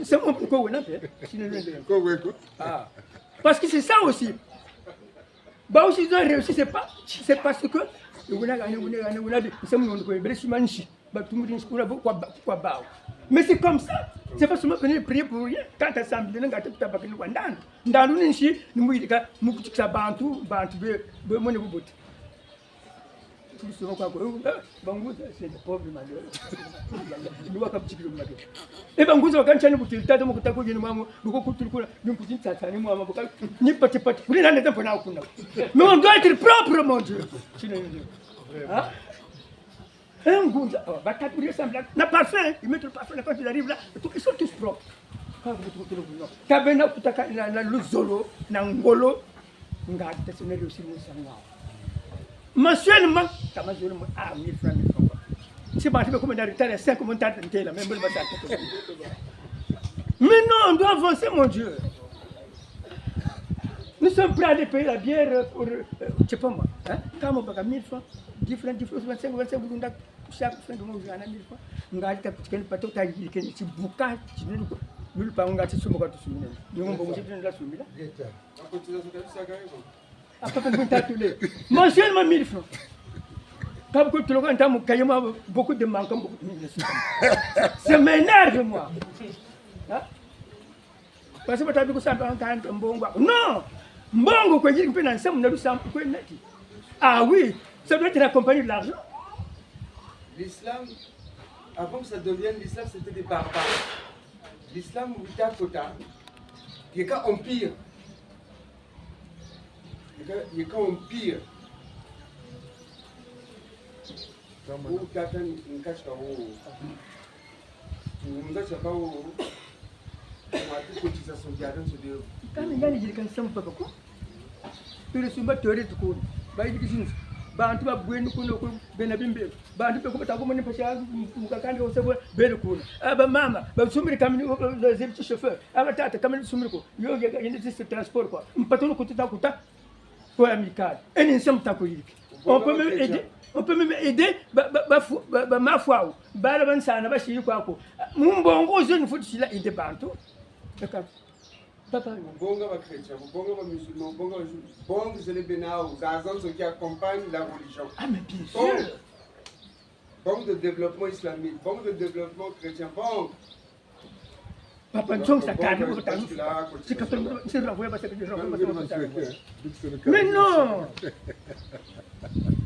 C'est mon pourquoi on a fait. Sinon, non, non. Pourquoi, quoi? Ah. Parce que c'est ça aussi. Bah aussi, ils ont réussi, c'est pas, c'est parce que, on a gagné, on a gagné, on a dit, c'est mon nom, quoi, bele simanisi. Ba tumuri nsi kuna bo kwa ba-, kwa bawu. Mais c'est comme ça. C'est pas seulement venir prier pour rien. Quand t'as samedi, nga te kutabakini kwa ndandu. Ndandu ni nsi, ni muyirika, mukutikisa bantu, bantu be, be mone bubote. Tulisoma kwa kwa, eh, bangunza, c'est le pauvre malheureux. Ni wakabutikilo mage. E bangunza wakantia ni butili tata mu kutako yenu mamo, buko kutulu kuna, ni nkuti nsasa ni mama, buka, ni pati pati, kuri nane tampo na kuna. Mais on doit être propre, mon Dieu. Sinon, hein? Un ngunza, oh, ba quatre, ils ressemblent là. Na parfum, ils mettent le parfum, là, quand ils arrivent là, tout, ils sont tous propres. Quand vous trouvez le nom. Tabena kutaka na, na luzolo, na ngolo, nga ta sene le simu sanga. Mensuellement, kama zolo mo, ah, mille francs, mille francs, quoi. C'est parti, mais comme on a retard, cinq mois, t'as tenté là, même le matin. Mais non, on doit avancer, mon Dieu. Nous sommes prêts à aller payer la bière pour, euh, je sais pas moi, hein, quand on va à mille francs, dix francs, dix francs, vingt-cinq, vingt-cinq, vous, chaque fin de mois, vous en avez mille francs. Nga ta kutikeni pato ta yikeni ti buka, ti nulu, nulu pa nga ti sumba kwa tusumine. Ni ngombo musi tini la sumila. Apa pe kunta tule. Mensuellement mille francs. Kabu ko tulo kwa ntamu kaye mwa beaucoup de manquants, beaucoup de... Ça m'énerve, moi. Hein? Parce que batabi kusamba nkanda mbongo. Non! Mbongo kwe yiri mpe na nsamu na lusambu kwe nati. Ah oui, ça doit être accompagné de l'argent. L'islam, avant que ça devienne l'islam, c'était des barbares. L'islam, wuta kota, yeka empire. Yeka, yeka empire. Wu tata ni, nkasi ka wo. Ngunza tia ba wo. Mwa tu cotisation ya dans ce... Kani ngani yirika nsamu papa ko? Tule sumba tore tukuni. Ba yiriki zinzi. Bantu babweni kuno ku bena bimbe. Bantu pe ko bata ko moni mpasi ya mukakandi ko sebo bele kuna. Ah, ba mama, ba sumiri kamini, ba zebi ti chauffeur. Ah, ba tata kamini sumiri ko. Yo, yo, yo, yende ti transport quoi. Mpatono kututa kuta. Pour l'amicale. Et nous sommes d'accord. On peut même aider, on peut même aider ba, ba, ba fou-, ba, ba mafwa, ba la bansana, ba siri kwa ko. Mu mbongo zo ni faut sila aider bantu. D'accord. Papa. Bonga ba chrétiens, bonga ba musulmans, bonga ba juifs, bonga zele bena wo, za zanzo qui accompagnent la religion. Ah, mais bien sûr. Banque de développement islamique, banque de développement chrétien, banque. Papa, nsonga sa tani, ko tani. Si ka tani, si la voya ba sa ka, si la voya ba sa ka. Mais non.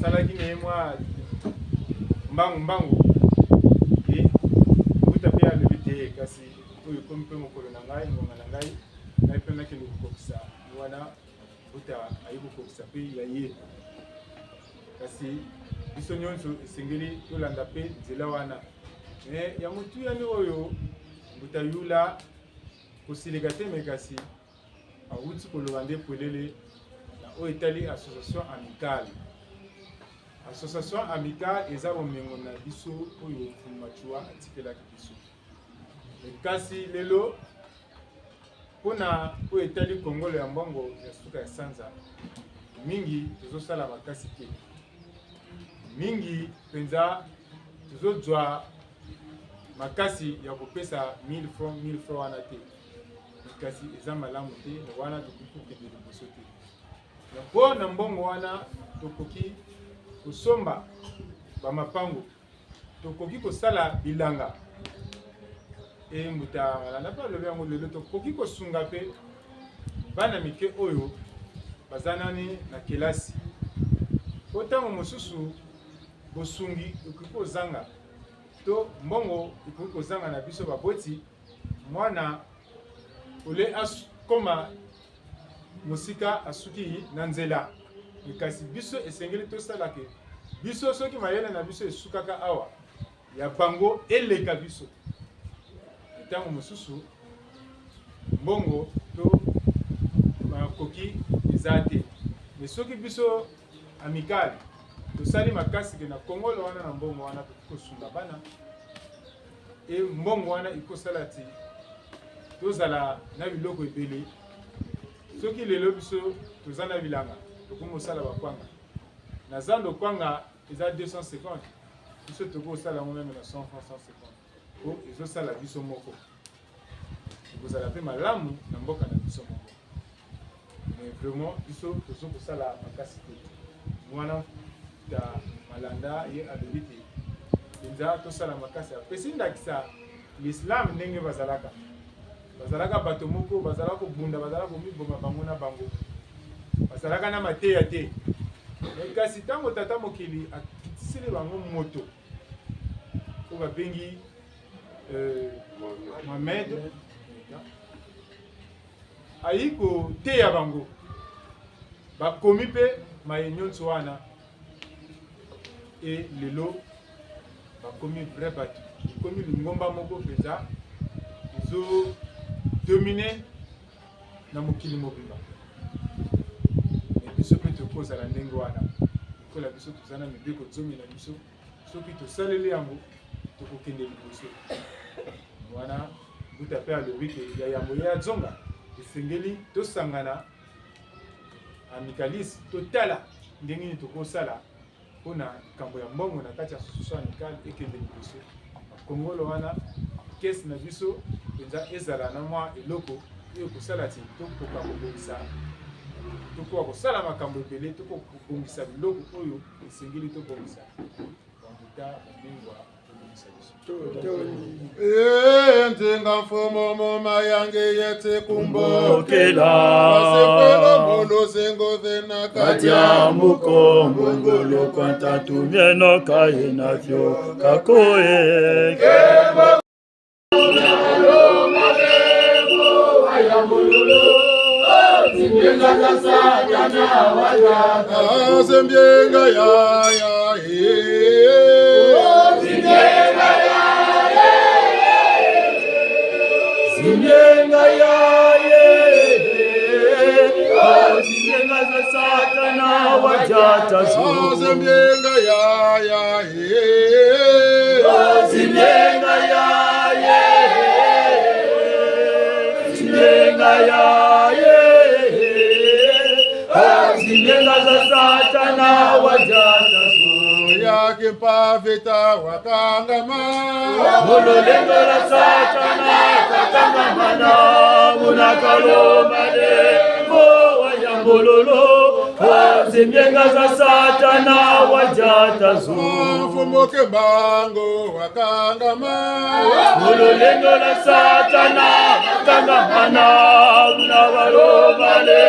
Salaki na ye mwa mbangu mbangu. E, mbuta mpe alobi te, kasi oyo ekomi mpe mokolo na ngai, ngonga na ngai, ngai mpe nakende kokokisa. Wana mbuta aye kokokisa mpe ya ye. Kasi biso nyonso esengeli tolanda mpe nzela wana. Eh, ya motuya nde oyo, mbuta Yula, kosilika te, me kasi awuti koloba nde polele na oyo etali association amicale. Association amicale eza bomengo na biso oyo Mfumu Matsoua atikelaki biso. Kasi lelo, mpo na oyo etali kongolo ya mbongo ya suka ya sanza, mingi tozosala makasi te. Mingi mpenza tozozwa makasi ya kopesa mille francs, mille francs wana te. Kasi eza malamu te, na wana tokoki kokende liboso te. Na mpo na mbongo wana, tokoki kosomba bamapango, tokoki kosala bilanga. E, mbuta Malanda mpe alobi yango lelo, tokoki kosunga mpe bana mike oyo baza nani na kelasi. Mpo ntango mosusu bosungi ekoki kozanga, to mbongo ekoki kozanga na biso baboti, mwana ole akoma mosika asuki na nzela. Kasi biso esengeli tosala ke biso, soki mayele na biso esukaka awa, ya bango eleka biso. Ntango mosusu mbongo to makoki eza te. Mais soki biso amicale tosali makasi ke na kongolo wana, na mbongo wana, tokoki kosunga bana, e mbongo wana ekosala ti tozala na biloko ebele. Soki lelo biso toza na bilanga, tokoki kosala bakwanga. Na zando kwanga eza deux cent cinquante, biso tokoki kosala yango meme na cent francs, cent cinquante. Po ezosala biso moko. Ekozala mpe malamu na mboka na biso moko. Mais vraiment, biso tozo kosala makasi te. Mwana ta Malanda ye alobi te mpenza tosala makasi. Apesi ndakisa l'islam ndenge bazalaka. Bazalaka bato moko, bazalaka kobunda, bazalaka komiboma bango na bango. Bazalaka na mateya te. Mais kasi ntango tata mokili akitiseli bango moto oyo babengi, euh, Mohamed, ayi koteya bango, bakomi mpe maye nyonso wana. E lelo bakomi vrai bato, ekomi lingomba moko mpenza ezo dominer na mokili mobimba. Mais biso mpe tokozala ndenge wana. Lokola biso toza na mibeko zomi na biso, soki tosaleli yango, tokokende liboso. Wana mbuta mpe alobi ke ya yambo ye azonga, esengeli tosangana amicaliste, totala ndenge nini tokosala mpo na likambo ya mbongo na kati ya association amicale ekende liboso. Kongolo wana, caisse na biso mpenza ezala na mwa eloko oyo ekosala ti tokoka kobongisa, tokoka kosala makambo ebele, tokoka kobongisa biloko oyo esengeli tobongisa. Bambuta, bamingwa, tobongisa biso. Eh, nzenga mfumu mu mayangi yeti kumbokela. Basefelo mu luzingu zena kati ya mukombo ngolo kwa ntatu mieno kaye na vio kakoe. Ah, zembienga ya, ya, eh. Zembienga ya, eh. Zembienga za Satana wadiata zo. Ah, zembienga ya, ya, eh. Zembienga ya, eh. Zembienga ya, eh. Zembienga za Satana wadiata zo. Ya kimpa vita wakangama. Mu lulendo lwa Satana kakangamana, muna kalomba de, vo wa yambololo. O zimbienga za Satana, wadiata zo. Mfumu Kimbangu wakangama. Mu lulendo lwa Satana, kangamana, buna balomba le,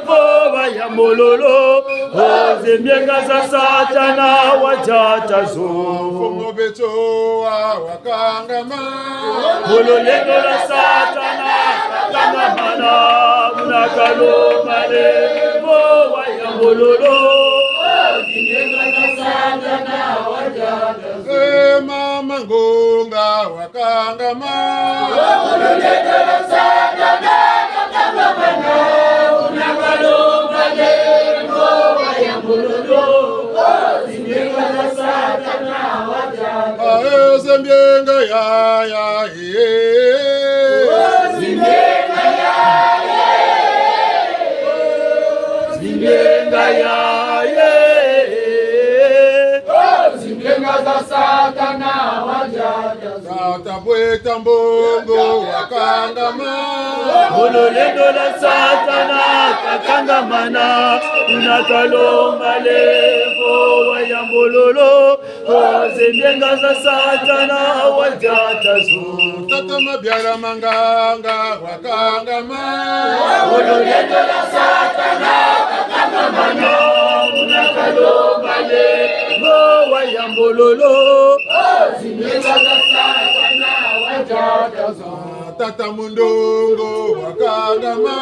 vo bayambololo. O zimbienga za Satana, wadiata zo. Mfumu Beto wa kangama. Mu lulendo lwa Satana, kangamana, buna kalomba le, vo bayambololo. Eh, mama Ngunga wakangama. Mu lulendo lwa Satana, kangamana, buna kalomba le, vo bayambololo. Ah, eh, zimbienga ya, ya, eh. Zimbienga ya, eh. Zimbienga ya, eh. Zimbienga za Satana, wadiata zo. Tata Bweta Mbongo wakangama. Mu lulendo lwa Satana, kakangamana, buna kalomba le, vo bayambololo. O zimbienga za Satana, wadiata zo. Tata Mabiala Manganga wakangama. Mu lulendo lwa Satana, kakangamana, buna kalomba le, vo bayambololo. O zimbienga za Satana, wadiata zo. Tata Mundongo wakangama.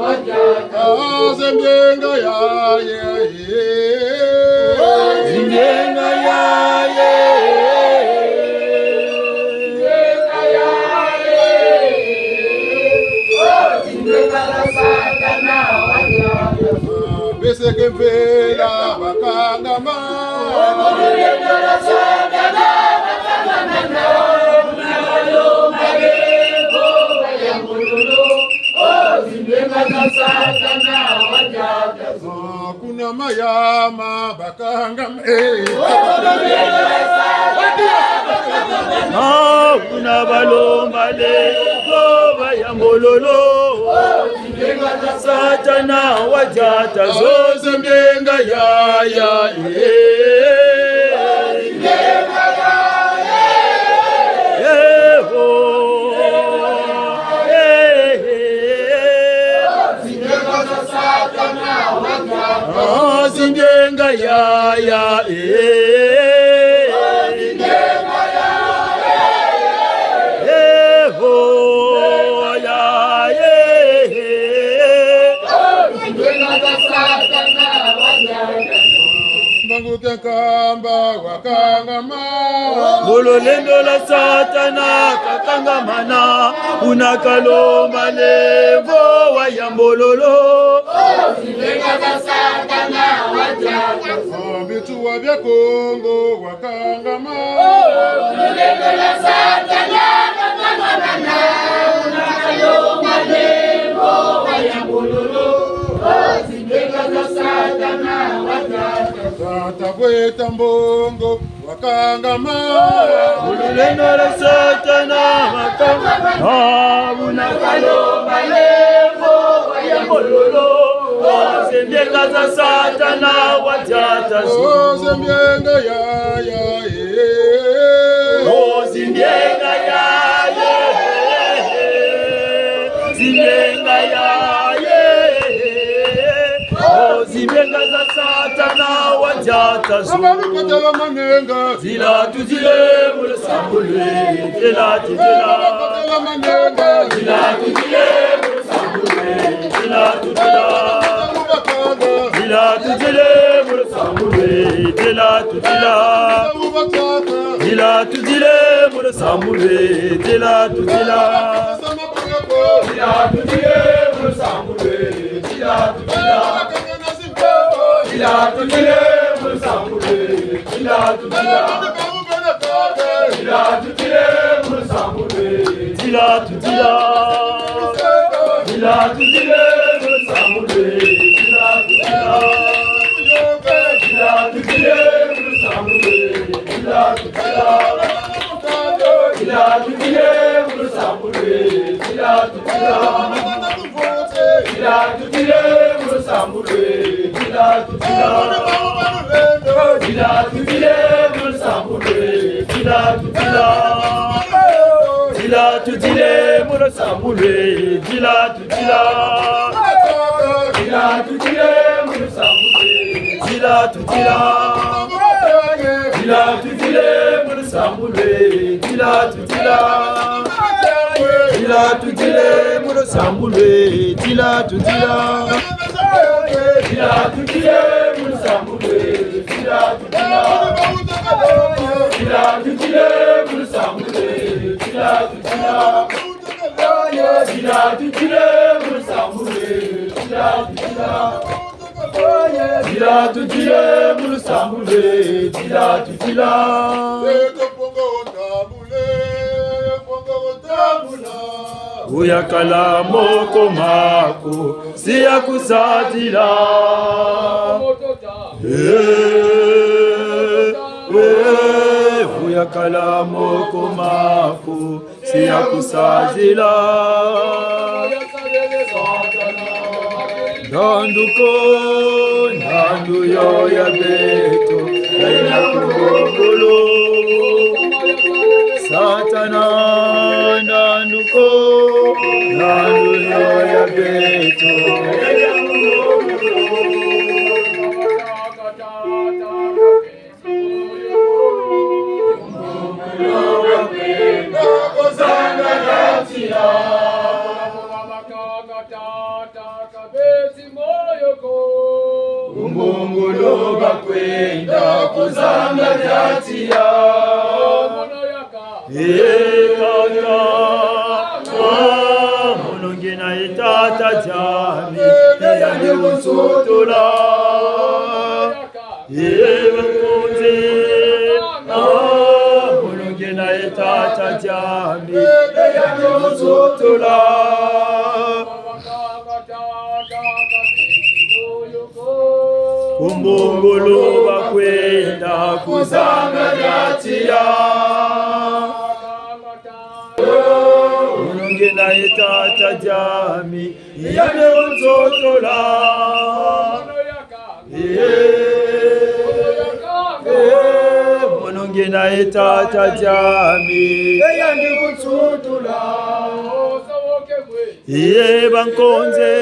Ah, zimbienga ya, ya, ya. Zimbienga ya, ya. Beseke mvela bakangama. Kuna Mayama bakangama, eh. Ah, buna balomba le, vo bayambololo. Satana wadiata zo, zimbienga ya, ya, eh. Eh, oh. Eh, eh. Ah, zimbienga ya, ya, eh. Eh, oh, ya, eh. Mbangu Kiankamba wakangama. Mu lulendo lwa Satana, kakangamana, buna kalomba le, vo bayambololo. Bituwa bia Kongo wakangama. Tata Bweta Mbongo wakangama. Mu lulendo lwa Satana, wakangama. Ah, buna kalomba le, vo bayambololo. O zimbienga za Satana, wadiata zo. O zimbienga ya, ya, eh. O zimbienga ya, ya, eh. Zimbienga ya, ya, eh. O zimbienga za Satana, wadiata zo. Mama Lukatela Manenga. Zila tuzile mu lusambulu, zila tuzila. Zila tuzile mu lusambulu, zila tuzila. Zila tuzile mu lusambulu, zila tuzila. Zila tuzile mu lusambulu, zila tuzila. Zila tuzile mu lusambulu, zila tuzila. Zila tuzile mu lusambulu, zila tuzila. Zila tuzile mu lusambulu, zila tuzila. Zila tuzile mu lusambulu, zila tuzila. Zila tuzile mu lusambulu, Dila tudile mu lusambulu e, dila tudila. Dila tudile mu lusambulu e, dila tudila. Dila tudile mu lusambulu e, dila tudila. Dila tudile mu lusambulu e, dila tudila. Dila tudile mu lusambulu e, dila tudila. Dila tudile mu lusambulu e, dila tudila. Dila tudile mu lusambulu e, dila tudila. Dila tudile mu lusambulu e, dila tudila. Dila tudile mu lusambulu e, dila tudila. Dila tudile mu lusambulu e, dila tudila. Dila tudile mu lusambulu e, dila tudila. Wuyakala moko maku, si ya kusadila. Eh, eh, wuyakala moko maku, si ya kusadila. Ndandu ko, ndandu yo ya beto, ya ina ku ngolo. Satana, ndandu ko, ndandu yo ya beto. Mbongolo bakwenda ku zanga dia tiya. Eh, tata, ah, mono nge na ye tata diami, yandi wunsotola. Eh, bakonzi, ah, mono nge na ye tata diami, yandi wunsotola. Ku mbongolo bakwenda ku zanga dia tiya. Mono nge na ye tata diami, yandi wunsotola. Eh, eh, mono nge na ye tata diami, yandi wunsotola. Ye bankonzi,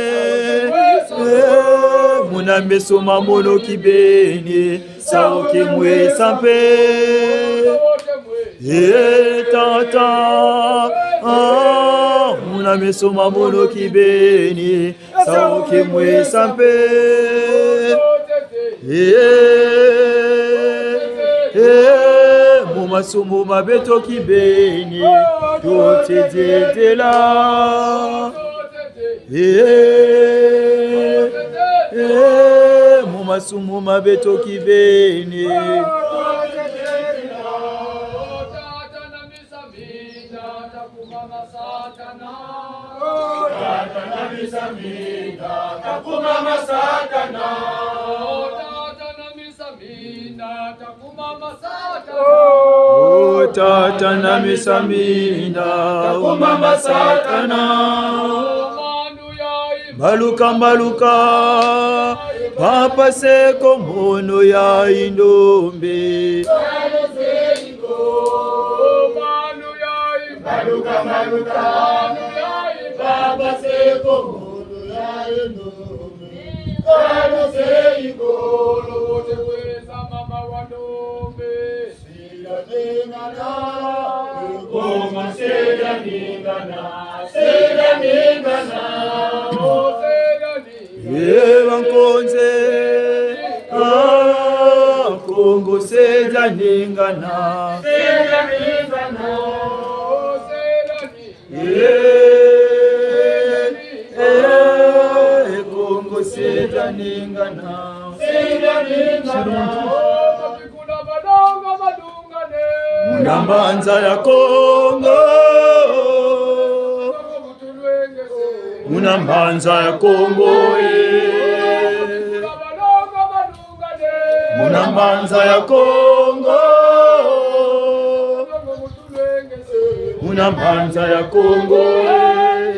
eh, muna meso ma mono kibeni, sawo ke mwesa mpe. Eh, tata, ah, muna meso ma mono kibeni, sawo ke mwesa mpe. Eh, eh, mu masumu ma beto kibeni, to tedetela. Eh, eh, mu masumu ma beto kibeni. Tata na misamu mia, takuma ma Satana. Oh, tata na misamu mia, takuma ma Satana. Oh, tata na misamu mia, takuma ma Satana. Oh, tata na misamu mia, takuma ma Satana. Oh, manu ya i- Mbaluka, mbaluka, papa seko mono ya i ndombe. Mbaluka, mbaluka, papa seko mono ya i ndombe. Kano se ikolo, wote weza mama wa ndombe. Sila ningana, Kongo sila ningana, sila ningana, oh, sila ningana. Ye bankonzi, ah, Kongo sila ningana. Sila ningana, oh, sila ningana. Eh, eh, Kongo sila ningana. Sila ningana. Muna mbanza ya Kongo. Muna mbanza ya Kongo, eh. Muna mbanza ya Kongo. Na mbanza ya Kongo, eh.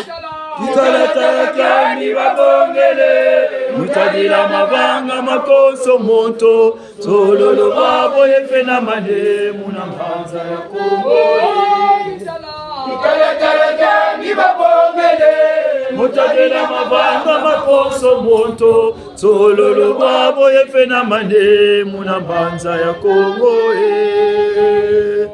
Kitalatala kiandi babongele, mu tadila mavanga ma konso monto, tsololo bwabo ye fenamane, muna mbanza ya Kongo, eh. Kitalatala kiandi babongele, mu tadila mavanga ma konso monto, tsololo bwabo ye fenamane, muna mbanza ya Kongo, eh.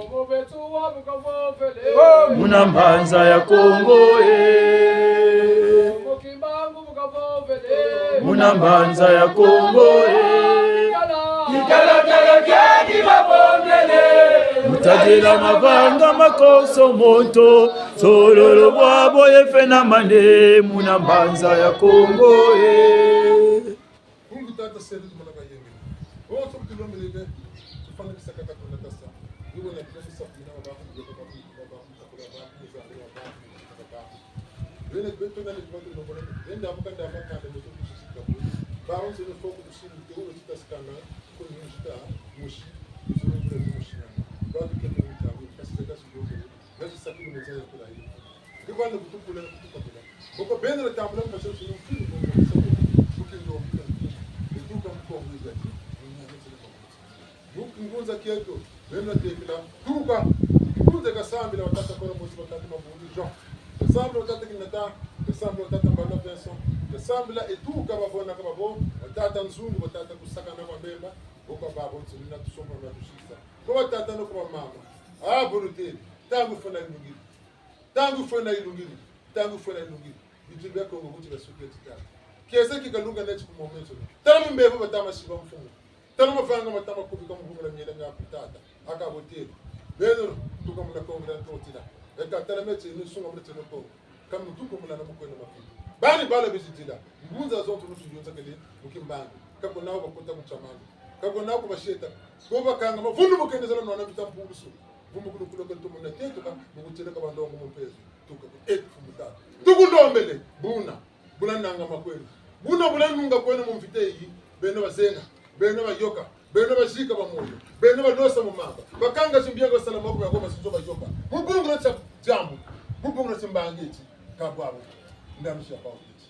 Muna mbanza ya Kongo, eh. Muna mbanza ya Kongo, eh. Kitalatala kiandi babongele, mu tadila mavanga ma konso monto, tsololo bwabo ye fenamane, muna mbanza ya Kongo, eh. Bungu tata seri tumana bayenge. Bonso kutulombele be, tufana bisaka katunda tasa. Nibo na kila misafu mina wa bafu, bene beto na ni kwa tulombele, bende amuka nda makanda meto kusisika. Ba onse ne foko kusini, te ulo tita sikanga, ko ni tita, musi, zuru zuru musi. Ba kike musi, kasi zaka sudoke. Nasi sakulu meza ya kula yi. Ndi kwani kutukula na kutukabula. Boko bene na tambula mpasi sunu mfini boko msoko. Kuki ndo mfini. Nituka mkongo izati. Ngunza kieto. Bene na tekila. Tuka. Ngunza kasambila watata Kora Mosi, watata Mabundu Jean. Kasambila watata Kinata. Kasambila watata Mbanda Vincent. Kasambila etuka babona kababo. Watata Nzungu, watata Kusaka na Mabemba. Boko babo nsoni na tusomba na tushisa. Kwa tata no kwa mama. Ah, bonne nuit. Ntangu fwena ilungiri. Ntangu fwena ilungiri. Ntangu fwena ilungiri. Bintu bia Kongo kuti bia suki eti tata. Kiese ki kalunga neti ku momeso. Tala mimbevo batama siba mfumu. Tala mavanga matama kubika mu bungu dia miela mia ku tata. Aka botele. Beno tuka muna Kongo dia ntotila. Eka tala meti ni sunga muna teno Kongo. Ka mutu ko mulana mu kwenda mafitu. Bani bala bizitila. Ngunza zonto mutu yonza kele mu kimbangi. Ka ko nawu bakota mu tsamani. Ka ko nawu kubasheta. Ko bakanga mavundu mu kende zala nwana bita mpulusu. Vumbu kulu kulo kele tumuna teto ka, mu kutieleka bandongo mu mpezo. Tuka ko, eh, mfumu tata. Tukulombele, buna. Buna nanga makwenu. Buna buna nunga kwenu mu mvita yi. Beno bazenga. Beno bayoka, beno bazika ba moyo, beno balosa mu mamba. Bakanga zimbianga basala moko ya goma zinzo bayoka. Mu bungu na tia diambu, mu bungu na timbangi eti, ka bwabu. Ndanu tia bawu keti.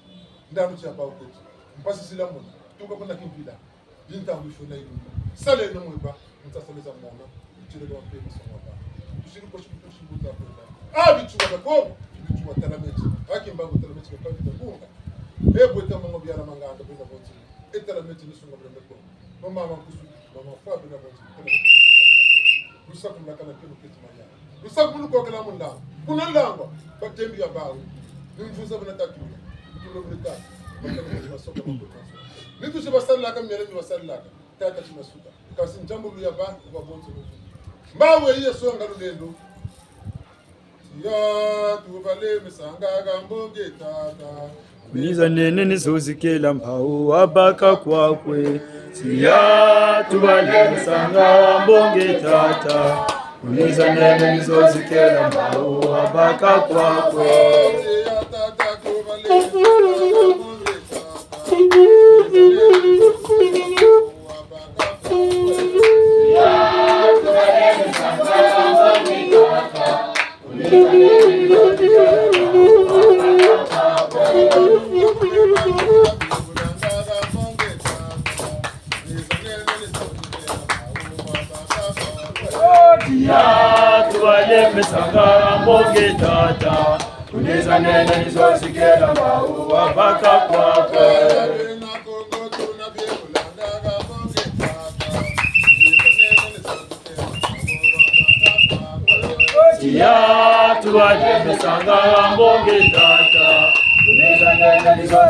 Ndanu tia bawu keti. Mpasi zila mona. Tuka kuna kimpila. Bintangu ifwena ilunga. Saleno mweba, muta saleza mona. Tirelo wa mpe masonga ba. Tusiri kosi kutusi buta kwenda. Ah, bituwa bia Kongo, bituwa tala meti. Aki mbangu tala meti kwa pavita kunga. E bweta mongo biala manganga bina bonzi. E tala meti ni sunga bina meko. Mama mankusu, mama fa bina bonzi. Tala meti ni sunga mama. Lusaku mlakana kenu keti maya. Lusaku mulu kokela munda. Kuna langwa, batembi ya bawu. Ni mvuza bina tatuya. Tulo bina tatu. Bakana meti masoka, masoka. Ni tusi basalaka, miele mi basalaka. Tata tima suka. Kasi nzambulu ya bantu kwa bonso. Mbawe iye songa lulendo. Tiya, tubalemesanga ha mbongi tata. Ku niza nene ni zo zikela mbawu wabaka kwakwe. Tiya, tubalemesanga ha mbongi tata. Ku niza nene ni zo zikela mbawu wabaka kwakwe. Tiya, tata, tubalemesanga ha mbongi tata. Tiya, tubalemesanga ha mbongi tata. Ku niza nene ni zo zikela mbawu wabaka kwakwe. Tiya, tubalemesanga ha mbongi tata. Ku niza nene ni zo.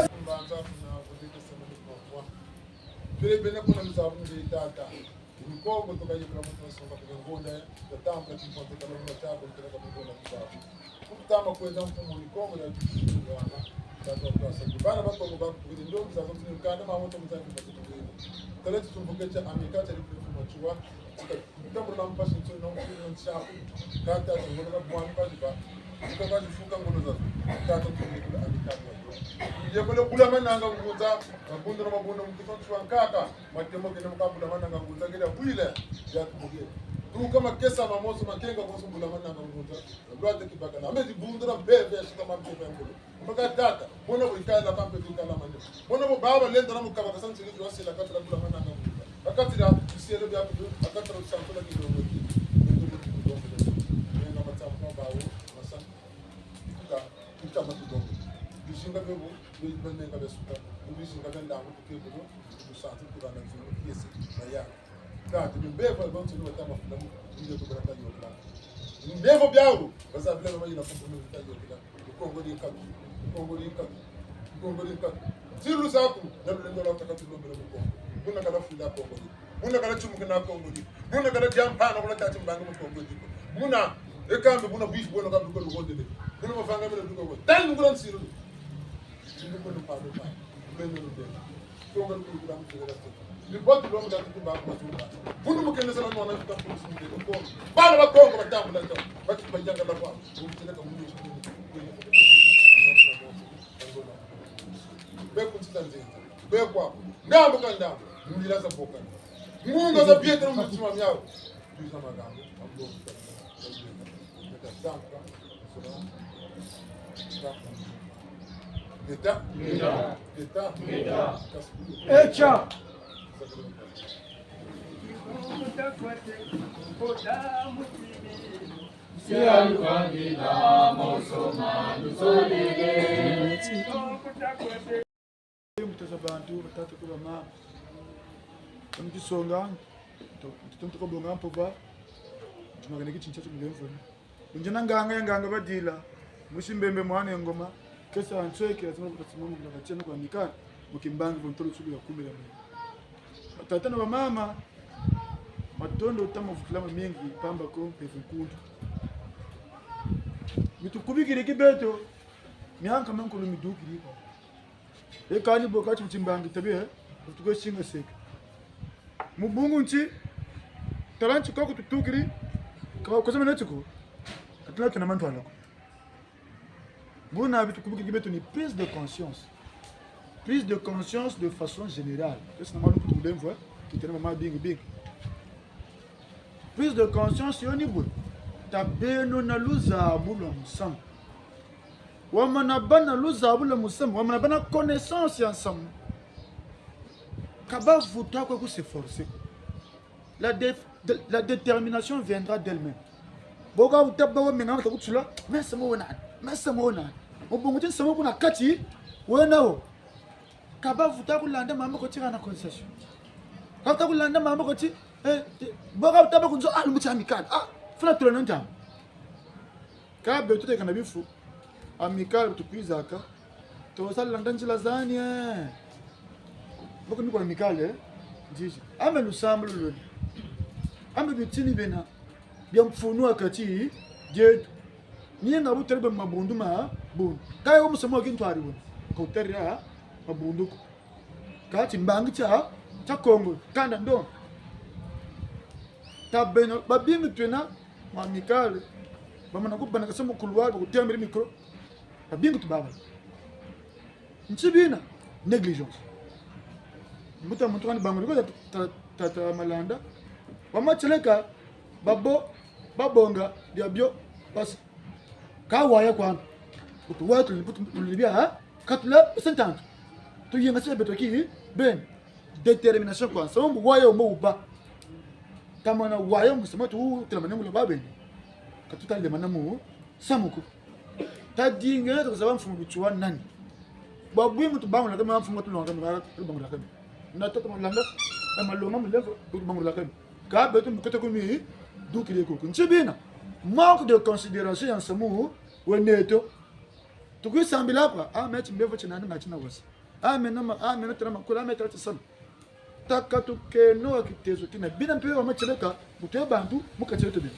Tele bena kuna misamu nge tata. Ni Kongo tukayikula mu nsonga ku ngonda, tatambula timpanze kalonga tiaku, ntela ka mu ngonda misamu. Kutama kwenda mfumu ni Kongo ya wana. Tata kwa sa. Bana ba Kongo ba kukubiri ndombi za zote ni kanda ma moto mzangi kwa kukubiri. Tala tisumbuke tia Amika tia lifufu matiwa. Tika, tika muna mpasi ntso na mfumu ntia. Kata tia ngolo na bwani ba liba. Tika ba lifuka ngolo za. Kata tumikula Amika kwa. Yekole kula mananga ngunza. Mabundu na mabundu mukito ntiwa nkaka. Matemo kene mu kabula mananga ngunza ngele bwile, ya tubuke. Tuka makesa mamoso, makenga moso, mbula mananga nguta. Lwata kibakala. Ame dibundula mpeve ya sika ma mpeve ya ngolo. Mbaka tata, bona bo ikala ka mpe ikala mane. Bona bo baba lenda na mukaba kasa nsiri yo sela katira mbula mananga nguta. Akatira isielo bia kudu, akatira santola kilo ngoti. Ndio ndio ndio. Ndio matsamu kwa bawo, masa. Kuta, kuta matugongo. Bizinga bebo, bebe nenga besuka. Bizinga benda kutu kebolo, kutu santu kutu na nzulu kiese. Baya. Kati ni mbevo ya bantu ni watama fulamu, ni ndio tukala ta yokela. Mbevo biawu, baza bila na mayina kumbu ni ta yokela. Kongo di nkatu, Kongo di nkatu, Kongo di nkatu. Tilu zaku, na lulendo lwa taka tulombele mu Kongo. Buna kala fila Kongo di. Buna kala timuka na Kongo di. Buna kala diampana kula tati mbangi mu Kongo di. Buna, e kambe buna bisi bweno kambe kwa lukondele. Buna mavanga mele duka kwa. Tani ngula nsiru. Nduko no pado pa. Beno no beno. Kongo di kula mutela. Ni batu longa tuku ba kwa zunga. Bunu mukende sala mwana tuka kwa zunga. Kongo. Bana ba Kongo batambula to. Bati bayanga la kwa. Mutela ka mutela. Be ku nzila nzenza, be kwaku, ndambu ka ndambu, nzila za bokana. Ngunga za bietela mu mitima miawu. Biza magambo, mambo. Ngeta. Ngeta. Ngeta. Echa. Mutaza bantu, batata ku bamama. Mu tisonga, to, to, to, ko bonga mpova, tumakane ki tintia tumulemvoni. Unjana nganga ya nganga badila, musi mbembe mwana ya ngoma, kesa nsweke, azima kuta simamu, kuna katiana kwa mikana, mu kimbangi, vo ntolo tsulu ya kumela mwe. Batata na bamama, matondo tama vukila mamingi, pamba ko, mpe nkundu. Mitukubikiri ki beto, mianka mankulu midukiri ko. E kani bo kati timbangi tabi, eh? Tukwe singa seke. Mu bungu nti, tala nti koko tutukiri, ka, kozama neti ko. Katula tuna mantwala ko. Buna bitukubikiri beto ni prise de conscience. Prise de conscience de façon générale. Kesi na manu kutu kulemvwa, eh? Kitena mama bingi bingi. Prise de conscience yo ni bwe. Tabeno na luzabu lwa musamu. Wamana bâ na luzabu lwa musamu, wamana bâ na connaissance ya nsamu. Ka bavuta kwe ku se forcer ko. La dé-, de-, la détermination viendra d'elle-même. Bo ka vuta bâ wa menga mata kutsula, mais nsamu wena, mais nsamu wena. Mu bungu ti nsamu kuna kati, wena wo. Ka bavuta kulanda mambu ko ti kana concession. Ka bavuta kulanda mambu ko ti, eh, ti, bo ka bavuta bâ ku nzo, ah, lumbu ti Amicale. Ah, funa tula na ntamu. Ka beto teka na bifu, Amicale tukwizaka. Tosa landa nzila zani, eh. Boko ni kwa Amicale, eh. Nzizi. Ame lusambulu lwena. Ame bitini bena. Bia mfunu wa kati dieto. Ni nga bu tele be mabundu ma bundu. Ka yo musamu wa kintwari wena. Ka wutarila mabundu ko. Ka timbangi tia, tia Kongo, kanda ndo. Tabeno, babingi twena, mu Amicale, bamana kubana kasa mu couloir, bakutembele micro. Babingi tubaba. Nti bina, négligence. Mbuta muntu kani bangu, liko ta, ta, ta, ta Malanda. Wamatieleka, babo, babonga, bia bio, basi. Ka waya kwandi. Kutu waya tuli, kutu tuli bia, ha? Ka tula, sentantu. Tuyenga se beto ki, ben. Détermination kwa. Samu mbu waya wumbo wubâ. Tamana waya wumbo samu tu, telamane ngula babeni. Ka tuta lemana mu, samu ko. Tadinga, tukuzaba mfumu Bitsua nani. Bwa bwingi tubangula kame, mfumu tulonga kame, tubangula kame. Na tata Malanda, na malonga mulemvo, tubangula kame. Ka beto mukete kumi, dukile kuku. Nti bina, manque de considération ya nsamu, weneto. Tukwisambila kwa, ah, me timbevo tinani nga tina wasi. Ah, me na ma, ah, me na tala makula, ah, me tala tisalu. Taka tukeno wa kitezo kina. Bina mpe wamatieleka, butu ya bantu, mu kati yeto bina.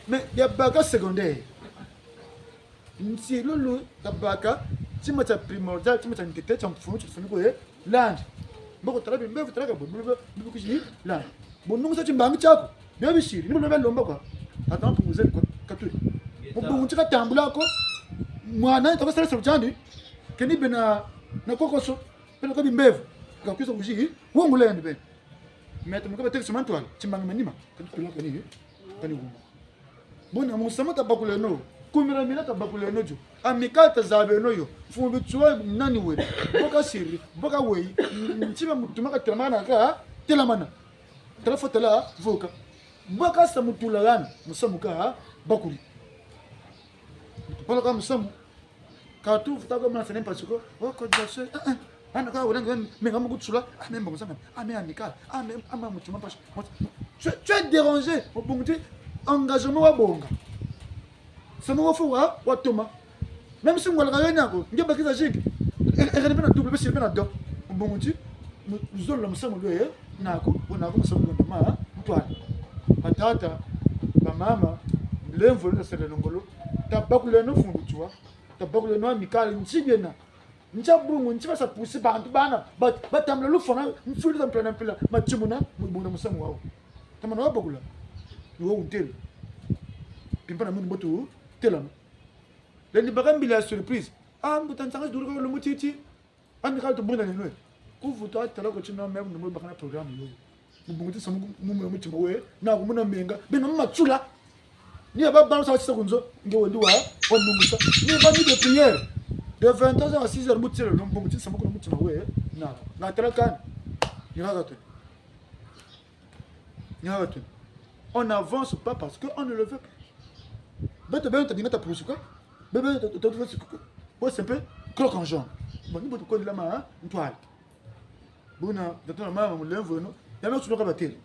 Mais, ya baka secondaire. Nsilulu tabaka, tima tia primordial, tima tia ntete, tia mfunu, tia mfunu kwe, landi. Mboko tala bimbevo, tala ka bo, bimbevo, bimbevo kuzi, landi. Bo nungusa timbangi tiaku, bio bisiri, ni bo lomba kwa. Ata mpunguze kwa, katuli. Mu bungu ti katambula ko, mwana, taba sala salu tiandi, keni bena, na kokoso, bena kwa bimbevo, kakwiza kuzi, wongula yandi bena. Mete muka bateke suma ntwala, timbangi manima, katuli kwa ni, Kani kuma. Buna musamu tabakuleno. Kumira mina tabakuleno dio. Amicale tazabeno yo. Mfumu Bitsuwa nani we. Boka siri, boka weyi. Ntiba mutuma ka telamana ka, telamana. Tala fo tala, voka. Boka sa mutula hana, musamu kabakuri. Tupala ka musamu. Ka tu vuta ko mwana sene mpasi ko, oh, cotisation, eh, eh. Ana ka wulanga, me nga mukutsula, ah, me mbangu sana, ah, me amicale, ah, me, ah, me mutima mpasi. Tu es, tu es dérangé, mu bungu ti engagement wabonga. Samu wafwa, watoma. Même si ngwala ka yena ko, nge bakisa zingi. E, e, kani bena double, besi bena do. Mu bungu ti, mu, zolo musamu lwe, naku, bo naku musamu lwe, ma, ntwala. Batata, bamama, mulemvo lwe na sele ngolo, tabakuleno mfumu Bitsuwa. Tabakuleno amicale, nti biena. Ntia bungu, nti basa pusi bantu bana, ba, batambula lufwana, mfwilu za mpila na mpila, matimuna, mu, muna musamu wawu. Tamana wabakula, ni wo wuntele. Pimpa na munu mbotu, telama. Lendi baka mbila ya surprise. Ah, mbuta nsanga duru ka lumbu titi. Amicale tubunda ni nwe. Kuvutu atala ko tina me, munu bakana programme yo. Mu bungu ti samu mu, mu, mutima we, naku muna menga, bena mu matsula. Ni ya ba, ba, sa, sa ku nzo, nge wendi wa, wanungisa. Ni ba ni de prière. De vingt heures à six heures, mutile, no mu bungu ti samu kuna mutima we, naku. Nga tala kani. Ni haka tu. Ni haka tu. On n'avance pas parce que on ne le veut pas. Beto, beto, tabinga ta pusu ka. Bebe, to, to, to, to, ko. Bo c'est un peu croc en jambe. Bon, ni bo tukondela ma, hein, ntwala. Buna, tata na mama, mulemvo eno. Ya me tunoka batele.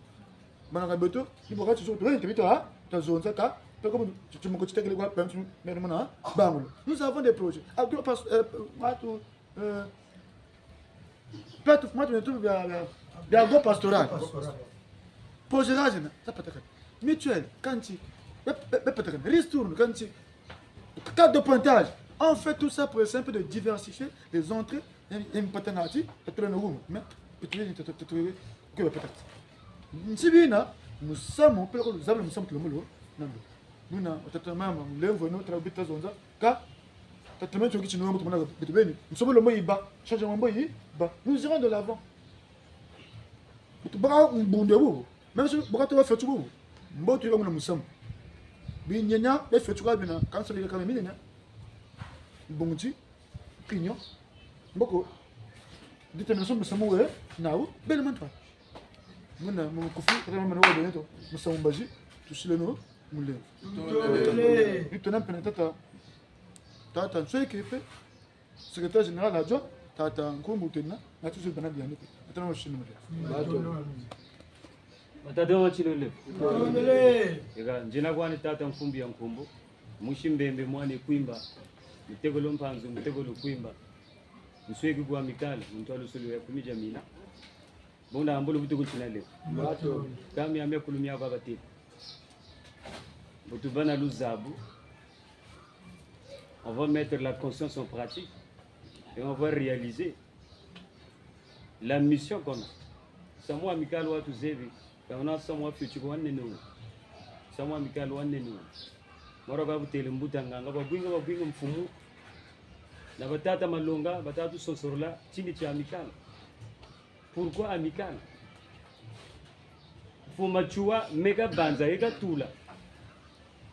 Bana ka beto, ni bo ka tuzo, tuwe, tebito, ha? Tazonza ka, peko bu, tu, tu, moko titekele kwa, pem, tu, mene mona, ha? Bangula. Nous avons des projets. Agro pas, euh, watu, euh, plateau, moi, tu me trouves, bia, bia, bia agro pastoral. Pastoral. Projet là, je n'ai, ça pas d'accord. Mutuelle, kanti, be, be, be, pas d'accord. Ristourne, kanti, carte de pointage. On fait tout ça pour essayer un peu de diversifier les entrées. Em, em, patana ti, patana na wuma, mais, petite, petite, petite, que la patate. Nti bina, musamu, peleko luzabula musamu tulombolo, nando. Buna, tata mama, mulemvo eno, tala bu tazonza, ka, tata mama, tsoki tino, mbo tumona, beto beni, musamu lombo yiba, changement mbo yiba. Nous irons de l'avant. Beto baka mbundu ya bobo. Même si baka toba fetu bobo. Mbo tuyiba muna musamu. Binyanya, be fetu kwa bina, kansa bika kama minyanya. Mbungu ti, kinyo. Mboko. Détermination musamu we, nawu, bele mantwa. Muna, mu kufi, kata mama na wa beneto, musamu mbazi, tusileno, mulemvo. Tutondele. Tutondele mpena tata. Tata, nsweki pe. Secrétaire général adjoint, tata Nkumbu tena, na tuzo bana biani pe. Tata na mashini mure. Bato. Batata wa tilele. Tutondele. Eka, nzina kwani tata Nkumbu ya Nkumbu. Musi Mbembe mwana Kwimba. Mutekolo Mpanzu, mutekolo Kwimba. Nsweki kwa Amicale, muntu wa lusulu ya kumi dia mina. Buna mbulu butuku ntina leo. Bato. Kami ya mekulu mia baba te. Butu bana luzabu. On va mettre la conscience en pratique et on va réaliser la mission qu'on a. Samu Amicale wa tuzebi, ya on a samu wa fioti ko wa nene wo. Samu Amicale wa nene wo. Moro ka butele mbuta nganga, babwinga, babwinga mfumu. Na batata Malonga, batata tusonsorola, tindi tia Amicale. Pourquoi Amicale? Mfumu Matsoua, meka banza, yeka tula.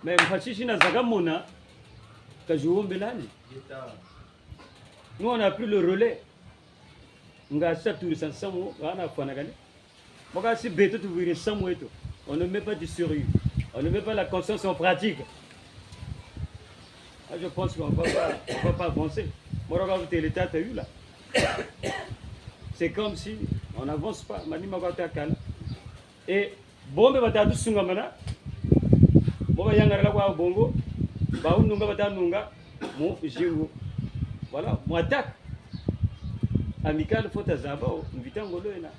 Mais mpasi zina zaka mona, ka ziwombelani. Nous, on a pris le relais. Nga sa tulisa nsamu, wana fwanakani. Mboka si beto tuvwiri nsamu weto. On ne met pas du sérieux. On ne met pas la conscience en pratique. Ah, je pense qu'on va pas, on va pas avancer. Moro ka butele tata yula. C'est comme si on n'avance pas. Manima kwa takala. Et bo mpe bata tusungamana. Bo bayangalala kwa bongo. Ba ununga bata nunga. Mu zingu. Voilà, mu attaque. Amicale faut tazaba, oh, mvita ngolo yena.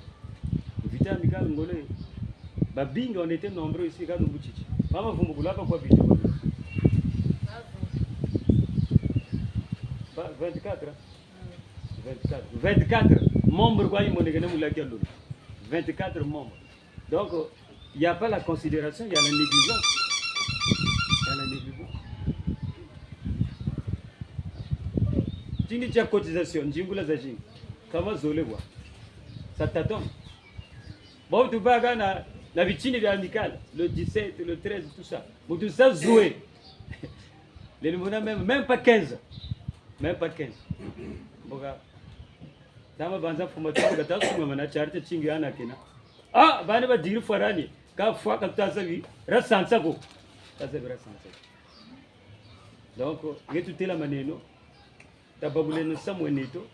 Mvita Amicale ngolo yena. Babingi, on était nombreux ici, kadu mbuchichi. Mama vumbu kulaka kwa bitu. Ba, vingt-quatre, hein? Vingt-quatre. Vingt-quatre membres kwa yimonekene mu laki ya Lolo. Vingt-quatre membres. Donc, il n'y a pas la considération, il y a la négligence. Il y a la négligence. Tindi tia cotisation, nzingula zazingi. Kama zole kwa. Ça tâtonne. Bon, tubaka na Na bitini bia Amicale, le dix-sept, le treize, tout ça. Muntu sa zwe. Lelo mona même, même pas quinze. Même pas quinze. Mboka. Tama banza fuma tama kata suma mana charite tingi ana kena. Ah, bana badiri fwarani. Ka fwa ka taza bi. Rasansa ko. Taza bi rasansa. Donc, nge tutela maneno. Tababuleno samu neto.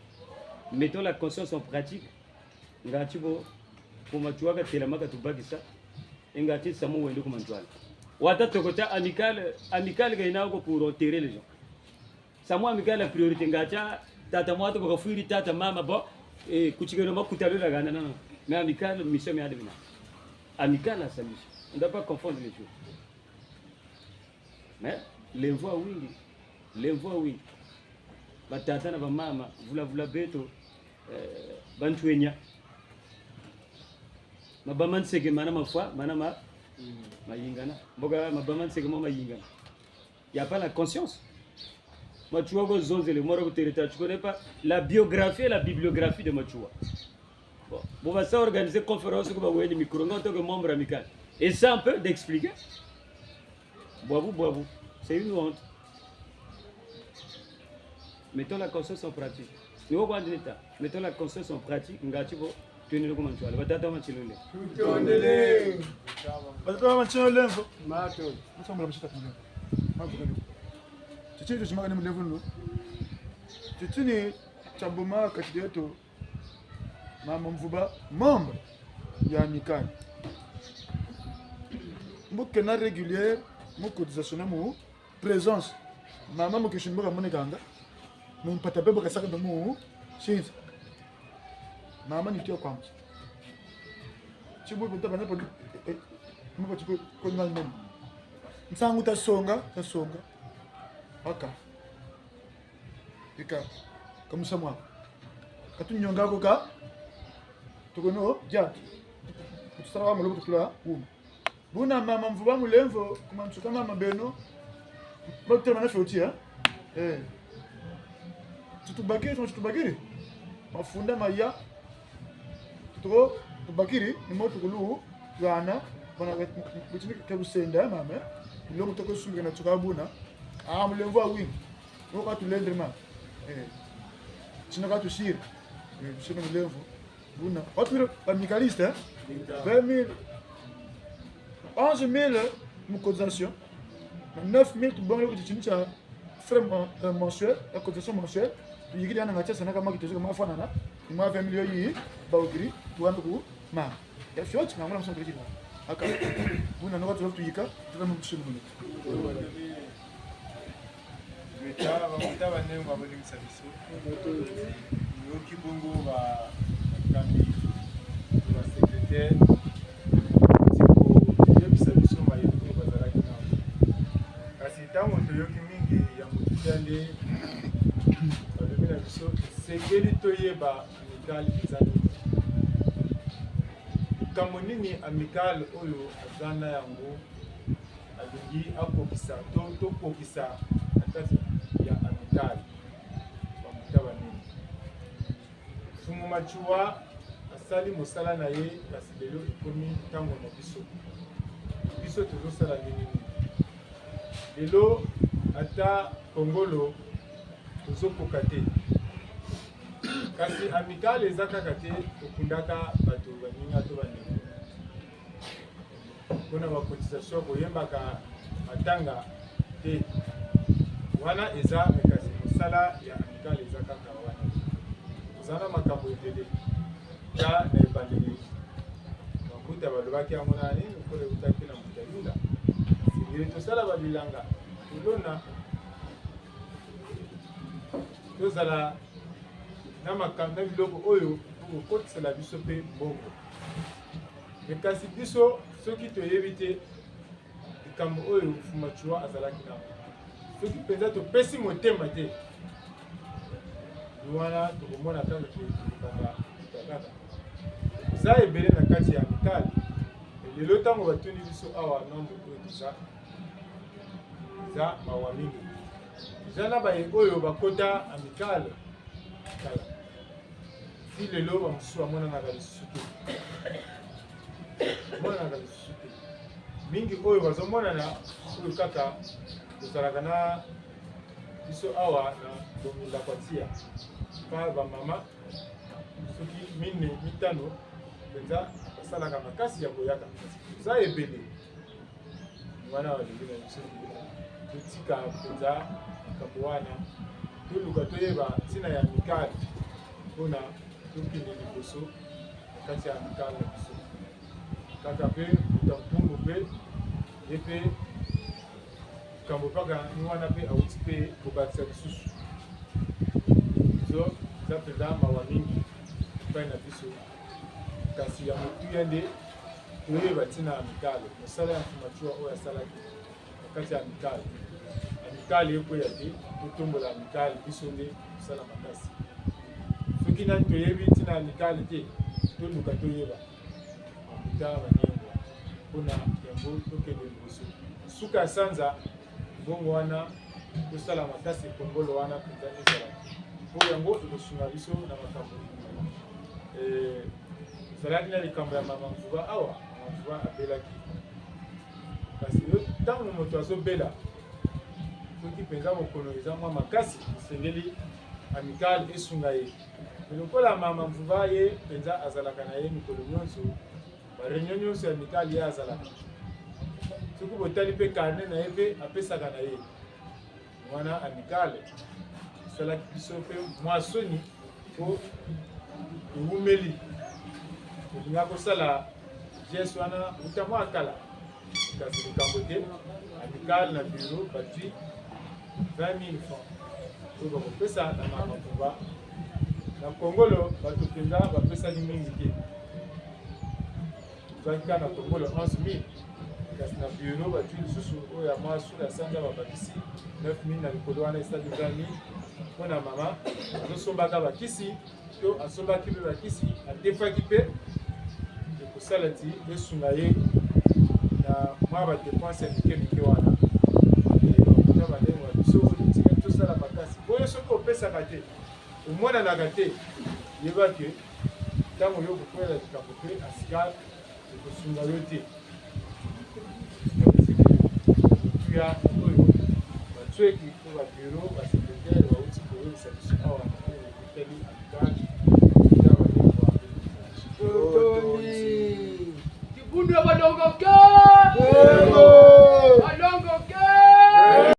Mettons la conscience en pratique. Ngati bo, mfumu Matsoua katelama katubakisa. Ngati samu wende ku mantwala. Wata toko tia Amicale, Amicale ka yina ko pour enterrer les gens. Samu Amicale la priorité ngati tata mwatu bakafwiri tata mama bo, eh, kutikeno makuta lwela gana, non, non. Mais Amicale, mission miandi mina. Amicale a sa mission. On ne doit pas confondre les choses. Mais, lemvo ya wingi, lemvo ya wingi. Batata na bamama, vula vula beto, eh, bantwenya. Mabama nseke mana mafwa, mana ma, mayingana. Mboka mabama nseke mo mayingana. Y a pas la conscience. Matsoua ko zonzele, moro ko tereta, tu connais pas la biographie et la bibliographie de Matsoua. Bon, bon, on va s'organiser conférence, comme on a micro, en tant que membre Amicale. Et ça, on peut d'expliquer. Bwabu, bwabu. C'est une honte. Mettons la conscience en pratique. Ni wo kwandi nita. Mettons la conscience en pratique. Ngati bo, twendele ku mantwala. Batata ba Matsilole. Tutondele. Batata ba Matsilole mfo. Mato. Mfo mwa mshita kule. Mfo kule. Titini tusimaka ni mulevu ndo. Titini tiaboma kati dieto. Mama Mvuba, membre ya Amicale. Mbo kena régulière, mu cotisation na mu présence. Mama mu kishimbo kamonekanga. Mu mpata bebo kasaka na mu sinza. Mama ni tia kwa mti. Tibu kuta bana pa, eh, eh, mu pa tibu ko na mama. Nsangu tasonga, tasonga. Aka. Ika, ka musamu ko. Ka tunyonga ko ka. Tukono, dia. Tusala wa mulobo tutula, wuma. Buna mama Mvuba mulemvo, ku mansuka mama beno. Bakutela mana fioti, eh? Eh. Tutubakiri, tutubakiri. Mafunda maya. Tuko, tubakiri, ni mo tukulu, gana, bana, bitini ke lusenda, mama, eh? Longo toko sumbi na tuka buna. Ah, mulemvo wa wingi. Wo ka tulendre ma. Eh. Tina ka tusiri. Eh, tusiri mulemvo. Buna. Watu wira ba amicalistes, eh? Vingt mille. Onze mille mu cotisation. Na neuf mille tubongele ku titini tia frais men-, euh, mensuel, la cotisation mensuelle. Tuyikiri yana ngati sana kama kitozo kama fwanana. Ni mwa vingt mille yi, bawukiri, tuwanda ku ma. Ya fioti, na mwana msongo kiri. Aka. Buna noka tulofu tuyika, tuta mu kusulu buna. Beta, bambuta banene, babolimbisa biso. Toyoki bongo ba, bakambi, ba secrétaire, ti koyebisa biso mayele oyo bazalaki na yango. Kasi ntango toyoki mingi ya motuya nde balobi na biso, esengeli toyeba Amicale eza nini. Likambo nini Amicale oyo aza na yango alingi akokisa to tokokisa na kati ya Amicale? Bambuta banene. Mfumu Matsoua asali mosala na ye, kasi lelo ekomi ntango na biso. Biso tozosala ndenge nini? Lelo ata kongolo tozokoka te. Kasi Amicale eza kaka te kokundaka bato baninga to bandeko. Mpo na ba cotisation, koyembaka matanga te. Wana eza, mais kasi mosala ya Amicale eza kaka wana. Toza na makambo ebele. Ta na ebandeli. Bambuta balobaki yango na nini? Lokola eutaki na mbuta Yula. Singili tosala babilanga. Tolona. Tozala na makambo, na biloko oyo ekokotisela biso mpe mbongo. Mais kasi biso, soki toyebi te likambo oyo Mfumu Matsoua azalaki na yango, soki mpenza topesi motema te, ni wana tokomona kaka ke tokobanda kaka. Eza ebele na kati ya Amicale. Lelo, ntango batuni biso awa nombre oyo toza, eza mawa mingi. Eza na baye oyo bakota Amicale kala. Ti lelo, bamosusu bamonanaka lisusu te. Monanaka lisusu te. Mingi oyo bazomonana, oyo kaka tozalaka na biso awa na Bonginda kwa Tia. Pa bamama, soki mine, mitano, mpenza basalaka makasi ya koyaka. Toza ebele. Wana balingi na biso, totika mpenza makambo wana. Toluka toyeba ntina ya Amicale, mpo na tokende liboso na kati ya Amicale na biso. Kaka mpe Mbuta Mpungu mpe, ye mpe likambo mpaka ni wana mpe auti mpe kobakisa lisusu. Izo eza mpenza mawa mingi epai na biso. Kasi ya motuya nde toyeba ntina ya Amicale, mosala ya Mfumu Matsoua oyo asalaki na kati ya Amicale. Amicale ekweya te, totombola Amicale, biso nde tosala makasi. Soki nani toyebi ntina ya Amicale te, toluka toyeba. Mbuta Maniengwa, mpo na yango tokende liboso. Suka ya sanza, mbongo wana, tosala makasi, kongolo wana mpenza ezala. Mpo yango ekosunga biso na makambo. Eh, ezalaki na likambo ya Mama Mvuba awa, Mama Mvuba abelaki. Kasi yo, ntango moto azobela, soki mpenza bokono eza mwa makasi, esengeli Amicale esunga ye. Mais lokola Mama Mvuba ye mpenza azalaka na ye mikolo nyonso, ba réunion nyonso ya Amicale ye azalaka. Soki botali mpe carnet na ye mpe apesaka na ye. Wana Amicale esalaki biso mpe mwa soni, mpo ewumeli. Tolinga kosala geste wana uta mwa kala. Kasi likambo te, Amicale na bureau bazwi vingt mille francs oyo bakopesa na Mama Mvuba. Na kongolo, bato mpenza bapesaki mingi te. Tozwaki kaka na kongolo onze mille. Kasi na bureau, bazwi lisusu oyo ya mwa suka ya sanza, babakisi neuf mille na likolo, wana esali vingt mille. Mpo na mama, azosombaka bakisi, to asombaki mpe bakisi, adefaki mpe, ekosala ti esunga ye na mwa ba dépenses ya mike mike wana. Eh, bakuta bandeko na biso, tika tosala makasi. Mpo yo soki opesaka te, omonanaka te, yeba ke ntango yo okokwela likambo mpe Amicale ekosunga yo te. Motuya oyo batsweki mpo ba bureau, ba secrétaire bauti koyebisa biso awa na oyo etali Amicale, ya bandeko ya Totondi. Kibundu ya balongoke!